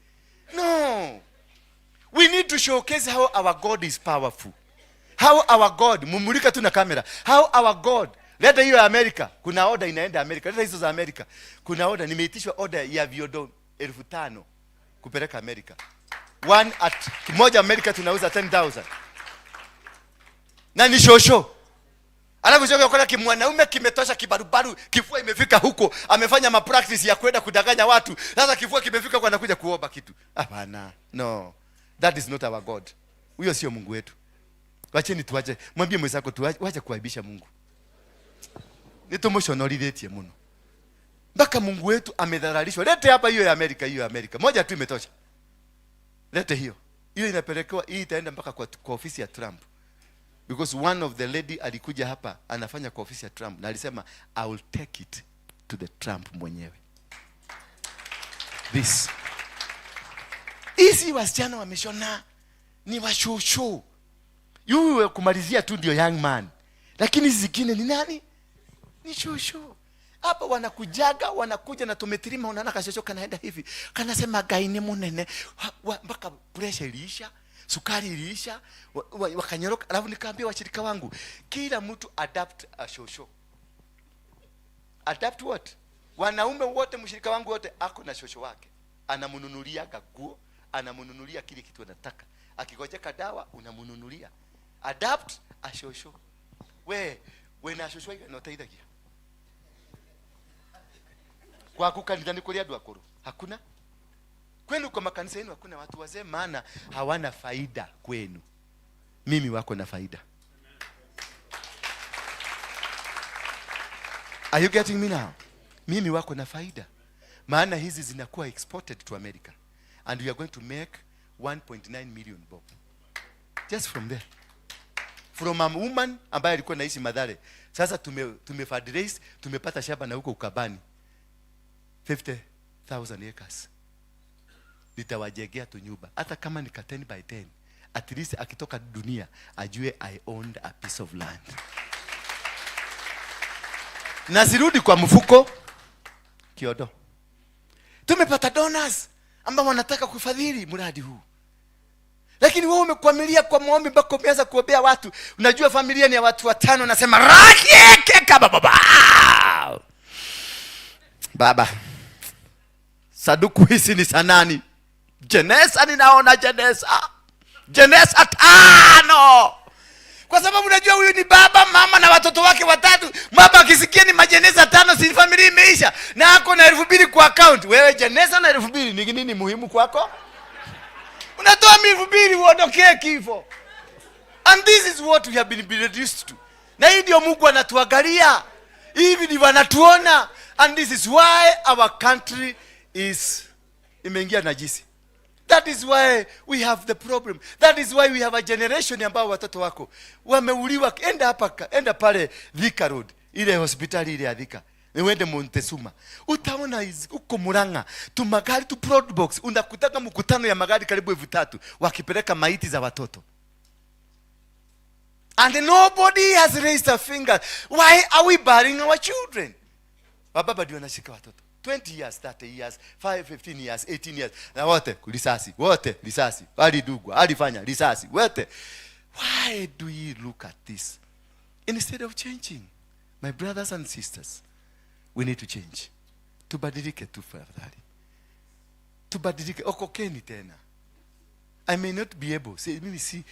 No, we need to showcase how our God is powerful, how our God, mumulika tu na kamera, how our God. Leta hiyo ya Amerika. Kuna order inaenda Amerika. Leta hizo za Amerika. Kuna order, nimeitishwa order ya viodo 5,000 kupeleka Amerika. One at moja Amerika tunauza 10,000. Na ni shosho. Alafu shosho kuna kimwanaume kimetosha kibarubaru, kifua imefika huko, amefanya mapractice ya kwenda kudanganya watu. Sasa kifua kimefika huko, anakuja kuomba kitu. Hapana. No. That is not our God. Huyo sio Mungu wetu. Wacheni tuache. Mwambie mwenzako, tuache, wacha kuaibisha Mungu. Nitumuconorithĩtie mũno mpaka Mungu wetu amedhararishwa. Lete hapa hiyo ya Amerika, hiyo ya Amerika. Moja tu imetosha. Lete hiyo. Hiyo inapelekewa, hii itaenda mpaka kwa ofisi ya Trump. Because one of the lady alikuja hapa anafanya kwa ofisi ya Trump na alisema, "I will take it to the Trump mwenyewe." This. Hizi wasichana wameshona ni washosho. Yule kumalizia tu ndio young man. Lakini hizi zingine ni nani? Ni shosho. Hapa wanakujaga, wanakuja na tumetirima, unaona kashosho kanaenda hivi. Kanasema, "Ngai ni munene." Mpaka pressure iliisha, sukari iliisha, wakanyoroka. Alafu nikaambia washirika wangu, kila mtu adopt a shosho. Adopt what? Wanaume wote, mshirika wangu wote ako na shosho wake. Anamnunulia nguo, anamnunulia kile kitu anataka. Akigojeka dawa unamnunulia. Adopt a shosho. We na shosho igana ũteithagia kwaku kanitha nĩ kũrĩ andũ akũrũ? Hakuna. Kwenu kwa makanisa yenu hakuna watu wazee, maana hawana faida kwenu. Mimi wako na faida. Are you getting me now? Mimi wako na faida, maana hizi zinakuwa exported to America and we are going to make 1.9 million bob just from there, from a woman ambaye alikuwa naishi Mathare. Sasa tume fundraise, tumepata shamba na huko Ukabani 50,000 acres. Nitawajengea tu nyumba hata kama ni ka 10 by 10, at least akitoka dunia ajue I owned a piece of land na sirudi kwa mfuko kiodo. Tumepata donors ambao wanataka kufadhili mradi huu, lakini wewe umekwamilia kwa maombi mpaka umeanza kuombea watu. Unajua familia ni ya watu watano, nasema rakieke baba baba, saduku hizi ni sanani jenesa, ninaona jenesa, jenesa tano, kwa sababu unajua huyu ni baba, mama na watoto wake watatu. Baba akisikia ni majeneza tano, si familia imeisha, na ako na 2,000 kwa account. Wewe jeneza na 2,000 ni nini muhimu kwako? Unatoa 2,000 uondokee kifo. And this is what we have been reduced to. Na hii ndio Mungu anatuangalia hivi, ndivyo anatuona, and this is why our country is imeingia najisi. That is why we have the problem. That is why we have a generation ambao watoto wako wameuliwa. Enda hapa, enda pale Thika Road, ile hospitali ile ya Thika, uende Montezuma, utaona huko Murang'a tu magari tu box, unakutaka mkutano ya magari karibu 3,000 wakipeleka maiti za watoto, and nobody has raised a finger. Why are we burying our children? Wababa ndio wanashika watoto 20 years, 30 years, 5, 15 years, 18 years, na wote risasi, wote risasi, alidugwa, alifanya risasi, wote. Why do you look at this instead of changing? My brothers and sisters, we need to change. Tubadilike tu tafadhali, tubadilike. Okokeni tena. I may not be able, si, mimi si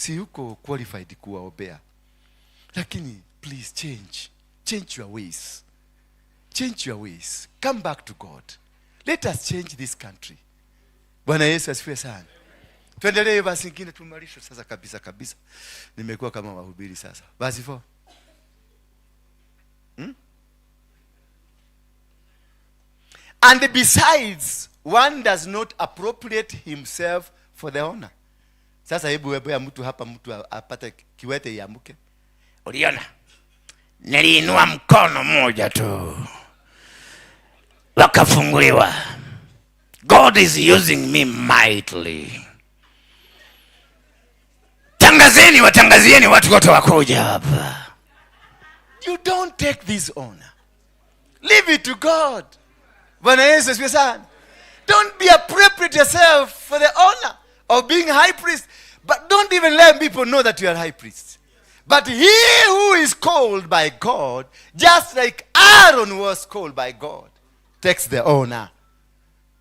yuko qualified kuwaombea, lakini please change, change your ways, change your ways, come back to God. Let us change this country. Bwana Yesu asifiwe sana. Tuendelee basi ingine, tumalishe sasa kabisa kabisa. Nimekuwa kama wahubiri sasa. Basi 4. And besides, one does not appropriate himself for the honor. Sasa hebu webea mtu hapa, mtu apate kiwete iamuke. Uliona, niliinua mkono mmoja tu wakafunguliwa. God is using me mightily. Tangazeni, watangazieni watu wote wakuja hapa. You don't take this honor. Leave it to God. Bwana Yesu asifiwe sana. Don't be appropriate yourself for the honor of being high priest. But don't even let people know that you are high priest. But he who is called by God, just like Aaron was called by God, takes the honor.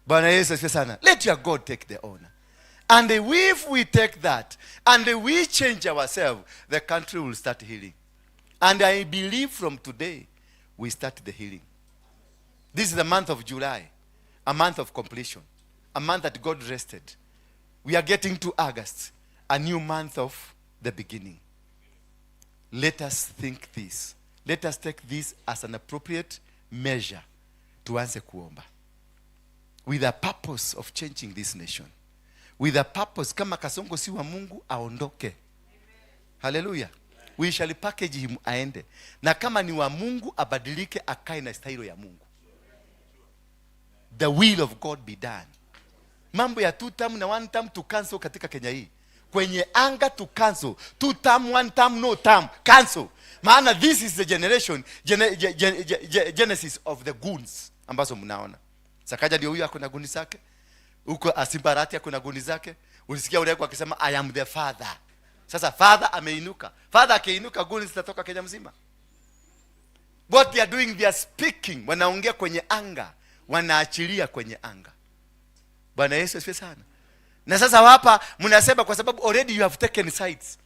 Bwana Yesu asifiwe sana. Let your God take the honor. And if we take that, and we change ourselves, the country will start healing. And I believe from today, we start the healing. This is the month of July, a month of completion, a month that God rested. We are getting to August, a new month of the beginning. Let us think this. Let us take this as an appropriate measure. Tuanze kuomba with a purpose of changing this nation, with a purpose. Kama Kasongo si wa Mungu, aondoke. Haleluya. We shall package him aende, na kama ni wa Mungu, abadilike, akae na stailo ya Mungu. The will of God be done. Mambo ya two term na one term to cancel katika Kenya hii, kwenye anga to cancel two term, one term, no term, cancel, maana this is the generation gene, ge, ge, ge, ge, genesis of the goons ambazo mnaona. Sakaja ndio huyo ako na guni zake huko, Simba Arati ako na guni zake. Ulisikia ule akisema, "I am the father." Sasa father ameinuka. Father akiinuka, guni zitatoka Kenya mzima. What they are doing, they are speaking, wanaongea kwenye anga, wanaachilia kwenye anga. Bwana Yesu asifiwe sana. Na sasa hapa mnasema kwa sababu already you have taken sides.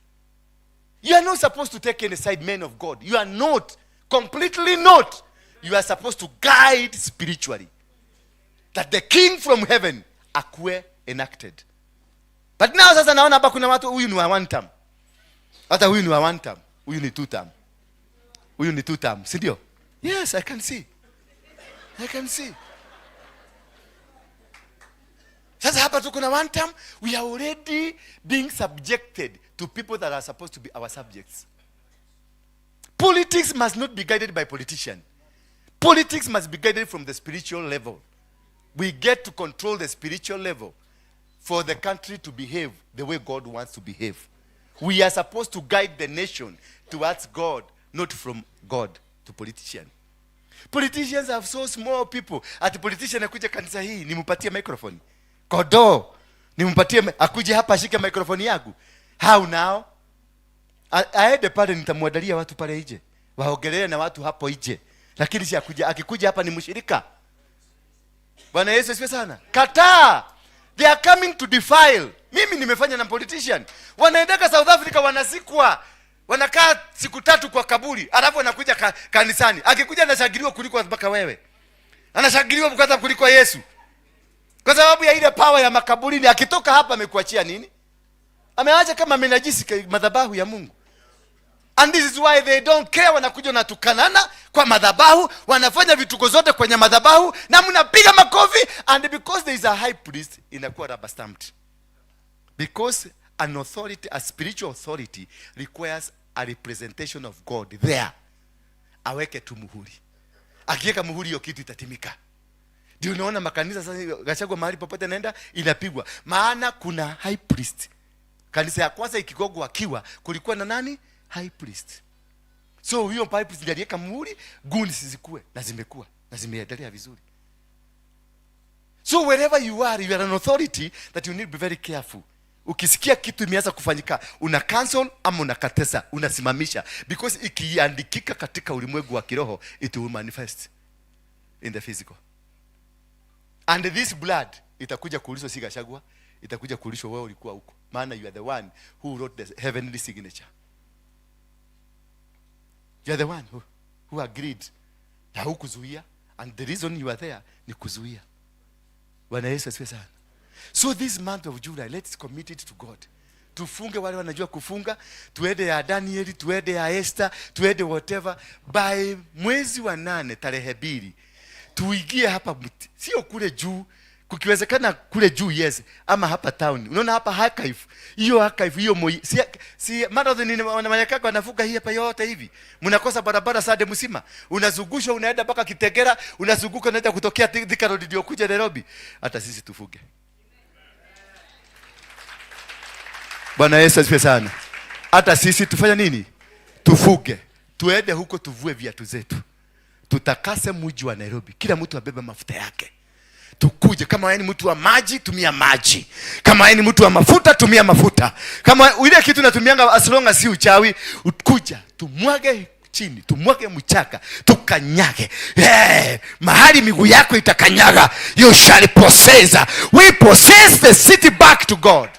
You are not supposed to take any side, men of God. You are not, completely not. You are supposed to guide spiritually that the king from heaven akuwe enacted. But now sasa naona hapa kuna watu, huyu ni wa one term, hata huyu ni wa one term, huyu ni two term, huyu ni two term, si ndio? Yes, I can see. I can see. Sasa hapa tuko na one term, we are already being subjected to people that are supposed to be our subjects. Politics must not be guided by politicians. Politics must be guided from the spiritual level. We get to control the spiritual level for the country to behave the way God wants to behave. We are supposed to guide the nation towards God, not from God to politician. Politicians have so small people. Ati politician akuja kanisa hii, nimpatie microphone. Kodoo, nimpatie akuje hapa ashike microphone yangu. How now? Aende pale, nitamwandalia watu pale nje. Waongelee na watu hapo nje. Lakini si akuja, akikuja hapa ni mshirika. Bwana Yesu asifiwe sana. Kataa. They are coming to defile. Mimi nimefanya na politician. Wanaendaka South Africa wanazikwa. Wanakaa siku 3 kwa kaburi, alafu wanakuja kanisani. Akikuja anashangiliwa kuliko mpaka wewe. Anashangiliwa kwanza kuliko Yesu. Kwa sababu ya ile power ya makaburini. Akitoka hapa amekuachia nini? Ameacha kama amenajisi madhabahu ya Mungu. And this is why they don't care. Wanakuja na tukanana kwa madhabahu, wanafanya vituko zote kwenye madhabahu na mnapiga makofi. And because there is a high priest, inakuwa rubber stamped. Because an authority, a spiritual authority requires a representation of God there. Aweke tu muhuri. Akiweka muhuri hiyo kitu itatimika. Ndio unaona makanisa sasa Gachagua mahali popote naenda inapigwa. Maana kuna high priest. Kanisa ya kwanza ikigogwa akiwa kulikuwa na nani? High priest. So huyo high priest ndiye aliweka muhuri, goons zikue na zimekuwa na zimeendelea vizuri. So wherever you are, you are an authority that you need to be very careful. Ukisikia kitu imeanza kufanyika, una cancel ama unakatesa, unasimamisha, because ikiandikika katika ulimwengu wa kiroho, it will manifest in the physical. And this blood itakuja kuulizwa, si Gachagua, itakuja kuulizwa wewe ulikuwa huko, maana you are the one who wrote the heavenly signature. You are the one who agreed na hukuzuia, and the reason you are there ni kuzuia. Bwana Yesu asifiwe sana. So this month of July, let's commit it to God. Tufunge wale wanajua kufunga, tuende ya Danieli, tuende ya Esther, tuende whatever. By mwezi wa 8 tarehe 2 tuingie hapa, sio kule juu, kukiwezekana kule juu yes, ama hapa town. Unaona hapa archive, hiyo archive hiyo moi, si marathon ni wana wanavuka hii hapa yote hivi. Mnakosa barabara sade mzima. Unazungushwa unaenda mpaka Kitegera, unazunguka unaenda kutokea Thika Road ndio kuja Nairobi. Hata sisi tufuge. Bwana Yesu asifiwe sana. Hata sisi tufanye nini? Tufuge. Tuende huko tuvue viatu zetu. Tutakase mji wa Nairobi. Kila mtu abebe mafuta yake. Tukuje. Kama wewe ni mtu wa maji, tumia maji. Kama wewe ni mtu wa mafuta, tumia mafuta. Kama ile kitu natumianga as long as si uchawi, ukuja tumwage chini, tumwage mchaka, tukanyage. Hey, mahali miguu yako itakanyaga, you shall possess. We possess the city back to God.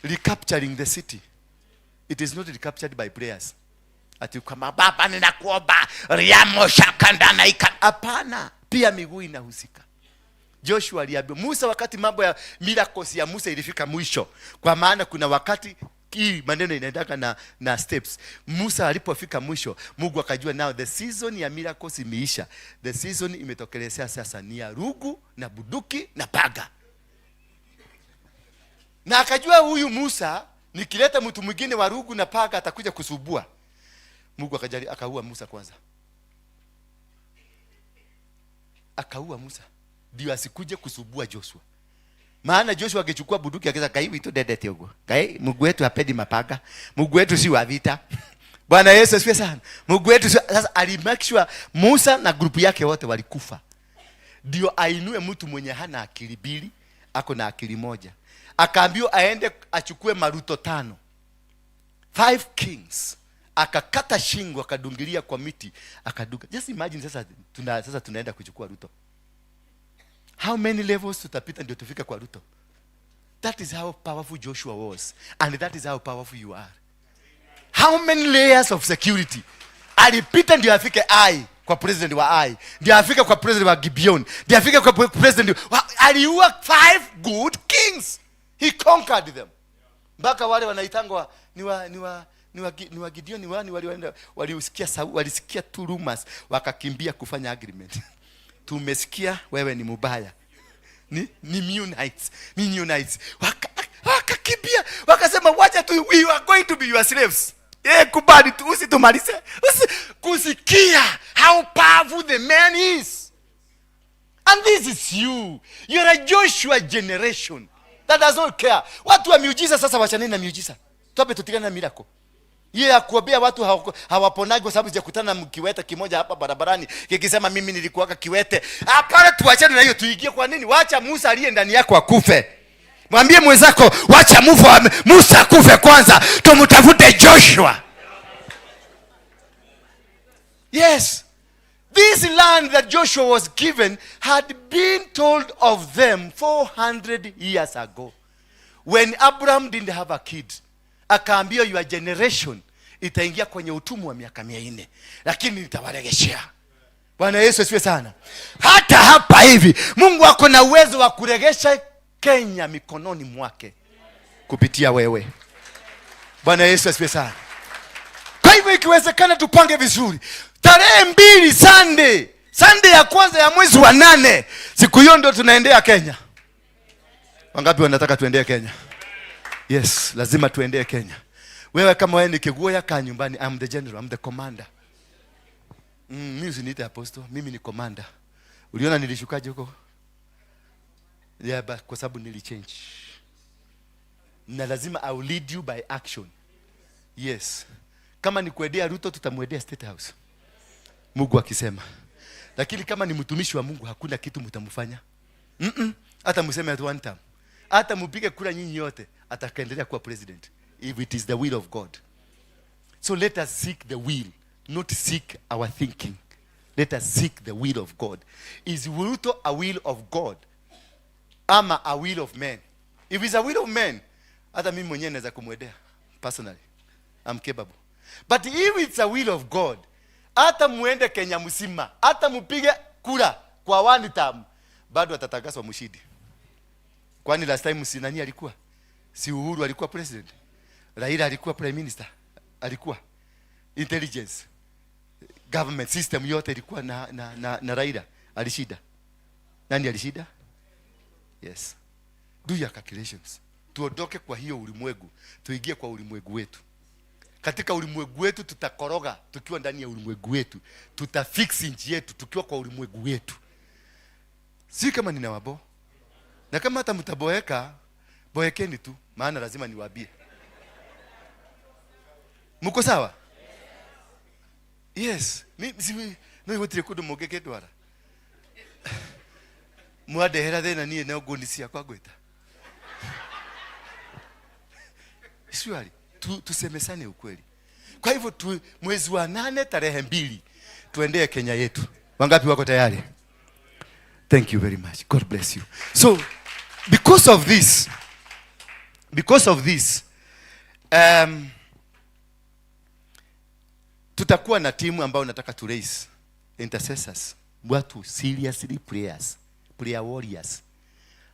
Recapturing the city. It is not recaptured by prayers. Ati kama baba ninakuomba riamo shakanda na ika. Hapana, pia miguu inahusika. Joshua aliambiwa Musa wakati mambo ya miracles ya Musa ilifika mwisho, kwa maana kuna wakati hii maneno inaendaka na steps. Musa alipofika mwisho, Mungu akajua now the season ya miracles imeisha. The season imetokelezea sasa ni ya rugu na buduki na paga. Na akajua huyu Musa nikileta mtu mwingine wa rugu na paga atakuja kusubua. Mungu akajali akaua Musa kwanza. Akaua Musa ndio asikuje kusubua Joshua. Maana Joshua angechukua bunduki akisema kai witu dedete huko. Kai Mungu wetu hapendi mapaga. Mungu wetu si wa vita. Bwana Yesu asifiwe sana. Mungu wetu si. Sasa ali make sure Musa na grupu yake wote walikufa. Ndio ainue mtu mwenye hana akili mbili, ako na akili moja. Akaambiwa aende achukue maruto 5. 5 kings. Akakata shingo akadungilia kwa miti, akadunga. Just imagine sasa sasa tunaenda kuchukua Ruto. How many levels tutapita ndio tufike kwa Ruto? That is how powerful Joshua was, and that is how powerful you are. How many layers of security alipita ndio afike Ai kwa president wa Ai, ndio afike kwa president wa Gibeon, ndio afike kwa president wa, aliua 5 good kings. He conquered them. Mpaka wale wanaitangwa Ni wa Gideoni wani walienda, waliusikia walisikia tu rumors, wakakimbia kufanya agreement. Tumesikia wewe ni mubaya. Ni Meunites. Meunites. Wakakimbia, wakasema wacha tu, we are going to be your slaves. Kubali tu, usitumalize. Usi, kusikia how powerful the man is. And this is you. You're a Joshua generation that does not care. Watu wa miujiza sasa wachaneni na miujiza. Tuape tutigane na miracle. Ile ya kuambia watu hawaponagi kwa sababu sijakutana na kiwete kimoja hapa barabarani kikisema mimi nilikuwaka kiwete. Hapana, tuachane na hiyo, tuingie kwa nini? Wacha Musa aliye ndani yako akufe. Mwambie mwenzako wacha Musa akufe kwanza, tumtafute Joshua. Yes. This land that Joshua was given had been told of them 400 years ago. When Abraham didn't have a kid, akaambiwa your generation itaingia kwenye utumwa wa miaka 400, lakini nitawaregeshea. Bwana Yesu asifiwe sana. Hata hapa hivi Mungu ako na uwezo wa kuregesha Kenya mikononi mwake kupitia wewe. Bwana Yesu asifiwe sana. Kwa hivyo ikiwezekana tupange vizuri. Tarehe 2 Sunday, Sunday ya kwanza ya mwezi wa 8, siku hiyo ndio tunaendea Kenya. Wangapi wanataka tuendee Kenya? Yes, lazima tuendee Kenya. Wewe kama wewe ni kiguoya, kaa nyumbani. I'm the general, I'm the commander. Mimi usiniite apostle, mimi ni commander. Uliona nilishukaje huko? Yeah, but kwa sababu nilichange. Na lazima I will lead you by action. Yes. Kama ni kuendea Ruto, tutamwendea State House. Mungu akisema. Lakini kama ni mtumishi wa Mungu hakuna kitu mtamfanya. Hata mseme at one time. Hata mpige kura nyinyi yote, atakaendelea kuwa president if it is the will of God. So let us seek the will, not seek our thinking. Let us seek the will of God. Is Ruto a will of God ama a will of man? If it's a will of man, hata mimi mwenyewe naweza kumwendea personally. I'm capable. But if it's a will of God, hata muende Kenya mzima, hata mpige kura kwa one term, bado atatangazwa mshindi. Kwani last time si nani alikuwa? Si Uhuru alikuwa president? Raila alikuwa prime minister? Alikuwa intelligence government system yote ilikuwa na Raila. Alishinda. Nani alishinda? Yes. Do your calculations. Tuondoke kwa hiyo ulimwengu, tuingie kwa ulimwengu wetu. Katika ulimwengu wetu tutakoroga tukiwa ndani ya ulimwengu wetu. Tutafix nchi yetu tukiwa kwa ulimwengu wetu. Si kama ninawabo. Na kama hata mtaboeka, boekeni tu, maana lazima niwaambie. Mko sawa? Yes. Mi si no gutire kundu mungikindwara. Mwandehera thina nie no nguni ciakwa ngwita. Surely tusemesane ukweli. Kwa hivyo mwezi wa 8 tarehe 2 tuendee Kenya yetu. Wangapi wako tayari? Thank you very much. God bless you. So because of this, tutakuwa na timu ambayo nataka to raise intercessors, watu seriously prayers, prayer warriors.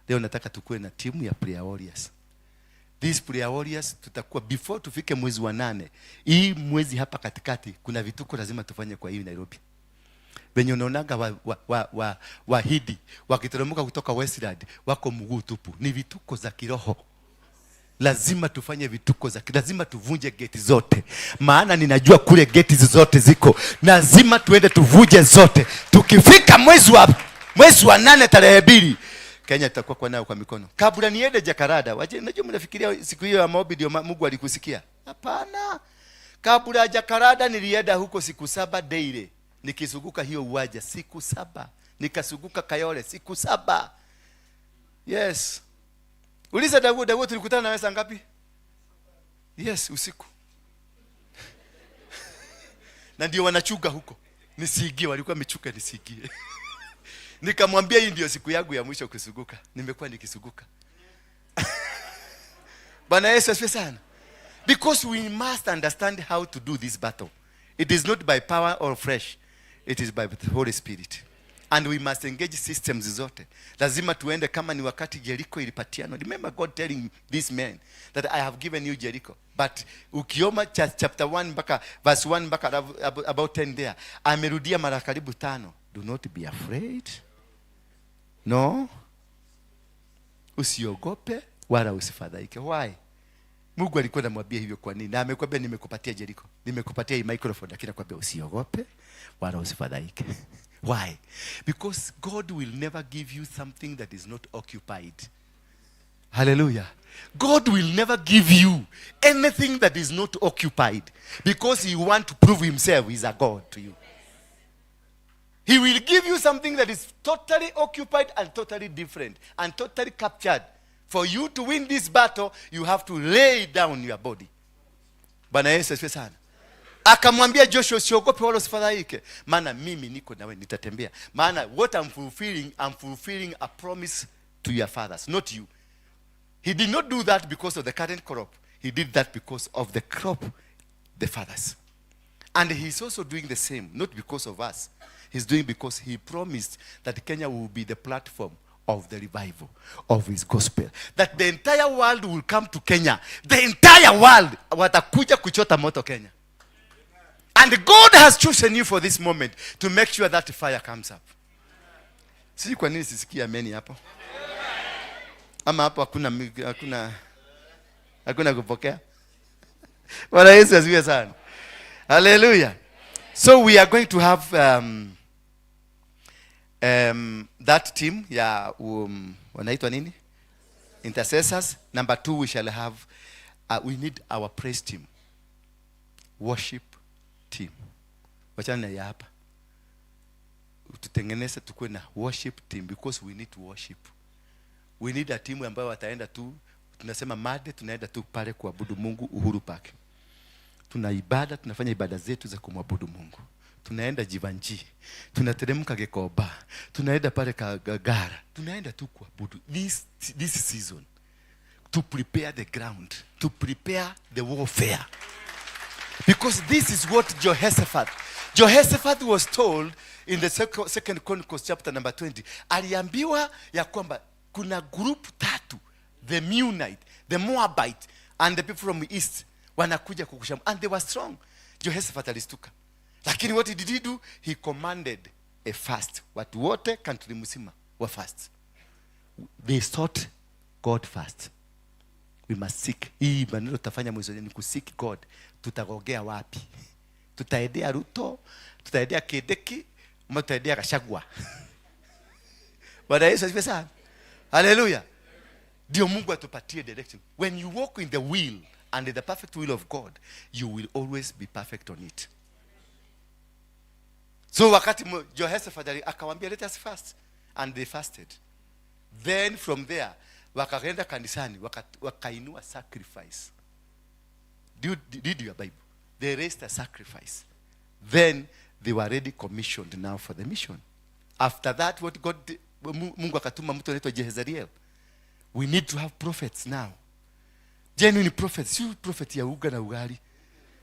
Leo nataka tukue na timu ya prayer warriors. These prayer warriors tutakuwa before tufike mwezi wa 8. Hii mwezi hapa katikati kuna vituko lazima tufanye kwa hii Nairobi. Wenye unaonaga wahidi wakiteremka kutoka Westland wako mguu tupu, ni vituko za kiroho. Lazima tufanye vituko za kiroho, lazima tuvunje geti zote. Maana ninajua kule geti zote ziko. Lazima tuende tuvunje zote. Tukifika mwezi wa 8 tarehe 2, Kenya tutakuwa kwa nayo kwa mikono. Kabla niende Jakarada, waje, najua mnafikiria siku hiyo ya maombi ndio Mungu alikusikia. Hapana. Kabla ya Jakarada nilienda huko siku 7 daily. Nikizunguka hiyo uwanja siku 7. Nikazunguka Kayole siku 7. Yes. Uliza Daud, Daud tulikutana na wewe saa ngapi? Yes, usiku. Na ndio wanachuga huko. Nisiingie, walikuwa wamechuka nisiingie. Nikamwambia hii ndio siku yangu ya mwisho kuzunguka. Nimekuwa nikizunguka. Bwana Yesu asifiwe sana. Because we must understand how to do this battle. It is not by power or flesh. It is by the Holy Spirit. And we must engage systems zote. Lazima tuende kama ni wakati Jericho ilipatianwa. Remember God telling this man that I have given you Jericho. But ukioma chapter 1 mpaka verse 1 mpaka about 10 there, amerudia mara karibu tano. Do not be afraid. No. Usiogope wala usifadhaike. Why? Mungu alikuwa anamwambia hivyo kwa nini? Na amekwambia nimekupatia Jericho. Nimekupatia hii microphone, lakini anakuambia usiogope wala usifadhaike. Why? Because God will never give you something that is not occupied. Hallelujah. God will never give you anything that is not occupied because he wants to prove himself he's a God to you. He will give you something that is totally occupied and totally different and totally captured. For you to win this battle, you have to lay down your body. Bwana Yesu asifiwe sana. Akamwambia Joshua, usiogope wala usifadhaike, maana mimi niko nawe, nitatembea. Maana what I'm fulfilling, I'm fulfilling a promise to your fathers, not you. He did not do that because of the current crop. He did that because of the crop, the fathers. And he's also doing the same, not because of us. He's doing because he promised that Kenya will be the platform of the revival of his gospel. That the entire world will come to Kenya. The entire world watakuja kuchota moto Kenya. And God has chosen you for this moment to make sure that fire comes up. Sijui kwa nini sisikia ameni hapo. Ama hapo hakuna kupokea. Bwana Yesu asifiwe sana. Hallelujah. So we are going to have that team ya wanaitwa nini? Intercessors. Number two, we shall have we need our praise team. Worship team. Wachana na ya hapa. Tutengeneze tukuwe na worship team because we need to worship. We need a team ambayo wataenda tu, tunasema made, tunaenda tu pale kuabudu Mungu Uhuru Park. Tuna ibada, tunafanya ibada zetu za kumwabudu Mungu. Tunaenda Jeevanjee, tunateremka Gikomba, tunaenda pale Kagara, tunaenda tu kuabudu this season to prepare the ground, to prepare the warfare. Because this is what Jehoshaphat was told in the Second Chronicles chapter number 20. Aliambiwa ya kwamba kuna group tatu, the Meunite, the Moabite and the people from the east wanakuja kukushambulia, and they were strong. Jehoshaphat alistuka. Lakini what did he do? He commanded a fast. Watu wote country mzima wa fast. They sought God first. We must seek. Hii maneno tutafanya mwezi ni kuseek God. Tutagogea wapi? Tutaendea Ruto, tutaendea Kindiki, ama tutaendea Gachagua? Bwana Yesu asifiwe sana. Hallelujah. Ndio Mungu atupatie direction. When you walk in the will and in the perfect will of God, you will always be perfect on it. So wakati Jehoshaphat akawaambia, "Let us fast," and they fasted. Then from there wakaenda kanisani, wakainua sacrifice. Do you read your Bible? They raised a sacrifice. Then they were already commissioned now for the mission. After that, what God did, Mungu akatuma mtu anaitwa Jehezeriel. We need to have prophets now. Genuine prophets, sio prophet ya uga na ugali.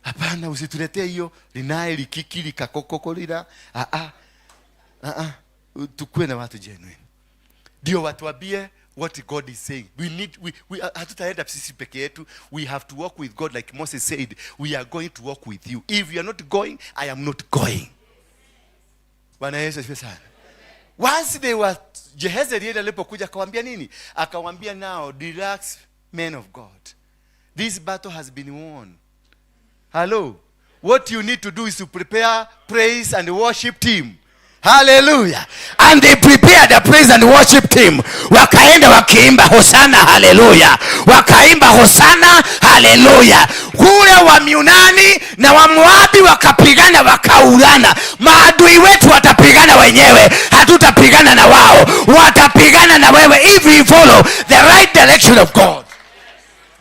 Hapana, usituletee hiyo linae likiki likakokoko lila. Ah ah. Ah ah. Tukue na watu genuine. Ndio watuambie what God is saying. We need we hatutaenda sisi peke yetu. We have to walk with God like Moses said, "We are going to walk with you. If you are not going, I am not going." Bwana Yesu asifiwe sana. Once they were Jehezeriel alipokuja akawaambia nini? Akawaambia, "Now relax, men of God. This battle has been won. Hello. What you need to do is to prepare praise and worship team." Hallelujah. And they prepared the praise and worship team. Wakaenda wakiimba hosana haleluya, wakaimba hosana haleluya. Kule wa Miunani na wa Moabi wakapigana, wakaulana. Maadui wetu watapigana wenyewe, hatutapigana na wao, watapigana na wewe if we follow the right direction of God.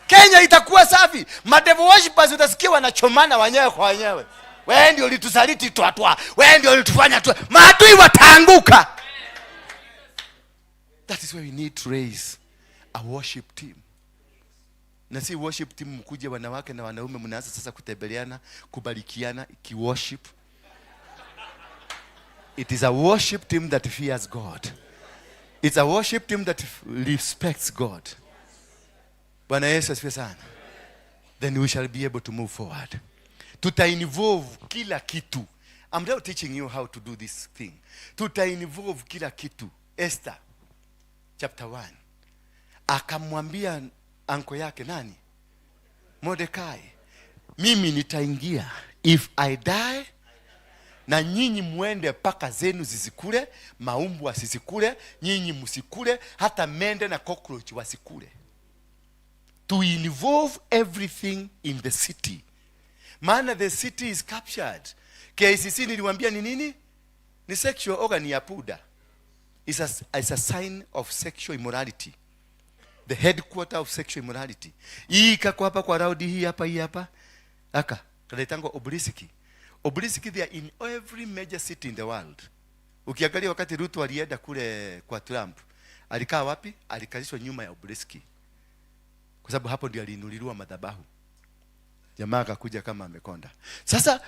Kenya itakuwa safi. Madevil worshippers utasikia wanachomana wenyewe kwa wenyewe. "Wewe ndio ulitusaliti twatwa. Wewe ndio ulitufanya tu." Maadui wataanguka. That is why we need to raise a worship team. Na si worship team mkuje wanawake na wanaume mnaanza sasa kutembeleana, kubarikiana kiworship. It is a worship team that fears God. It's a worship team that respects God. Bwana Yesu asifiwe sana. Then we shall be able to move forward. Tuta involve kila kitu. I'm now teaching you how to do this thing. Tuta involve kila kitu. Esther chapter 1. Akamwambia anko yake nani? Mordekai. Mimi nitaingia. If I die, na nyinyi mwende paka zenu zisikule, maumbu asisikule, nyinyi msikule, hata mende na cockroach wasikule. To involve everything in the city. Maana the city is captured. KICC niliwaambia ni nini? Ni sexual organ ya punda. It's a sign of sexual immorality. The headquarter of sexual immorality. Hii iko hapa kwa round hii hapa, hii hapa. Aka kanaitangwa obelisk. Obelisk, they are in every major city in the world. Ukiangalia wakati Ruto alienda kule kwa Trump, alikaa wapi? Alikalishwa nyuma ya obelisk. Kwa sababu hapo ndio aliinuliwa madhabahu. Jamaa akakuja kama amekonda. Sasa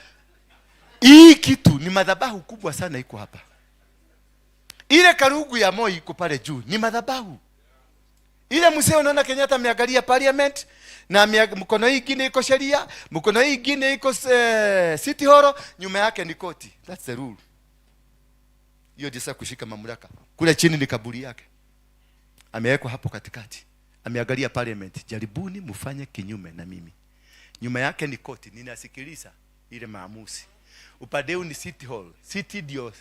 hii kitu ni madhabahu kubwa sana iko hapa. Ile karugu ya Moi iko pale juu ni madhabahu. Ile mzee unaona Kenyatta ameangalia parliament na mkono hii ingine iko sheria, mkono hii ingine iko city hall, nyuma yake ni koti. That's the rule. Hiyo ndio sasa kushika mamlaka. Kule chini ni kaburi yake. Amewekwa hapo katikati. Ameangalia parliament. Jaribuni mfanye kinyume na mimi. Nyuma yake ni koti, ninasikiliza ile maamuzi. Upande huu ni city hall. City ndio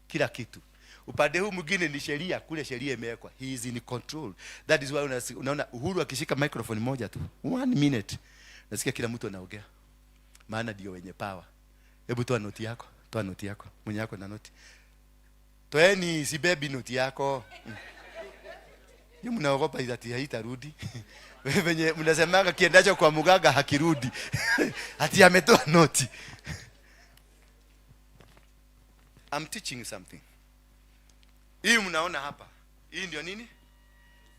kila kitu. Upande huu mwingine ni sheria, kule sheria imewekwa. He is in control. That is why unaona Uhuru akishika microphone moja tu, one minute, nasikia kila mtu anaongea. Maana ndio wenye power. Hebu toa noti yako, toa noti yako. Mwenye yako na noti. Toeni, sibebi noti yako. Ni mnaogopa ati haitarudi. Wewe venye mnasemanga kiendacho kwa muganga hakirudi. Ati ametoa noti. I'm teaching you something. Hii mnaona hapa. Hii ndio nini?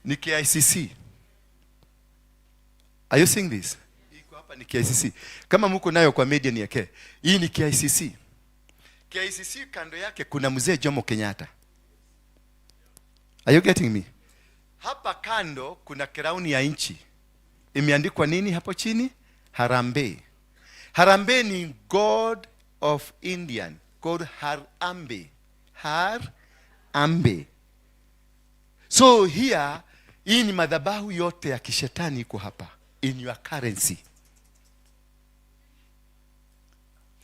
Ni KICC. Are you seeing this? Iko hapa ni KICC. Kama mko nayo kwa media ni yake. Hii ni KICC. KICC kando yake kuna mzee Jomo Kenyatta. Are you getting me? Hapa kando kuna crown ya nchi. Imeandikwa nini hapo chini? Harambee. Harambee ni God of Indian. God Harambe. Harambe. So here, hii ni madhabahu yote ya kishetani iko hapa in your currency.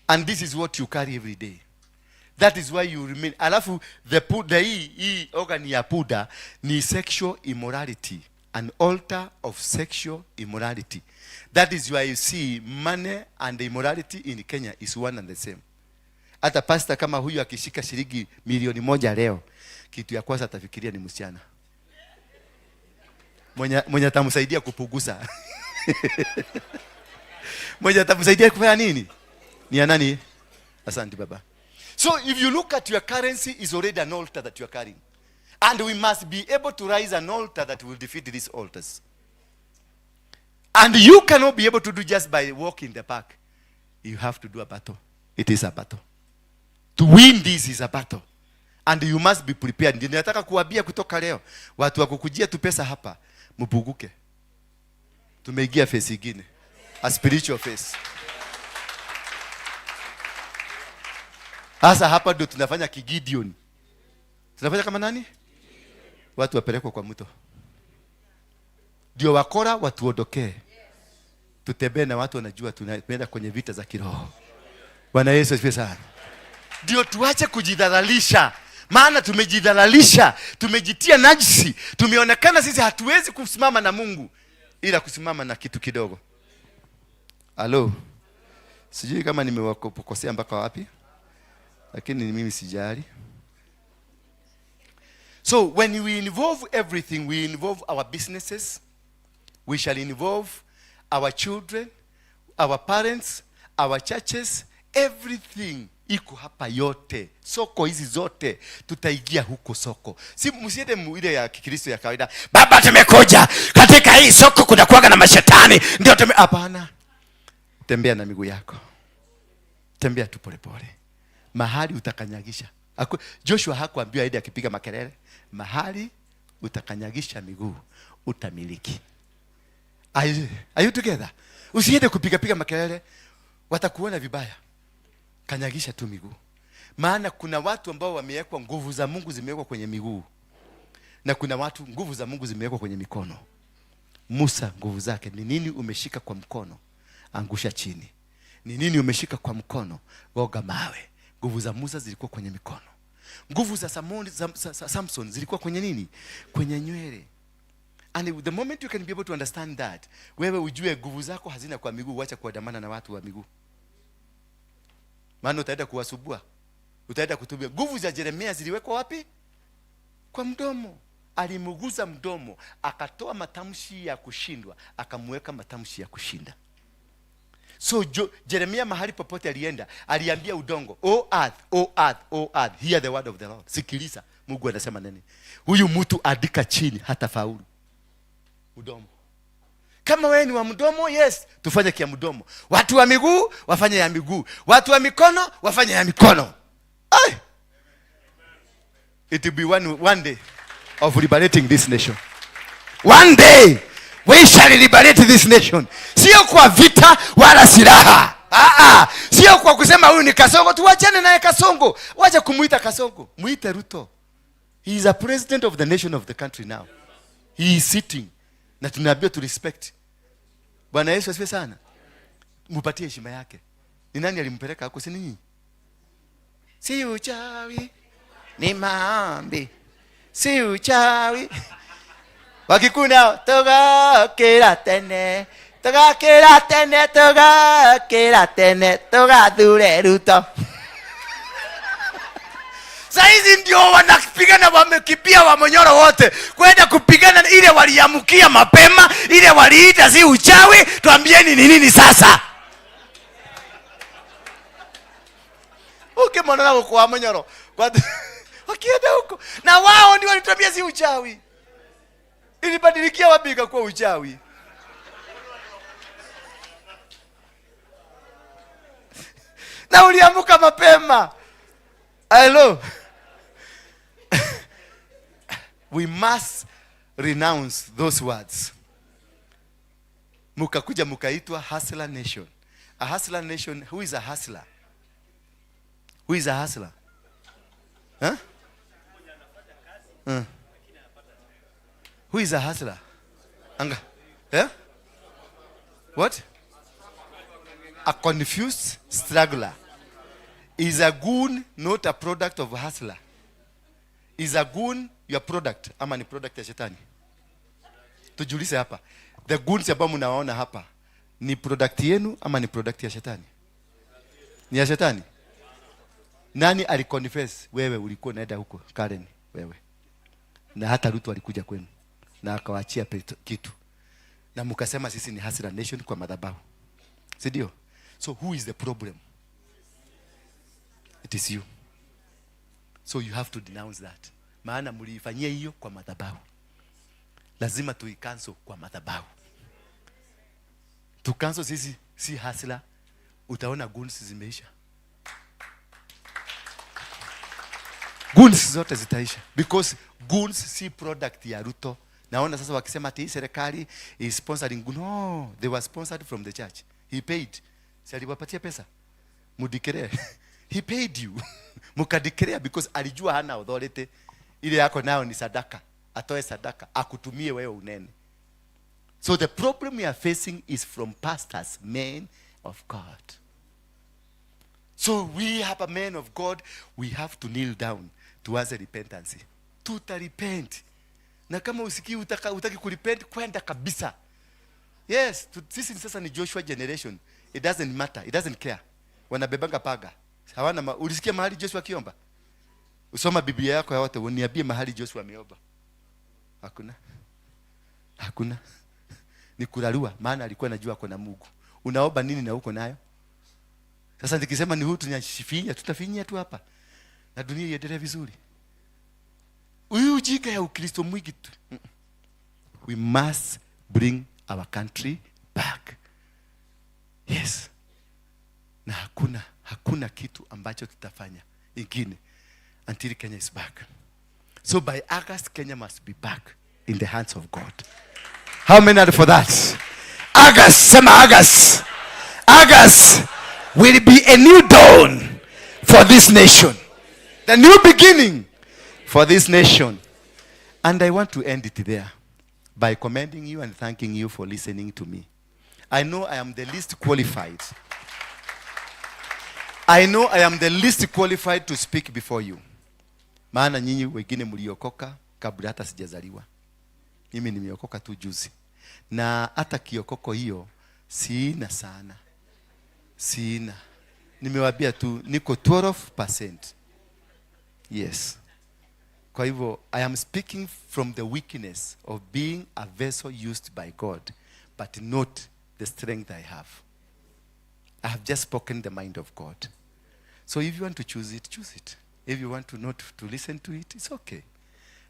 And this is what you carry every day. That is why you remain. Alafu the hii organ ya punda ni sexual immorality, an altar of sexual immorality. That is why you see money and immorality in Kenya is one and the same. Hata pastor kama huyu akishika shilingi 1,000,000 leo, kitu ya kwanza atafikiria ni msichana mwenye atamsaidia kupunguza, mwenye atamsaidia kufanya nini? Ni ya nani? Asante baba. So if you look at your currency, is already an altar that you are carrying. And we must be able to raise an altar that will defeat these altars. And you cannot be able to do just by walking in the park. You have to do a battle. It is a battle. To win this is a battle. And you must be prepared. Ndio nataka kuambia kutoka leo, watu wa kukujia tu pesa hapa, mpuguke. Tumeingia phase ingine. A spiritual phase. Sasa hapa ndio tunafanya kigideon. Tunafanya kama nani? Watu wapelekwe kwa mto. Ndio wakora watuondokee. Tutembee na watu wanajua tunaenda kwenye vita za kiroho. Bwana Yesu asifiwe sana. Ndio tuache kujidhalalisha. Maana tumejidhalalisha, tumejitia najisi, tumeonekana sisi hatuwezi kusimama na Mungu ila kusimama na kitu kidogo. Halo. Sijui kama nimewakosea mpaka wapi, lakini mimi sijali. So when we involve everything, we involve our businesses, we shall involve our children, our parents, our churches, everything iko hapa yote. Soko hizi zote tutaingia huko soko. Si msiende ile ya Kikristo ya kawaida. Baba, tumekuja katika hii soko, kuna kuwaga na mashetani. Ndio tume, hapana. Tembea na miguu yako. Tembea tu pole pole. Mahali utakanyagisha. Joshua hakuambiwa aende akipiga makelele. Mahali utakanyagisha miguu utamiliki. Are you together? Usiende kupiga piga makelele, watakuona vibaya. Kanyagisha tu miguu. Maana kuna watu ambao wamewekwa nguvu za Mungu zimewekwa kwenye miguu. Na kuna watu nguvu za Mungu zimewekwa kwenye mikono. Musa nguvu zake ni nini? Umeshika kwa mkono, angusha chini. Ni nini umeshika kwa mkono? Goga mawe. Nguvu za Musa zilikuwa kwenye mikono. Nguvu za Samson zilikuwa kwenye nini? Kwenye nywele. And the moment you can be able to understand that, wewe ujue nguvu zako hazina kwa miguu, wacha kuandamana na watu wa miguu. Maana utaenda kuwasubua. Utaenda kutubia. Nguvu za Jeremia ziliwekwa wapi? Kwa mdomo. Alimuguza mdomo, akatoa matamshi ya kushindwa, akamweka matamshi ya kushinda. So Jeremia mahali popote alienda, aliambia udongo, O earth, O earth, O earth, hear the word of the Lord. Sikiliza, Mungu anasema nini? Huyu mtu andika chini hatafaulu. Mdomo. Kama wewe ni wa mdomo, yes, tufanye kia mdomo. Watu wa miguu wafanye ya miguu. Watu wa mikono wafanye ya mikono. Ay! It will be one day of liberating this nation. One day we shall liberate this nation. Sio kwa vita wala silaha. Sio kwa kusema huyu ni Kasongo, tuachane naye Kasongo. Wacha kumuita Kasongo, muite Ruto. He is a president of the nation of the country now. He is sitting. Na tunaambiwa tu respect. Bwana Yesu asifiwe sana. Mupatie heshima yake. Ni nani alimpeleka huko, si ninyi? Si uchawi ni maombi. Si uchawi. Wakikuyu nao tugokĩra tene, tugokĩra tene, tugokĩra tene, tugathure Ruto. Saizi ndio wanapigana, wamekimbia Wamonyoro wote kwenda kupigana ile waliamkia mapema, ile waliita si uchawi. Tuambieni ni nini sasa? Ukimwona na kwa Wamonyoro, kwa wakienda huko na wao ndio walituambia si uchawi. Ilibadilikia wapi ikakuwa uchawi? Na uliamka mapema. Hello. We must renounce those words. Mukakuja mukaitwa Hustler Nation. A Hustler Nation, who is a hustler? Who is a hustler? Huh? Who is a hustler? Anga. Yeah? What? A confused struggler. Is a goon not a product of a hustler? Is a goon your product? Ama ni product ya shetani? Tujiulize hapa. The goons ambao mnawaona hapa ni product yenu ama ni product ya shetani? Ni ya shetani? Nani aliconfess wewe ulikuwa unaenda huko Karen wewe? Na hata Ruto alikuja kwenu na akawaachia kitu. Na mkasema sisi ni Hustler Nation kwa madhabahu. Si ndio? So who is the problem? It is you. So you have to denounce that. Maana mliifanyia hiyo kwa madhabahu. Lazima tuicancel kwa madhabahu. Tucancel sisi si hustler, utaona goons zimeisha. Goons zote zitaisha because goons si product ya Ruto. Naona sasa wakisema ati serikali is sponsoring. No, they were sponsored from the church. He paid. Si aliwapatia pesa? Mudeclare. He paid you. Mukadeclare because alijua hana authority. Ile yako nayo ni sadaka. Atoe sadaka, akutumie wewe unene. So the problem we are facing is from pastors, men of God. So we have a man of God, we have to kneel down towards repentance. Tuta repent. Na kama usikii utaki kurepent, kwenda kabisa. Yes, sisi sasa ni Joshua generation. It doesn't matter, it doesn't care. Wanabebanga paga. Hawana ulisikia mahali Joshua akiomba? Usoma Biblia yako yote, uniambie mahali Joshua ameomba. Hakuna. Hakuna. Ni kurarua, maana alikuwa anajua kuna Mungu. Unaomba nini na uko nayo? Sasa nikisema ni huyu tunashifinya, tutafinyia tu hapa. Na dunia iendelee vizuri. Huyu ujinga ya Ukristo mwingi tu. We must bring our country back. Yes. Na hakuna kitu ambacho tutafanya ingine. Until Kenya is back. So by August, Kenya must be back in the hands of God. How many are for that? August, sema August. August will be a new dawn for this nation. The new beginning for this nation. And I want to end it there by commending you and thanking you for listening to me. I know I am the least qualified. I know I am the least qualified to speak before you. Maana nyinyi wengine mliokoka kabla hata sijazaliwa. Mimi nimeokoka tu juzi. Na hata kiokoko hiyo sina sana. Sina. Nimewaambia tu niko 12%. Yes. Kwa hivyo I am speaking from the weakness of being a vessel used by God, but not the strength I have. I have just spoken the mind of God. So if you want to choose it, choose it. If you want to not to listen to it, it's okay.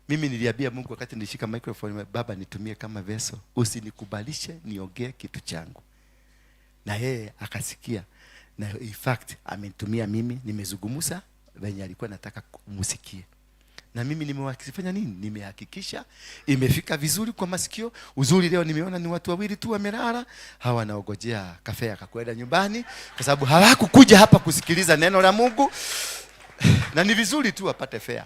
Mimi niliambia Mungu wakati nilishika microphone, Baba nitumie kama vessel, usinikubalishe niongee kitu changu. Na yeye akasikia. Na in fact amenitumia mimi, nimezungumza venye alikuwa nataka musikie. Na mimi nimewafanya nini? Nimehakikisha imefika vizuri kwa masikio. Uzuri leo nimeona ni watu wawili tu wamelala, hawa wanaogojea kafe akakwenda nyumbani, kwa sababu hawakukuja hapa kusikiliza neno la Mungu. Na ni vizuri tu wapate fare.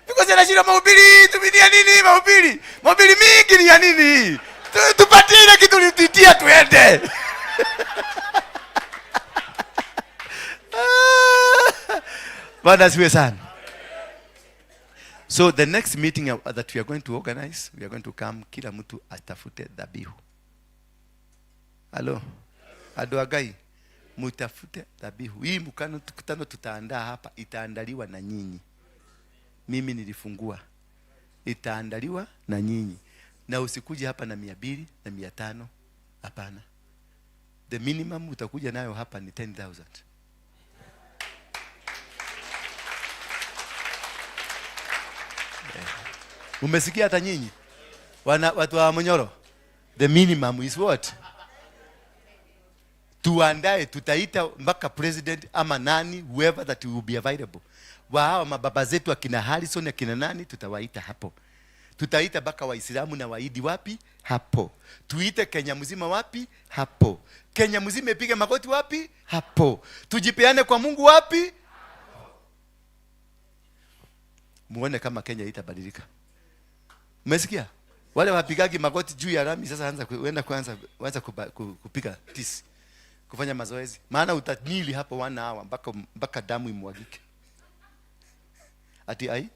Because anashinda mahubiri, tuminia nini mahubiri? Mahubiri mingi ni ya nini? Tupatie ile kitu lititia tuende. Bwana asifiwe sana. So the next meeting that we are going to organize, we are going to come, kila mtu atafute dhabihu. Halo? Andũ a Ngai, mutafute dhabihu. Hii mkutano tutaandaa hapa, itaandaliwa na nyinyi. Mimi nilifungua. Itaandaliwa na nyinyi. Na usikuje hapa na 200 na 500. Hapana. The minimum utakuja nayo hapa ni 10,000. Umesikia hata nyinyi? Watu wa Munyoro? The minimum is what? Tuandae, tutaita mpaka president ama nani, whoever that will be available. Wa hawa mababa zetu akina Harrison, akina nani, tutawaita hapo. Tutaita mpaka Waislamu na Waidi wapi? Hapo. Tuite Kenya mzima wapi? Hapo. Kenya mzima ipige magoti wapi? Hapo. Tujipeane kwa Mungu wapi? Muone kama Kenya itabadilika. Umesikia? Wale wapigagi magoti juu ya lami sasa anza kuenda kuanza anza kupiga tisi. Kufanya mazoezi. Maana utanili hapo 1 hour mpaka damu imwagike. Ati ai?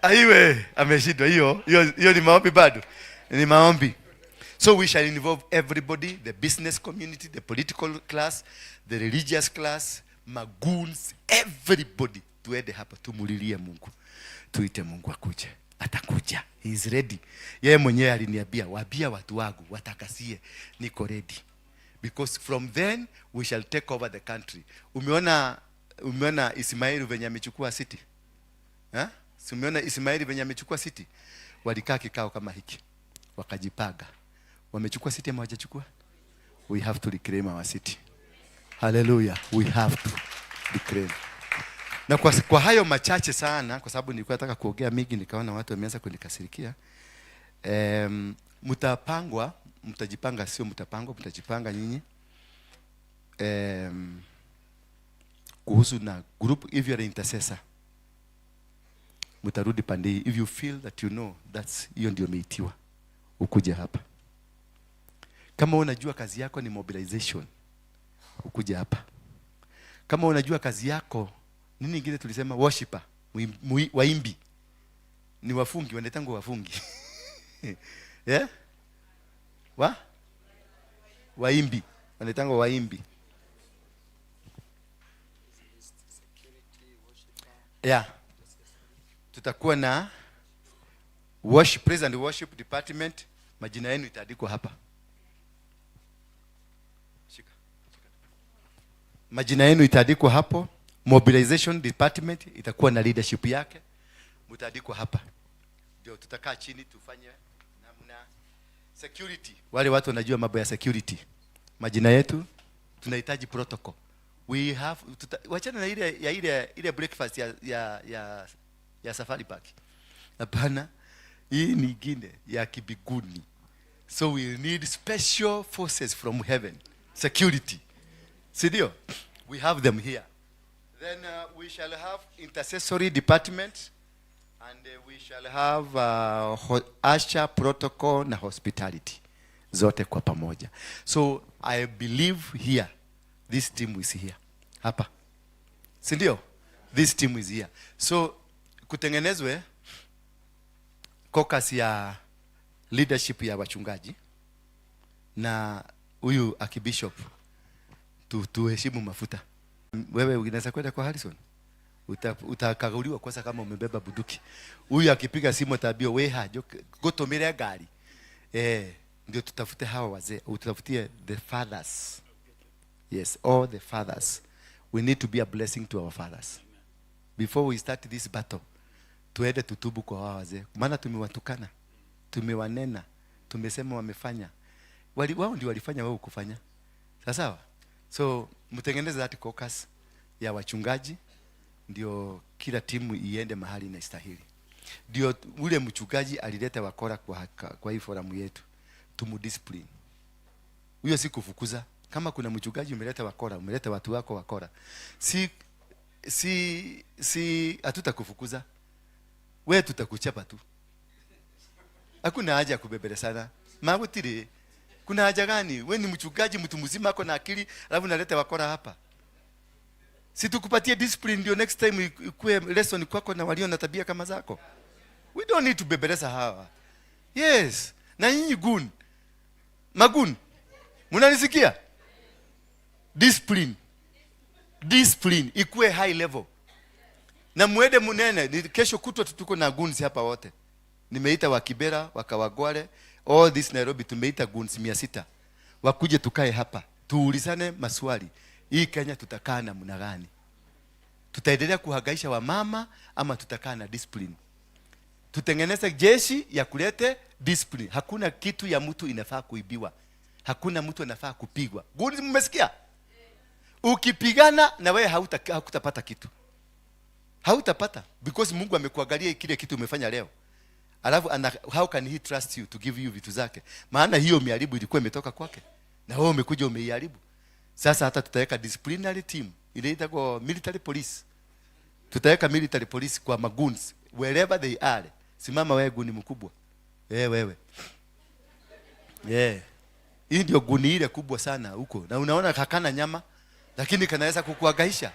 Aiwe, ameshindwa hiyo. Hiyo ni maombi bado. Ni maombi. So we shall involve everybody, the business community, the political class, the religious class, magoons, everybody. Tuende hapa tumulilie Mungu. Tuite Mungu akuje. Atakuja. He is ready. Yeye mwenyewe aliniambia, waambia watu wangu watakasie, niko ready. Because from then we shall take over the country. Umeona Ismaili venye amechukua city? Ha? Si umeona Ismaili venye amechukua city? Walikaa kikao kama hiki. Wakajipaga. Wamechukua city ama hawajachukua? We have to reclaim our city. Hallelujah. We have to reclaim. Na kwa hayo machache sana, kwa sababu nilikuwa nataka kuongea mingi nikaona watu wameanza kunikasirikia. Mtapangwa, mtajipanga, sio mtapangwa, mtajipanga nyinyi. Kuhusu na group, if you are an intercessor, mtarudi pande hii. If you feel that you know that's hiyo ndio umeitiwa, ukuje hapa. Kama unajua kazi yako ni mobilization, ukuje hapa. Kama unajua kazi yako nini ingine tulisema, worshiper, waimbi. Ni wafungi, wanaitangwa wafungi. Yeah? Wa? Waimbi, wanaitangwa waimbi. Yeah. Tutakuwa na worship, praise and worship department. Majina yenu itaandikwa hapa. Shika. Majina yenu itaandikwa hapo. Mobilization department itakuwa na leadership yake. Mtaandikwa hapa. Ndio tutakaa chini tufanye namna Security, wale watu wanajua mambo ya security, majina yetu tunahitaji protocol. We have wachana na ile ya ile breakfast ya Safari Park. Hapana, hii ni ingine ya kibiguni. So we need special forces from heaven, security, si ndio? We have them here. Then we shall have intercessory department and we shall have usher, protocol na hospitality, zote kwa pamoja. So I believe here this team is here hapa, si ndio? This team is here. So kutengenezwe caucus ya leadership ya wachungaji na huyu archbishop, tuheshimu mafuta. Wewe unaweza kwenda kwa Harrison, utakaguliwa kwanza kama umebeba bunduki. Huyu akipiga simu ataambiwa we hajo gutumire ngari. Ndio tutafute hawa wazee, utafutie the fathers. Yes, all the fathers. We need to be a blessing to our fathers. Before we start this battle, tuende tutubu kwa hawa wazee, maana tumewatukana, tumewanena, tumesema wamefanya. Wao ndio walifanya, wao kufanya. Sawa sawa? So mtengeneze that caucus ya wachungaji, ndio kila timu iende mahali inastahili. Ndio ule mchungaji alileta wakora kwa hii forum yetu, tumudiscipline. Huyo si kufukuza. Kama kuna mchungaji umeleta wakora, umeleta watu wako wakora, si hatutakufukuza. Wewe tutakuchapa tu. Hakuna haja ya kubebelezana. Magutire. Kuna haja gani? Wewe ni mchungaji, mtu mzima, ako na akili, alafu unaleta wakora hapa. Si tukupatie discipline ndio next time ikuwe lesson kwako na walio na tabia kama zako. We don't need to bebeleza hawa. Yes. Na nyinyi gun. Magun. Mnanisikia? Discipline. Discipline ikuwe high level. Na muende munene, ni kesho kutwa tuko na goons hapa wote. Nimeita wa Kibera, wa Kawangware, all this Nairobi tumeita goons 600. Wakuje tukae hapa, tuulizane maswali. Hii Kenya tutakaa namna gani? Tutaendelea kuhangaisha wamama ama tutakaa na discipline? Tutengeneze jeshi ya kulete discipline. Hakuna kitu ya mtu inafaa kuibiwa. Hakuna mtu anafaa kupigwa. Goons, mmesikia? Ukipigana na wewe hakutapata kitu. Hautapata because Mungu amekuangalia kile kitu umefanya leo. Alafu how can he trust you to give you vitu zake? Maana hiyo miharibu ilikuwa imetoka kwake. Na wewe umekuja umeiharibu. Sasa hata tutaweka disciplinary team, ile itakuwa military police. Tutaweka military police kwa magoons wherever they are. Simama wewe guni mkubwa. Wewe. Yeah. Hii ndio guni ile kubwa sana huko. Na unaona hakana nyama lakini kanaweza kukuangaisha.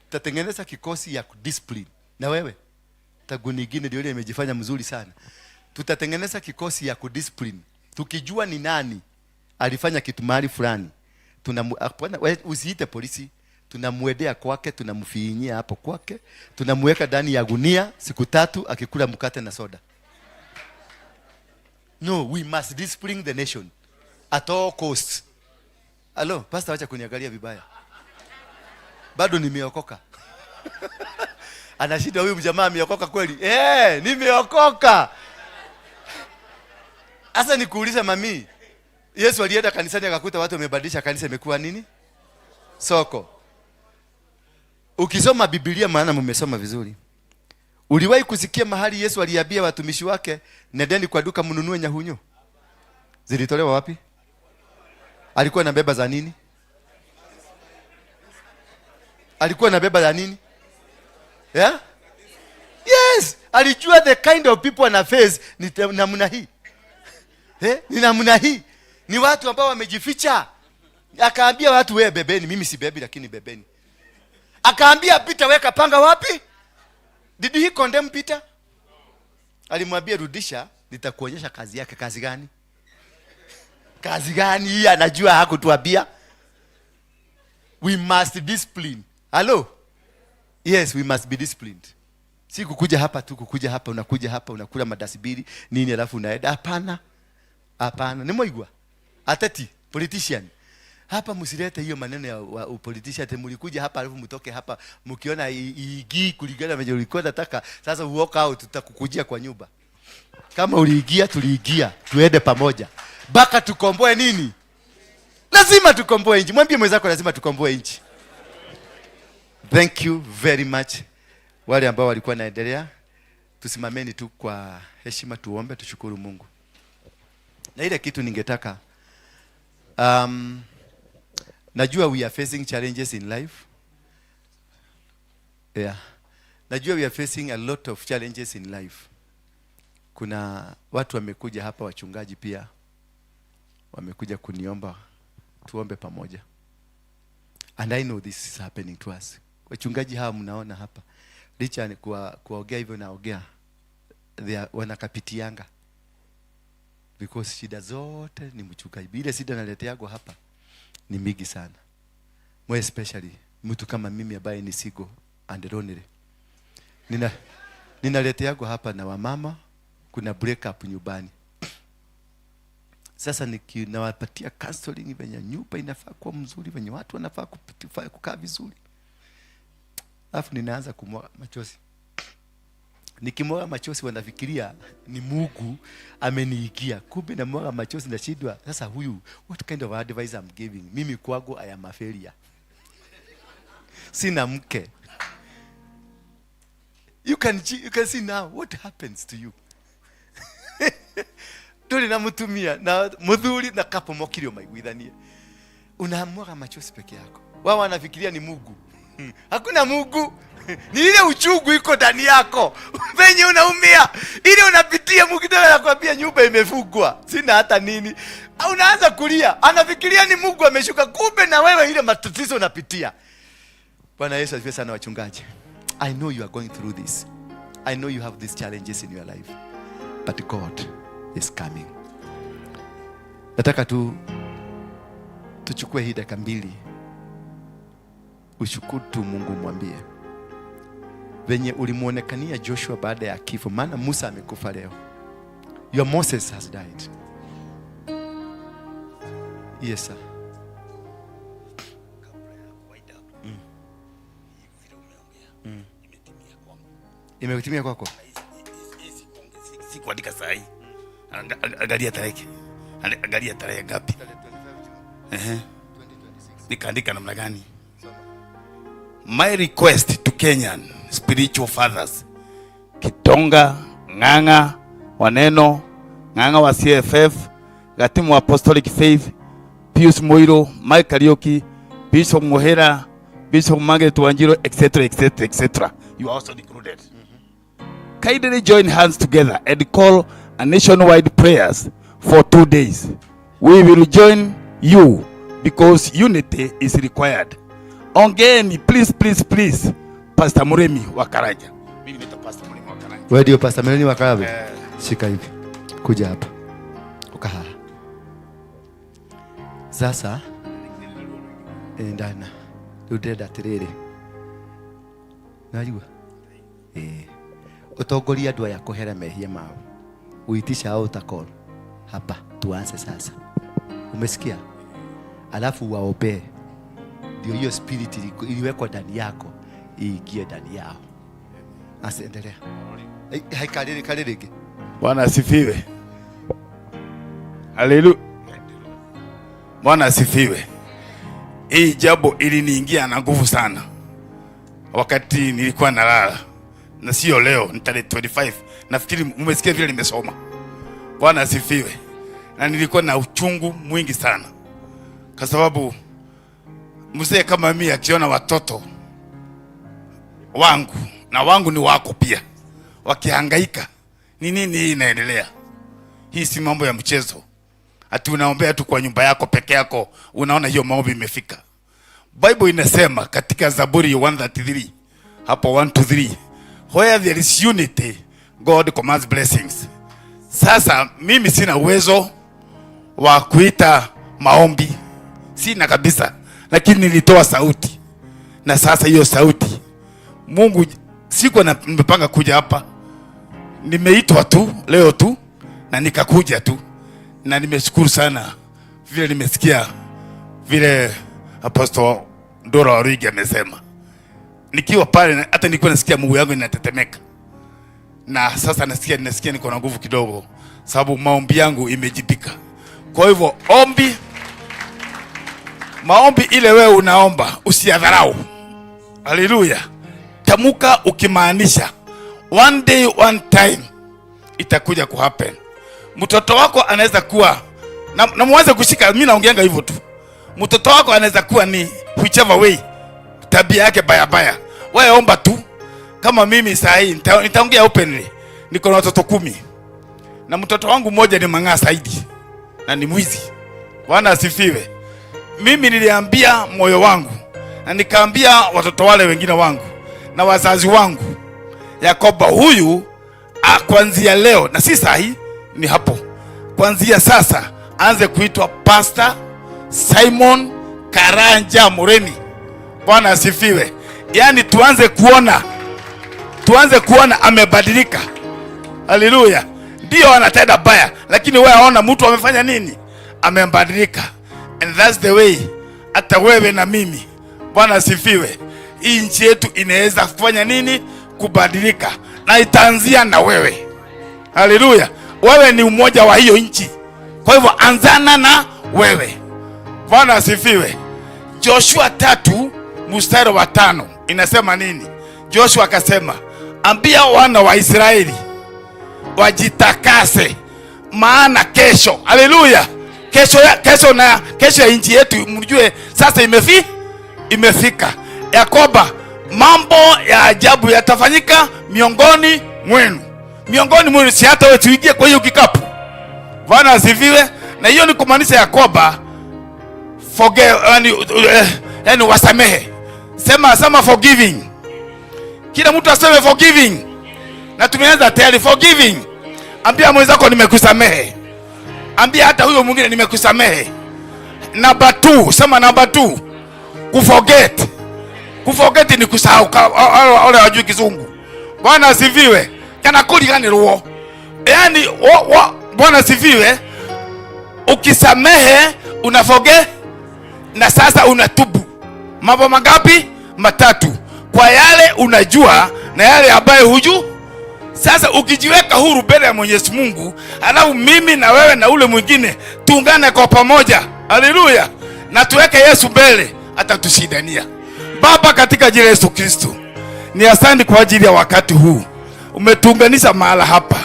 Tutatengeneza kikosi ya discipline. Na wewe taguni nyingine ndio ile imejifanya mzuri sana. Tutatengeneza kikosi ya kudiscipline. Tukijua ni nani alifanya kitu mahali fulani, usiite polisi, tunamuendea kwake, tunamfinyia hapo kwake, tunamuweka ndani ya gunia siku 3 akikula mkate na soda. No, we must discipline the nation at all costs. Hello, pastor, acha kuniangalia vibaya. Bado nimeokoka. Anashinda huyu mjamaa ameokoka kweli? Nimeokoka. Sasa nikuulize mami, Yesu alienda kanisani akakuta watu wamebadilisha kanisa imekuwa nini? Soko. Ukisoma Biblia, maana mmesoma vizuri, uliwahi kusikia mahali Yesu aliambia watumishi wake, nendeni kwa duka mnunue nyahunyo? Zilitolewa wapi? Alikuwa anabeba za nini? Alikuwa anabeba za nini? Yeah? Yes, alijua the kind of people ana face ni namna hii. Ni namna hii. Ni watu ambao wamejificha. Akaambia watu, wewe bebeni, mimi si bebi lakini bebeni. Akaambia Peter, weka panga wapi? Did he condemn Peter? Alimwambia rudisha, nitakuonyesha kazi yake. Kazi gani? Kazi gani hii? Anajua hakutuambia. We must discipline. Hello? Yes, we must be disciplined. Si kukuja hapa tu, kukuja hapa, unakuja hapa, unakula madasibiri, nini alafu unaenda. Hapana. Hapana. Ni mwaigwa. Ateti, politician. Hapa msilete hiyo maneno ya politician, ati mlikuja hapa alafu mtoke hapa mkiona iigi kulingana na venye ulikuwa unataka, sasa walk out, tutakukujia kwa nyumba. Kama uliingia, tuliingia, tuende pamoja mpaka tukomboe nini? Lazima tukomboe nchi. Mwambie mwenzako, lazima tukomboe nchi. Thank you very much. Wale ambao walikuwa naendelea, tusimameni tu kwa heshima, tuombe, tushukuru Mungu. Na ile kitu ningetaka, najua we are facing challenges in life. Yeah. Najua we are facing a lot of challenges in life. Kuna watu wamekuja hapa, wachungaji pia wamekuja kuniomba tuombe pamoja. And I know this is happening to us. Wachungaji hawa mnaona hapa, licha ya kuwaongea hivyo naongea, wanakapitianga because shida zote ni mchungaji. Ile shida naleteagwa hapa ni mingi sana, more especially mtu kama mimi ambaye ni single and lonely. Ninaleteagwa hapa na wamama, kuna break up nyumbani. Sasa nawapatia counseling venye nyumba inafaa kuwa mzuri, venye watu wanafaa kukaa vizuri, alafu ninaanza kumwaga machozi. Nikimwaga machozi wanafikiria ni Mungu ameniigia, kumbe namwaga machozi nashindwa. Sasa huyu, what kind of advice I'm giving? Mimi kwangu I am a failure, sina mke. You can see now what happens to you. Ndũrĩ na mũtumia na mũthuri na kapo mokire maiguithanie, unamwaga machozi peke yako. Wao wanafikiria ni Mungu. Hakuna Mungu, ni ile uchungu iko ndani yako venye unaumia, ile unapitia. Mkitaka nakwambia nyumba imefungwa, sina hata nini, unaanza kulia, anafikiria ni Mungu ameshuka, kumbe na wewe ile matatizo unapitia. Bwana Yesu asifiwe sana. Wachungaji, I know you are going through this. I know you have these challenges in your life, but God is coming. Nataka tu tuchukue hii dakika 2, ushukuru tu Mungu, mwambie venye ulimuonekania Joshua baada ya kifo, maana Musa amekufa leo. Your Moses has died. Yes, sir. Imetimia kwako? Sikuandika sahi. Angalia tarehe. Angalia tarehe ngapi? Ehe. Nikaandika namna gani? My request to Kenyan spiritual fathers, Kitonga, Ng'ang'a, Waneno, Ng'ang'a wa CFF, Gatimu wa Apostolic Faith, Pius Moiro, Mike Kariuki, Bishop Mohera, Bishop Margaret Wanjiru, etc., etc., etc. You are also included. Kindly join hands together and call a nationwide prayers for 2 days. We will join you because unity is required. Ongeeni, please, please, please. Pastor Muremi wa Karanja. Mimi naitwa Pastor Muremi wa Karanja. Wewe ndio Pastor Muremi wa Karanja? Eh. Shika hivi. Kuja hapa. Uka haha. Sasa endana. Rĩu ndĩrenda atĩrĩrĩ. Nĩwaigua? Ĩĩ. Ũtongorie andũ aya kũhera mehia mao. Uitisha altar call. Hapa tuanze sasa. Umesikia? Alafu waombee. Ndio hiyo spirit iliwekwa ndani yako iingie ndani yao. Asiendelea. Hai kariri kariri rĩngĩ. Bwana asifiwe. Haleluya. Bwana asifiwe. Hii jambo iliniingia na nguvu sana wakati nilikuwa nalala, na sio leo, ni tarehe 25. Nafikiri mmesikia vile nimesoma. Bwana asifiwe. Na nilikuwa na uchungu mwingi sana, kwa sababu mzee kama mimi akiona watoto wangu na wangu ni wako pia wakihangaika, ni nini hii inaendelea? Hii si mambo ya mchezo, ati unaombea tu kwa nyumba yako peke yako, unaona hiyo maombi imefika. Bible inasema katika Zaburi 133 hapo 1 to 3, where there is unity God commands blessings. Sasa mimi sina uwezo wa kuita maombi, sina kabisa, lakini nilitoa sauti, na sasa hiyo sauti Mungu, sikuwa nimepanga kuja hapa, nimeitwa tu leo tu na nikakuja tu, na nimeshukuru sana vile nimesikia vile Apostle Ndura Waruinge amesema. Nikiwa pale hata nilikuwa nasikia mguu yangu inatetemeka. Na sasa nasikia niko na nguvu kidogo, sababu maombi yangu imejibika. Kwa hivyo maombi ile wewe unaomba usiyadharau. Haleluya. Tamuka ukimaanisha one day, one time itakuja ku happen. Mtoto wako anaweza kuwa na muanze kushika, mimi naongeanga hivyo tu. Mtoto wako anaweza kuwa ni whichever way, tabia yake baya baya. Wewe omba tu. Kama mimi saa hii nitaongea openly. Niko na watoto 10. Na mtoto wangu mmoja ni mang'aa zaidi na ni mwizi. Bwana asifiwe. Mimi niliambia moyo wangu na nikaambia watoto wale wengine wangu na wazazi wangu ya kwamba huyu kuanzia leo, na si saa hii, ni hapo, kuanzia sasa aanze kuitwa Pastor Simon Karanja Muremi. Bwana asifiwe. Yaani tuanze kuona amebadilika. Haleluya. Ndio anatenda baya, lakini wewe aona mtu amefanya nini? Amebadilika. And that's the way hata wewe na mimi, Bwana asifiwe, hii nchi yetu inaweza kufanya nini? Kubadilika. Na itaanzia na wewe. Haleluya. Wewe ni mmoja wa hiyo nchi. Kwa hivyo anzana na wewe. Bwana asifiwe. Joshua 3:5 inasema nini? Joshua akasema, ambia wana wa Israeli wajitakase, maana kesho, haleluya, kesho ya nchi yetu mjue sasa imefika, ya kwamba mambo ya ajabu yatafanyika miongoni mwenu. Miongoni mwenu, si hata wewe tuingie kwa hiyo kikapu. Bwana asifiwe. Na hiyo ni kumaanisha ya kwamba forgive, yani wasamehe. Sema forgiving. Kila mtu aseme forgiving. Na tumeanza tayari forgiving. Ambia mwenzako nimekusamehe. Ambia hata huyo mwingine nimekusamehe. Number 2, sema number 2. Kuforget. Kuforget ni kusahau. Wale hawajui Kizungu. Bwana asifiwe. Kana kuli gani ruo. Yaani Bwana asifiwe. Ukisamehe una forget na sasa unatubu. Mambo mangapi? 3. Kwa yale unajua na yale ambayo hujui. Sasa ukijiweka huru mbele ya Mwenyezi Mungu, alafu mimi na wewe na ule mwingine tuungane kwa pamoja. Haleluya. Na tuweke Yesu mbele, atatushindania. Baba, katika jina la Yesu Kristo, ni asante kwa ajili ya wakati huu. Umetuunganisha mahala hapa.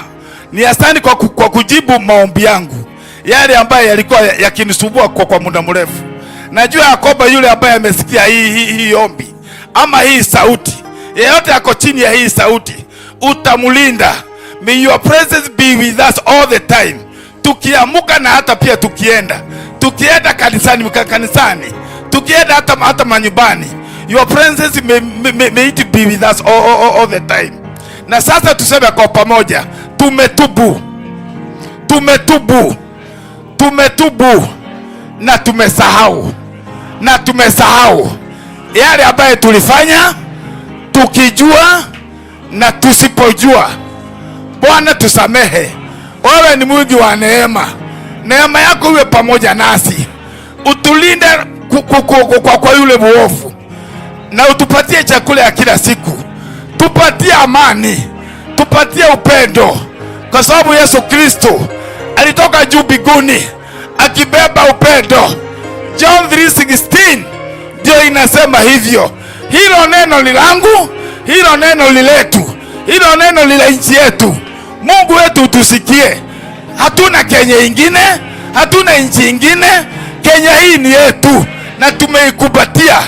Ni asante kwa kujibu maombi yangu, yale ambayo yalikuwa yakinisumbua kwa muda mrefu. Najua Yakobo yule ambaye amesikia hii ombi ama hii sauti, yeyote ako chini ya hii sauti, utamlinda. May your presence be with us all the time. Tukiamuka na hata pia tukienda kanisani, tukienda hata manyumbani, your presence may it be with us all the time. Na sasa tuseme kwa pamoja, tumetubu, tumetubu, tumetubu na tumesahau, na tumesahau yale ambayo tulifanya tukijua na tusipojua. Bwana tusamehe. Wewe ni mwingi wa neema. Neema yako iwe pamoja nasi. Utulinde kwa yule muovu, na utupatie chakula ya kila siku. Tupatie amani, tupatie upendo, kwa sababu Yesu Kristo alitoka juu mbinguni akibeba upendo. John 3:16 ndio inasema hivyo. Hilo neno ni langu, hilo neno ni letu, hilo neno ni la nchi yetu. Mungu wetu utusikie. Hatuna Kenya ingine, hatuna nchi ingine. Kenya hii ni yetu na tumeikupatia.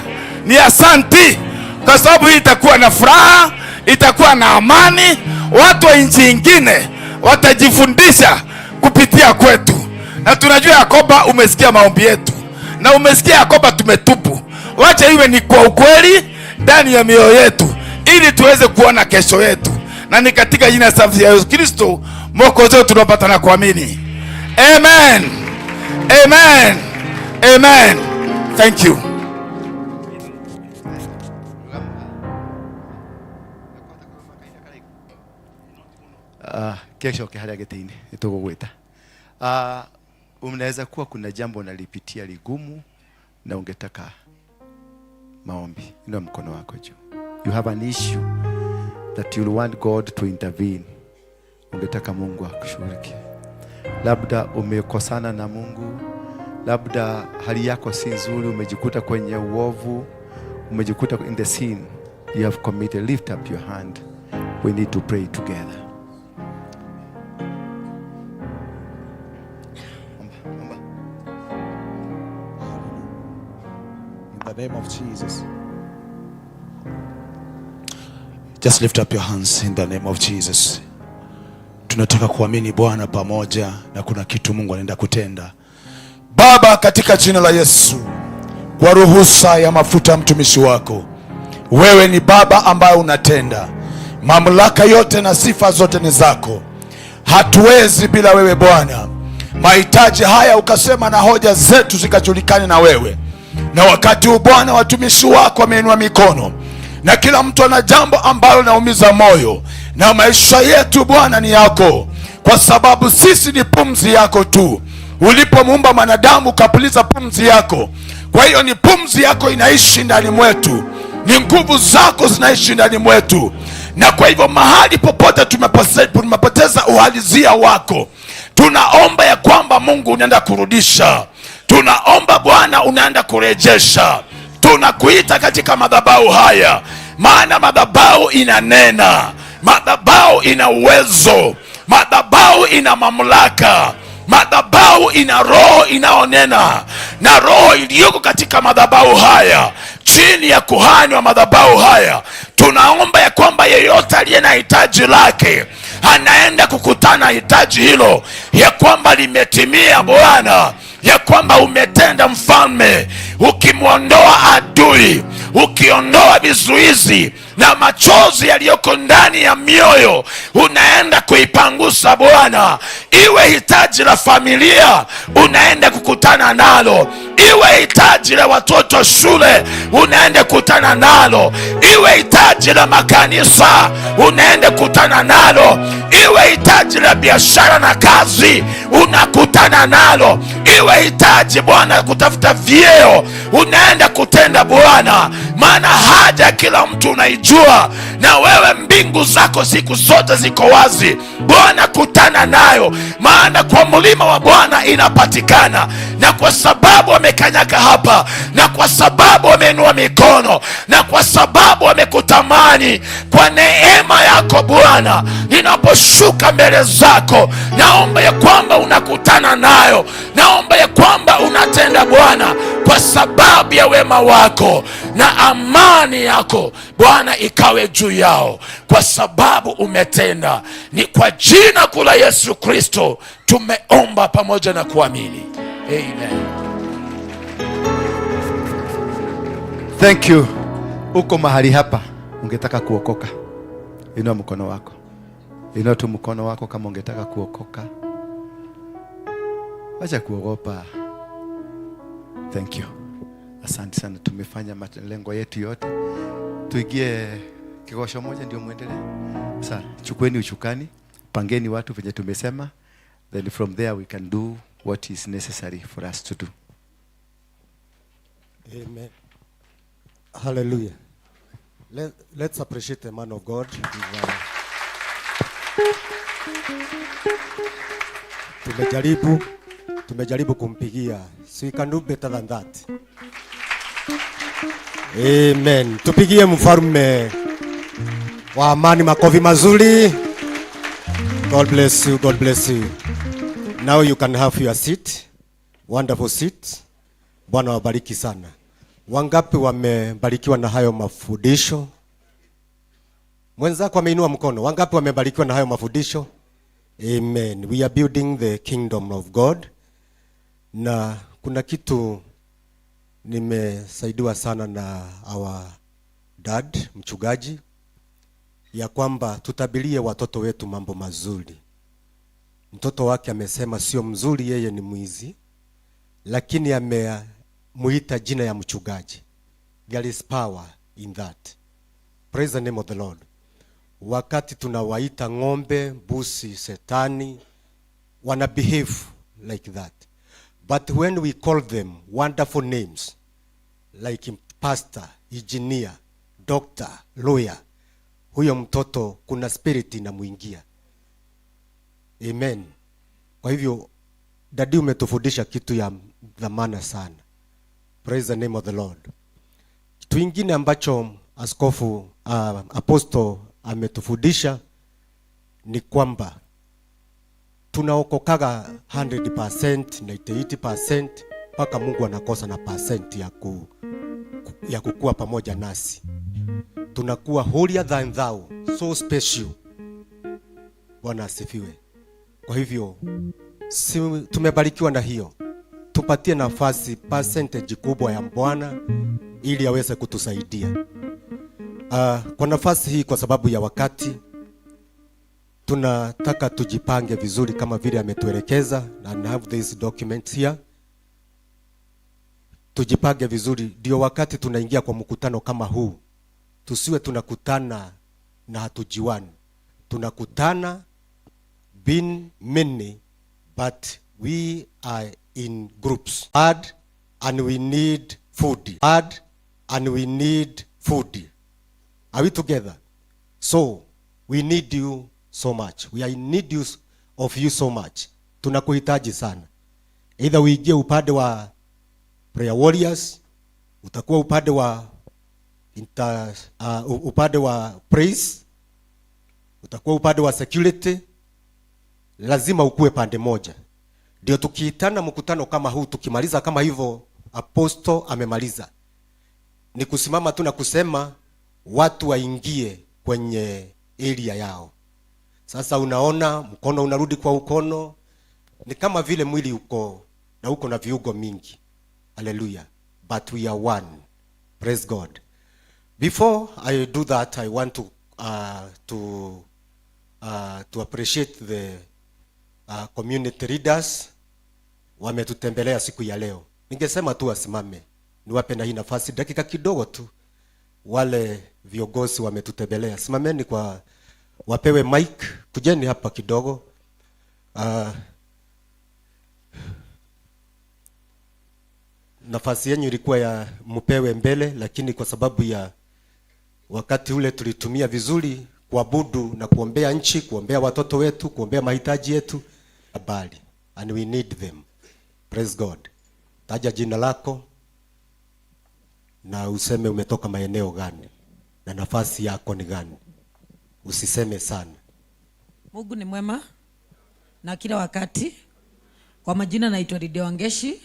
Ni asanti, kwa sababu hii itakuwa na furaha, itakuwa na amani. Watu wa nchi ingine watajifundisha kupitia kwetu. Na tunajua Yakoba umesikia maombi yetu, na umesikia Yakoba tumetubu. Wacha iwe ni kwa ukweli ndani ya mioyo yetu, ili tuweze kuona kesho yetu. Na ni katika jina safi ya Yesu Kristo Mwokozi wetu tunapata na kuamini. Amen. Amen. Amen. Thank you. Kesho haria gĩtĩ-inĩ nĩtũgũgwĩta. Unaweza kuwa kuna jambo unalipitia ligumu na ungetaka maombi. Inua mkono wako juu. You have an issue that you want God to intervene. Ungetaka Mungu akushughulikie. Labda umekosana na Mungu, labda hali yako si nzuri, umejikuta kwenye uovu, umejikuta in the sin you have committed. Lift up your hand. We need to pray together. Omba, omba. In the name of Jesus. Just lift up your hands in the name of Jesus. Tunataka kuamini Bwana pamoja na kuna kitu Mungu anaenda kutenda. Baba, katika jina la Yesu, kwa ruhusa ya mafuta ya mtumishi wako, wewe ni Baba ambaye unatenda. Mamlaka yote na sifa zote ni zako. Hatuwezi bila wewe, Bwana. Mahitaji haya ukasema na hoja zetu zikajulikane na wewe. Na wakati huu, Bwana, watumishi wako wameinua mikono na kila mtu ana jambo ambalo linaumiza moyo, na maisha yetu, Bwana, ni yako, kwa sababu sisi ni pumzi yako tu. Ulipomuumba mwanadamu ukapuliza pumzi yako, kwa hiyo ni pumzi yako inaishi ndani mwetu, ni nguvu zako zinaishi ndani mwetu, na kwa hivyo mahali popote tumepoteza uhalisia wako, tunaomba ya kwamba Mungu unaenda kurudisha, tunaomba, Bwana, unaenda kurejesha. Tunakuita katika madhabahu haya, maana madhabahu inanena, madhabahu ina uwezo, madhabahu ina mamlaka, madhabahu ina roho inaonena, na roho iliyoko katika madhabahu haya chini ya kuhani wa madhabahu haya, tunaomba ya kwamba yeyote aliye na hitaji lake anaenda kukutana hitaji hilo, ya kwamba limetimia, Bwana, ya kwamba umetenda, Mfalme, ukimwondoa adui, ukiondoa vizuizi na machozi yaliyoko ndani ya mioyo, unaenda kuipangusa, Bwana. Iwe hitaji la familia, unaenda kukutana nalo. Iwe hitaji la watoto shule, unaenda kukutana nalo. Iwe hitaji la makanisa, unaenda kukutana nalo. Iwe hitaji la biashara na kazi, unakutana nalo. Iwe hitaji, Bwana, kutafuta vyeo, unaenda kutenda, Bwana, maana haja ya kila mtu unaijua, na wewe mbingu zako siku zote ziko wazi. Bwana, kutana nayo, maana kwa mlima wa Bwana inapatikana. Na kwa sababu wamekanyaga hapa, na kwa sababu wameinua mikono, na kwa sababu wamekutamani, kwa neema yako, Bwana, ninaposhuka mbele zako, naomba ya kwamba unakutana nayo, naomba ya kwamba unatenda, Bwana, kwa sababu ya wema wako na amani yako, Bwana, ikawe juu yao, kwa sababu umetenda. Ni kwa jina kuu la Yesu Kristo tumeomba pamoja na kuamini, amen. Thank you. Uko mahali hapa ungetaka kuokoka, inua mkono wako, inua tu mkono wako kama ungetaka kuokoka. Wacha kuogopa. Thank you. Asante sana, tumefanya malengo yetu yote. Tuingie kigosho moja ndio muendelee. Sasa chukueni usukani, pangeni watu venye tumesema, then from there we can do what is necessary for us to do. Amen. Hallelujah. Let's appreciate the man of God. Tumejaribu kumpigia. So we can do better than that. Amen. Tupigie mfalme wa amani makofi mazuri. God bless you. God bless you. Now you can have your seat. Wonderful seat. Bwana wabariki sana. Wangapi wamebarikiwa na hayo mafundisho? Mwenzako ameinua mkono. Wangapi wamebarikiwa na hayo mafundisho? Amen. We are building the kingdom of God. Na kuna kitu nimesaidiwa sana na our dad mchungaji, ya kwamba tutabirie watoto wetu mambo mazuri. Mtoto wake amesema sio mzuri, yeye ni mwizi, lakini amemuita jina ya mchungaji. There is power in that. Praise the name of the Lord. Wakati tunawaita ng'ombe, mbuzi, setani, wana behave like that. But when we call them wonderful names like pastor, engineer, doctor, lawyer, huyo mtoto kuna spirit inamuingia. Amen. Kwa hivyo daddy, umetufundisha kitu ya dhamana sana. Praise the name of the Lord. Kitu ingine ambacho askofu, apostle ametufundisha ni kwamba tunaokokaga 100%, 98%, mpaka Mungu anakosa na percent ya kukua pamoja nasi. Tunakuwa holier than thou, so special. Bwana asifiwe. Kwa hivyo si, tumebarikiwa na hiyo, tupatie nafasi percentage kubwa ya Bwana ili aweze kutusaidia. Kwa nafasi hii, kwa sababu ya wakati, tunataka tujipange vizuri kama vile ametuelekeza, and I have this document here. Tujipange vizuri, ndio wakati tunaingia kwa mkutano kama huu, tusiwe tunakutana na hatujuani. Tunakutana being many, but we are in groups. Add and we need food. Add and we need food. Are we together? So we need you so much. We are in need of you so much. Tunakuhitaji sana. Either uingie upande wa prayer warriors, utakuwa upande wa praise, utakuwa upande wa security, lazima ukuwe pande moja. Ndio tukiitana mkutano kama huu, tukimaliza kama hivyo, apostle amemaliza, ni kusimama tu na kusema watu waingie kwenye area yao. Sasa unaona mkono unarudi kwa ukono, ni kama vile mwili uko na uko na viungo mingi. Hallelujah. But we are one. Praise God. Before I do that, I want to appreciate the community leaders wametutembelea siku ya leo. Ningesema tu wasimame, niwape na hii nafasi dakika kidogo tu. Wale viongozi wametutembelea, simameni kwa wapewe mic, kujeni hapa kidogo. Nafasi yenu ilikuwa ya mpewe mbele, lakini kwa sababu ya wakati ule tulitumia vizuri kuabudu na kuombea nchi, kuombea watoto wetu, kuombea mahitaji yetu habari, and we need them. Praise God. Taja jina lako na useme umetoka maeneo gani na nafasi yako ni gani. Usiseme sana. Mungu ni mwema na kila wakati. Kwa majina naitwa Lydia Wangeshi,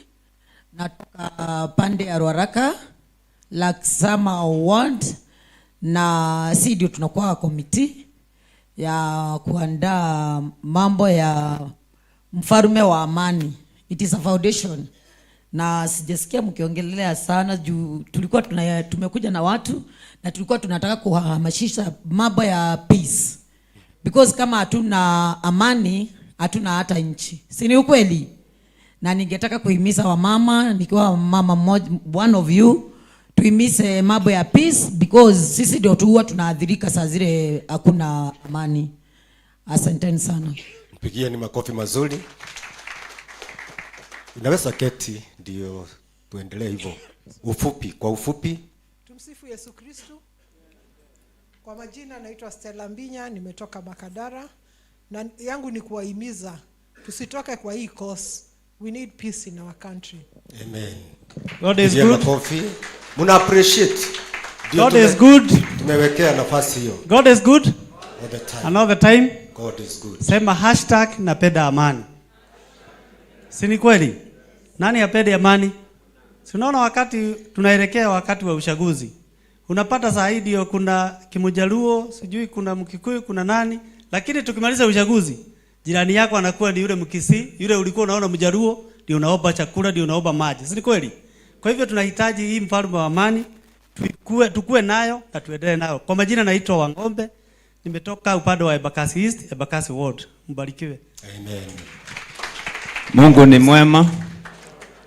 natoka pande ya Ruaraka, Laksama Ward, na si ndio tunakuwa committee ya kuandaa mambo ya mfalme wa amani. It is a foundation, na sijasikia mkiongelea sana juu tulikuwa tumekuja na watu na tulikuwa tunataka kuhamasisha mambo ya peace, because kama hatuna amani hatuna hata nchi, si ni ukweli? Na ningetaka kuhimiza wamama, nikiwa mama mmoja, one of you, tuhimize mambo ya peace because sisi ndio tu huwa tunaathirika saa zile hakuna amani. Asanteni sana. Mpigieni makofi mazuri. Unaweza keti ndio tuendelee hivyo. Ufupi, kwa ufupi. Tumsifu Yesu Kristu. Kwa majina naitwa Stella Mbinya, nimetoka Makadara, na yangu ni kuwahimiza tusitoke kwa hii cause. We need peace in our country. Amen. God is Pigia good. makofi. Muna appreciate. Ndio. God is good. Tumewekea nafasi hiyo. God is good. All the time. And all the time. God is good. Sema #NapendaAmani. Si ni kweli? Nani apende amani? Si unaona wakati tunaelekea wakati wa uchaguzi, unapata saa hii ndio kuna Kimujaluo, sijui kuna Mkikuyu, kuna nani, lakini tukimaliza uchaguzi, jirani yako anakuwa ni yule Mkisii, yule ulikuwa unaona Mjaluo, ndio unaomba chakula, ndio unaomba maji. Si ni kweli? Kwa hivyo tunahitaji hii mfalme wa amani tukue nayo na tuendelee nayo. Kwa majina naitwa Wangombe, nimetoka upande wa Embakasi East, Embakasi Ward. Mbarikiwe. Amen. Mungu ni mwema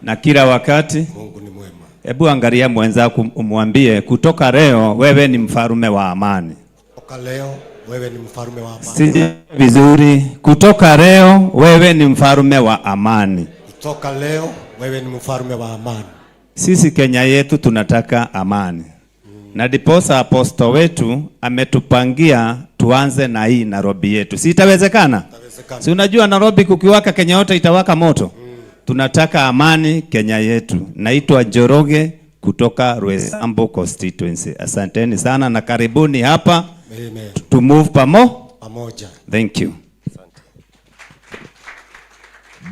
na kila wakati. Mungu ni mwema. Hebu angalia mwenzako umwambie, kutoka leo wewe ni mfalme wa amani. Kutoka leo wewe ni mfalme wa amani. Si vizuri? Kutoka leo wewe ni mfalme wa amani. Kutoka leo wewe ni mfalme wa amani. Sisi Kenya yetu tunataka amani. Na diposa aposto wetu ametupangia tuanze na hii Nairobi yetu. Si itawezekana? Si unajua Nairobi kukiwaka, Kenya yote itawaka moto. Tunataka amani Kenya yetu. Naitwa Njoroge kutoka Roysambu constituency. Asanteni sana na karibuni hapa. Amen. To move pamo Pamoja. Thank you.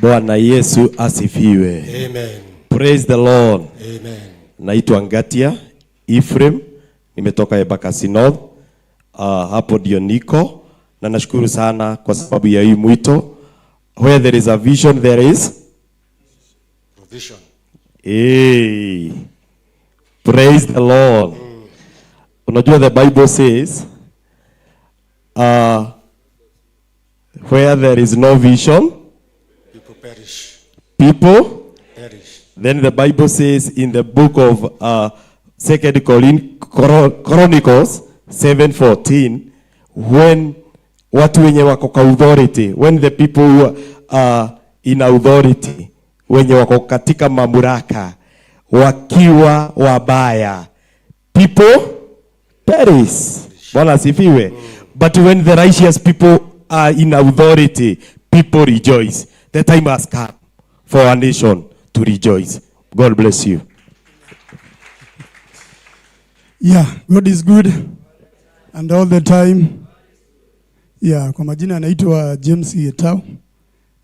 Bwana Yesu asifiwe. Amen. Praise the Lord. Amen. Naitwa Ngatia Ephraim, nimetoka Embakasi North. Hapo ndio niko na nashukuru sana kwa sababu ya hii mwito. Where there is a vision there is Provision. Hey. Praise the Lord. Unajua the Bible says where there is no vision People perish. people Perish. Then the Bible says in the book of Second Chronicles 7:14, when watu wenye wako kwa authority, when the people who are in authority, wenye wako katika mamlaka wakiwa wabaya, people perish. Bwana asifiwe. But when the righteous people are in authority, people rejoice. The time has come for our nation to rejoice. God bless you. Yeah, God is good and all the time. Yeah, kwa majina anaitwa James Getau.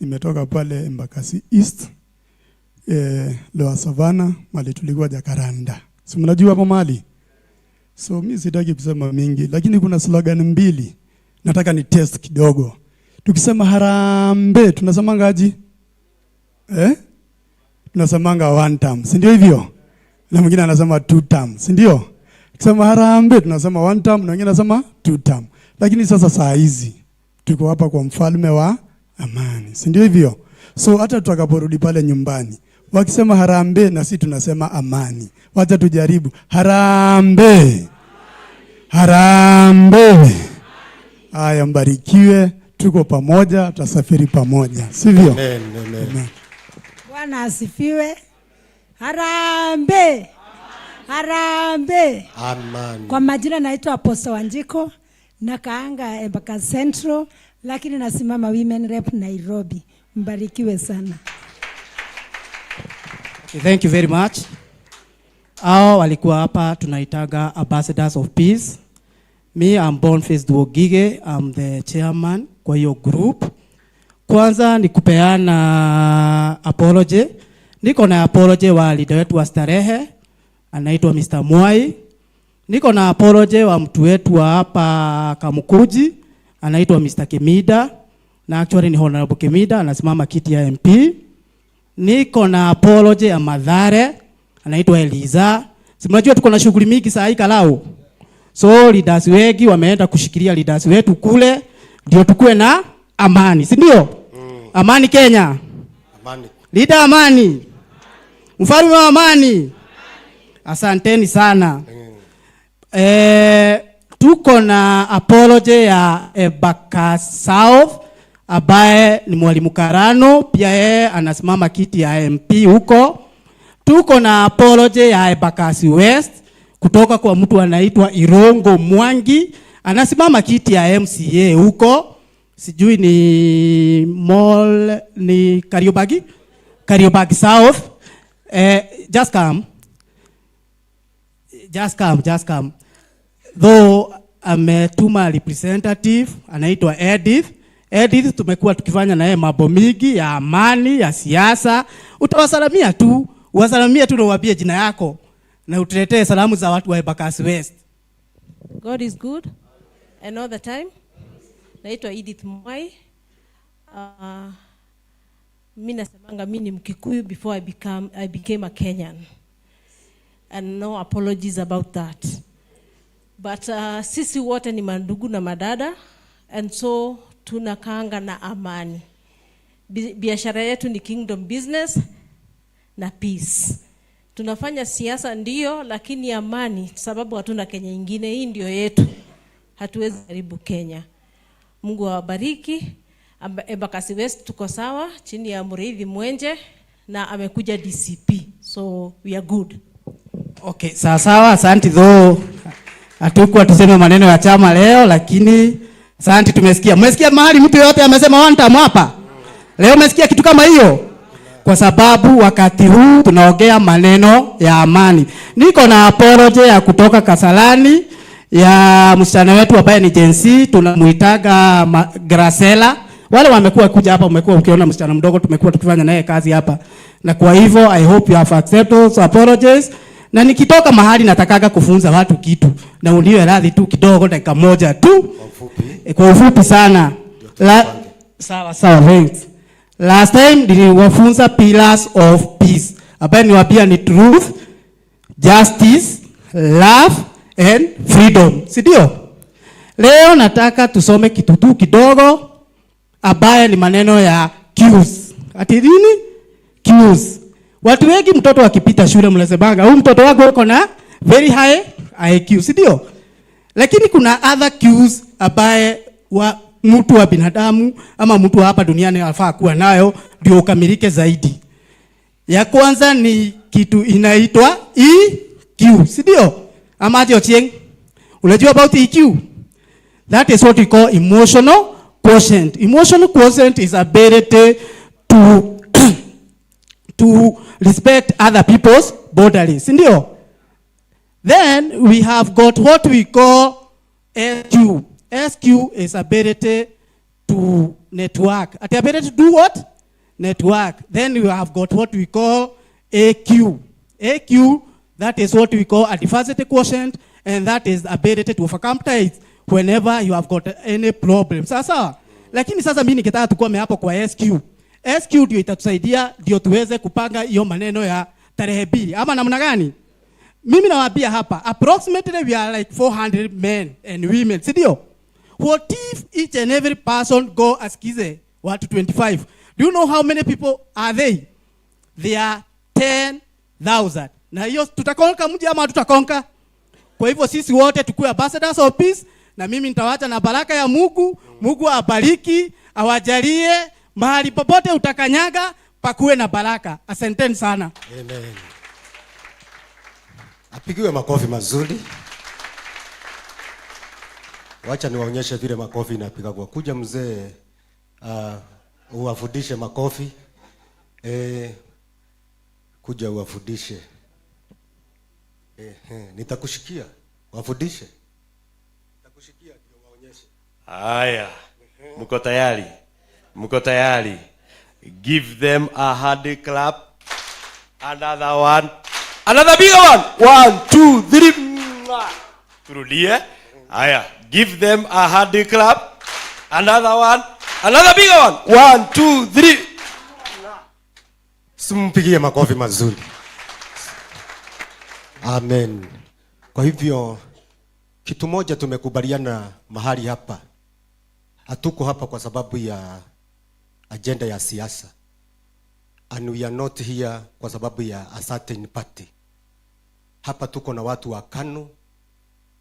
Nimetoka pale Embakasi East, Lower Savannah, mahali tulikuwa Jacaranda. Si mnajua hapo mahali? So mi sitaki kusema mingi, lakini kuna slogan mbili nataka ni test kidogo. Tukisema harambee tunasemanga aje? Eh? Tunasemanga one term, si ndio hivyo? Na mwingine anasema two term, si ndio? Tukisema harambee tunasema one term na mwingine anasema two term. Lakini sasa saa hizi tuko hapa kwa mfalme wa amani, si ndio hivyo? So hata tutakaporudi pale nyumbani wakisema harambee na sisi tunasema amani. Wacha tujaribu harambee, harambee. Haya, mbarikiwe, tuko pamoja, tutasafiri pamoja, sivyo? Amen, amen. Amen. Bwana asifiwe. Harambee, harambee. Amani. Kwa majina naitwa Apostle Wanjiko na kaanga Embakasi Central, lakini nasimama Women Rep Nairobi. Mbarikiwe sana. Okay, thank you very much. Hao walikuwa hapa tunaitaga Ambassadors of Peace. Me, I'm Boniface Duogige, I'm the chairman kwa hiyo group. Kwanza ni kupeana apology. Niko na apology wa leader wetu wa Starehe, anaitwa Mr. Mwai. Niko na apology wa mtu wetu wa hapa Kamukuji, anaitwa Mr. Kimida, na actually ni Honorable Kimida, anasimama kiti ya MP. Niko na apology ya Mathare, anaitwa Eliza. Si mnajua tuko na shughuli mingi saa hii Kalau. So leaders wengi wameenda kushikilia leaders wetu kule ndio tukue na amani, si ndio? Amani Kenya. Amani. Leader amani. Mfalme wa amani. Asanteni sana. Tuko na apology ya Embakasi South ambaye ni Mwalimu Karano, pia yeye anasimama kiti ya MP huko. Tuko na apology ya Embakasi West kutoka kwa mtu anaitwa Irongo Mwangi, anasimama kiti ya MCA huko. Sijui ni Mall, ni Kariobangi? Kariobangi South. Just come. Just come, just come. Though ametuma representative anaitwa Edith. Edith tumekuwa tukifanya na yeye mambo mingi ya amani, ya siasa. Utawasalamia tu, uwasalamie tu na uwaambie jina yako na utuletee salamu za watu wa Embakasi West. God is good and all the time. Naitwa Edith Mwai. Mi nasemanga mi ni Mkikuyu before I became a Kenyan. And no apologies about that. But sisi wote ni mandugu na madada, and so tunakaanga na amani. Biashara yetu ni kingdom business na peace. Tunafanya siasa ndio, lakini amani, sababu hatuna Kenya ingine, hii ndio yetu. Hatuwezi haribu Kenya. Mungu awabariki. Embakasi West tuko sawa chini ya Muriithi Mwenje na amekuja DCP. So we are good. Okay, sawa sawa, asante though. Hatukuwa tuseme maneno ya chama leo, lakini Asante, tumesikia. Mmesikia mahali mtu yote amesema one time hapa? Leo umesikia kitu kama hiyo? Kwa sababu wakati huu tunaongea maneno ya amani. Niko na apology ya kutoka Kasarani ya msichana wetu ambaye ni Gen Z, tunamuitaga Gracela. Wale wamekuwa kuja hapa, umekuwa ukiona msichana mdogo, tumekuwa tukifanya naye kazi hapa. Na kwa hivyo I hope you have accepted those apologies. Na nikitoka mahali natakaga kufunza watu kitu, na uniwe radhi tu kidogo, dakika moja tu. Kwa ufupi sana. Sawa sawa, thanks. Last time niliwafunza pillars of peace, ambayo niwaambia ni truth, justice, love and freedom, si ndio? Leo nataka tusome kitu tu kidogo ambaye ni maneno ya Qs. Ati nini? Qs. Watu wengi mtoto akipita shule mnasemanga huyu mtoto wako uko na very high IQ, si ndio? Lakini kuna other Qs ambaye wa mtu wa binadamu ama mtu wa hapa duniani anafaa kuwa nayo ndio ukamilike zaidi. Ya kwanza ni kitu inaitwa EQ, si ndio? Ama aje Ochieng? Unajua about EQ? That is what we call emotional quotient. Emotional quotient is ability to respect other people's boundaries, si ndio? Then we have got what we call SQ. SQ is ability to network. At ability to do what? Network. Then we have got what we call AQ. AQ, that is what we call a diversity quotient, and that is ability to overcome ties whenever you have got any problem. Sasa, lakini sasa mimi nikitaka tukome hapo kwa SQ. SQ ndio itatusaidia ndio tuweze kupanga hiyo maneno ya tarehe 2. Ama namna gani? Mimi nawaambia hapa, approximately we are like 400 men and women, si ndio? What if each and every person go asikize watu 25? Do you know how many people are they? They are 10,000. Na hiyo tutakonka mji ama tutakonka? Kwa hivyo sisi wote tukue ambassadors of peace, na mimi nitawacha na baraka ya Mungu. Mungu abariki, awajalie mahali popote utakanyaga pakuwe na baraka. Asanteni sana. Amen. Apigiwe makofi mazuri. Wacha niwaonyeshe vile makofi inapiga kwa. Kuja mzee, uwafundishe makofi. Kuja uwafundishe. Nitakushikia. Wafundishe. Nitakushikia ndio waonyeshe. Haya. Mko tayari? Mko tayari? Give them a hand clap. Another one. Another bigger one. 1, 2, 3. Turudie. Haya. Give them a hand clap. Another one. Another bigger one. 1, 2, 3. Simpigie makofi mazuri. Amen. Kwa hivyo kitu moja tumekubaliana mahali hapa. Hatuko hapa kwa sababu ya agenda ya siasa. And we are not here kwa sababu ya a certain party. Hapa tuko na watu wa KANU,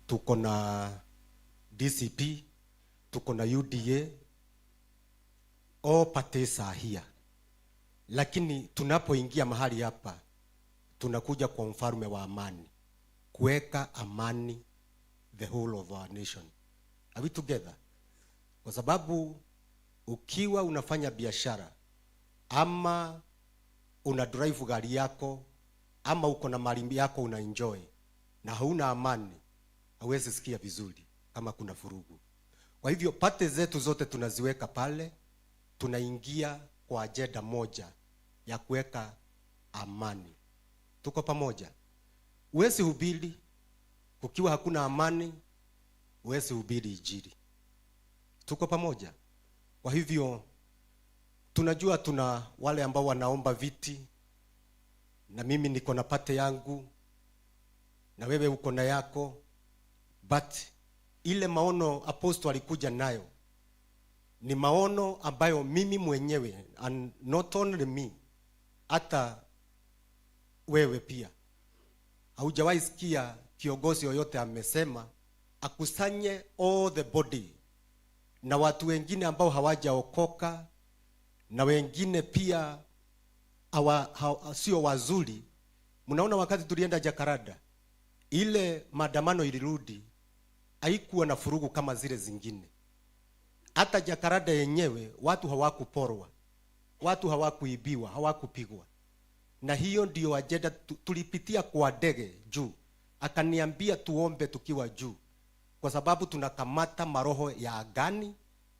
tuko na DCP, tuko na UDA. All parties are here. Lakini tunapoingia mahali hapa, tunakuja kwa mfalme wa amani, kuweka amani the whole of our nation. Are we together? Kwa sababu ukiwa unafanya biashara ama una drive gari yako ama uko na mali yako una enjoy na hauna amani, hauwezi sikia vizuri kama kuna furugu. Kwa hivyo pate zetu zote tunaziweka pale, tunaingia kwa agenda moja ya kuweka amani. Tuko pamoja. Huwezi hubiri kukiwa hakuna amani, huwezi hubiri injili. Tuko pamoja. Kwa hivyo tunajua tuna wale ambao wanaomba viti, na mimi niko na pate yangu na wewe uko na yako, but ile maono apostle alikuja nayo ni maono ambayo mimi mwenyewe, and not only me, hata wewe pia haujawahi sikia kiongozi yoyote amesema akusanye all the body na watu wengine ambao hawajaokoka na wengine pia sio wazuri. Mnaona wakati tulienda Jakaranda, ile maandamano ilirudi, haikuwa na furugu kama zile zingine. Hata Jacaranda yenyewe watu hawakuporwa, watu hawakuibiwa, hawakupigwa. Na hiyo ndio agenda tulipitia kwa ndege juu. Akaniambia tuombe tukiwa juu, kwa sababu tunakamata maroho ya angani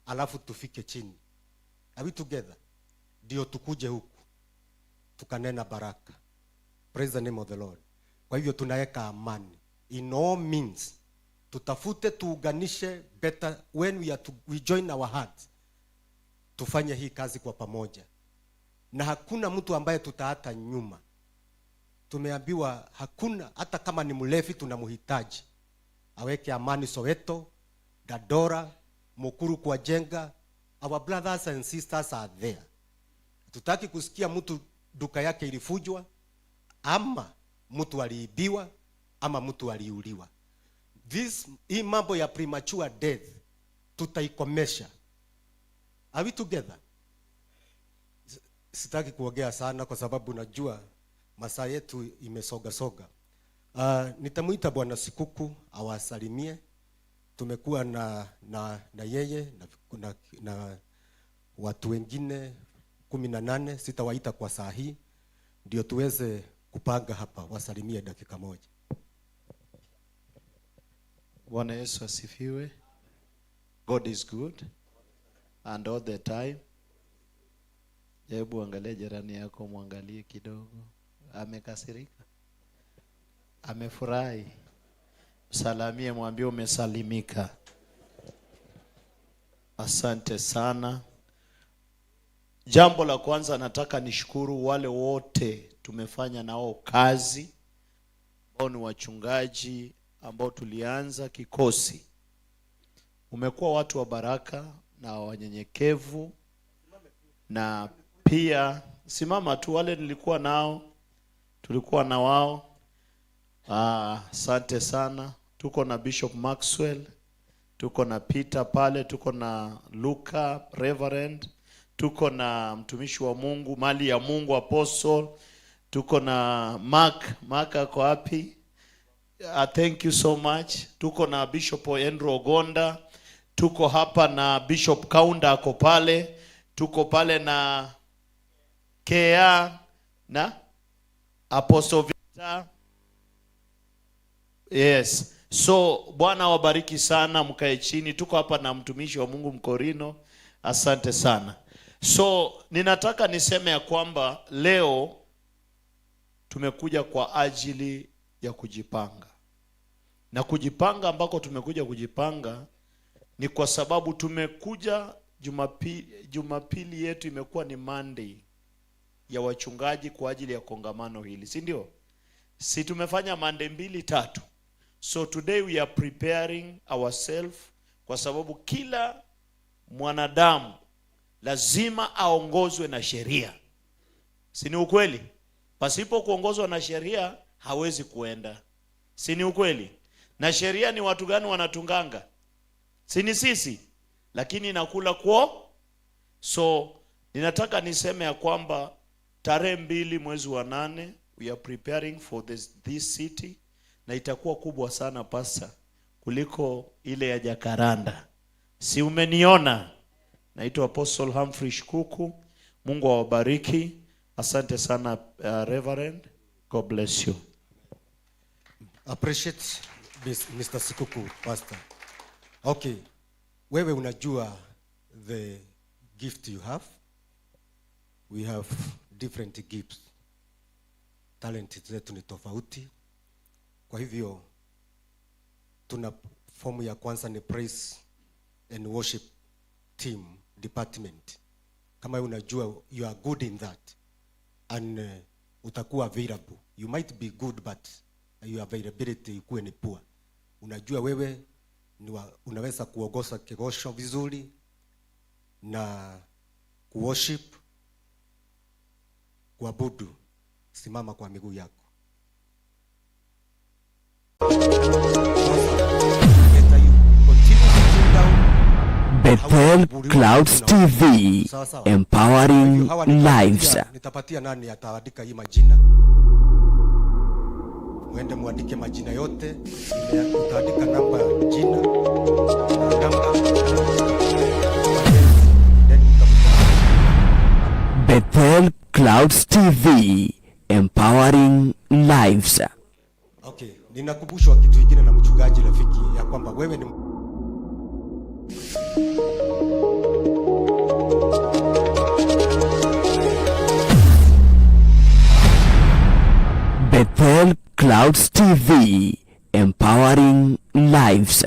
alafu tufike chini. Are we together? Ndio tukuje huku tukanena baraka. Praise the name of the Lord. Kwa hivyo tunaweka amani in all means, tutafute tuunganishe better when we are to, we join our hearts, tufanye hii kazi kwa pamoja, na hakuna mtu ambaye tutaata nyuma. Tumeambiwa hakuna, hata kama ni mlevi tunamhitaji aweke amani Soweto, Dandora, Mukuru kwa Jenga. Our brothers and sisters are there. Tutaki kusikia mtu duka yake ilifujwa ama mtu aliibiwa ama mtu aliuliwa. Hii mambo ya premature death tutaikomesha. Are we together? Sitaki kuongea sana kwa sababu najua masaa yetu imesoga soga. Nitamuita Bwana Sikuku awasalimie. Tumekuwa na yeye na watu wengine 18, sitawaita kwa saa hii ndio tuweze kupanga hapa. Wasalimie dakika moja. Bwana Yesu asifiwe. God is good and all the time. Hebu angalia jirani yako, mwangalie kidogo. Amekasirika? Amefurahi? Msalamie, mwambie umesalimika. Asante sana. Jambo la kwanza nataka nishukuru wale wote tumefanya nao kazi, ambao ni wachungaji ambao tulianza kikosi. Umekuwa watu wa baraka na wanyenyekevu, na pia simama tu wale nilikuwa nao, tulikuwa na wao. Asante sana. Tuko na Bishop Maxwell, tuko na Peter pale, tuko na Luka Reverend, tuko na mtumishi wa Mungu, mali ya Mungu Apostle, tuko na Mark. Mark ako wapi? Thank you so much. Tuko na Bishop Andrew Ogonda, tuko hapa na Bishop Kaunda ako pale, tuko pale na Kea na Apostle Victor. Yes. So Bwana wabariki sana, mkae chini. Tuko hapa na mtumishi wa Mungu Mkorino. Asante sana. So ninataka niseme ya kwamba leo tumekuja kwa ajili ya kujipanga. Na kujipanga ambako tumekuja kujipanga ni kwa sababu tumekuja Jumapili yetu imekuwa ni Monday ya wachungaji kwa ajili ya kongamano hili, si ndio? Si tumefanya Monday 2 3. So today we are preparing ourselves kwa sababu kila mwanadamu lazima aongozwe na sheria. Si ni ukweli? Pasipo kuongozwa na sheria hawezi kuenda. Si ni ukweli? Na sheria ni watu gani wanatunganga? Si ni sisi? Lakini inakula kwao. So ninataka niseme ya kwamba tarehe 2 mwezi wa 8 we are preparing for this city, na itakuwa kubwa sana pasa kuliko ile ya Jacaranda. Si umeniona? Naitwa Apostle Humphrey Shikuku. Mungu awabariki. Asante sana Reverend. God bless you. Appreciate this, Mr. Sikuku, Pastor. Okay. Wewe unajua the gift you have. We have different gifts. Talent zetu ni tofauti. Kwa hivyo tuna fomu ya kwanza ni praise and worship team department. Kama unajua you are good in that and utakuwa available. You might be good but your availability ikuwe ni poor. Unajua wewe unaweza kuongoza kigosho vizuri na kuworship, kuabudu. Simama kwa miguu yako. Bethel Clouds TV, Sawa, sawa. empowering Hawa lives. nitapatia nani ataandika hii majina. Muende muandike majina yote. Utaandika namba ya jina na namba. Clouds TV, empowering lives. Okay, ninakumbushwa kitu kingine na mchungaji rafiki ya kwamba wewe ni Bethel Clouds TV, empowering lives.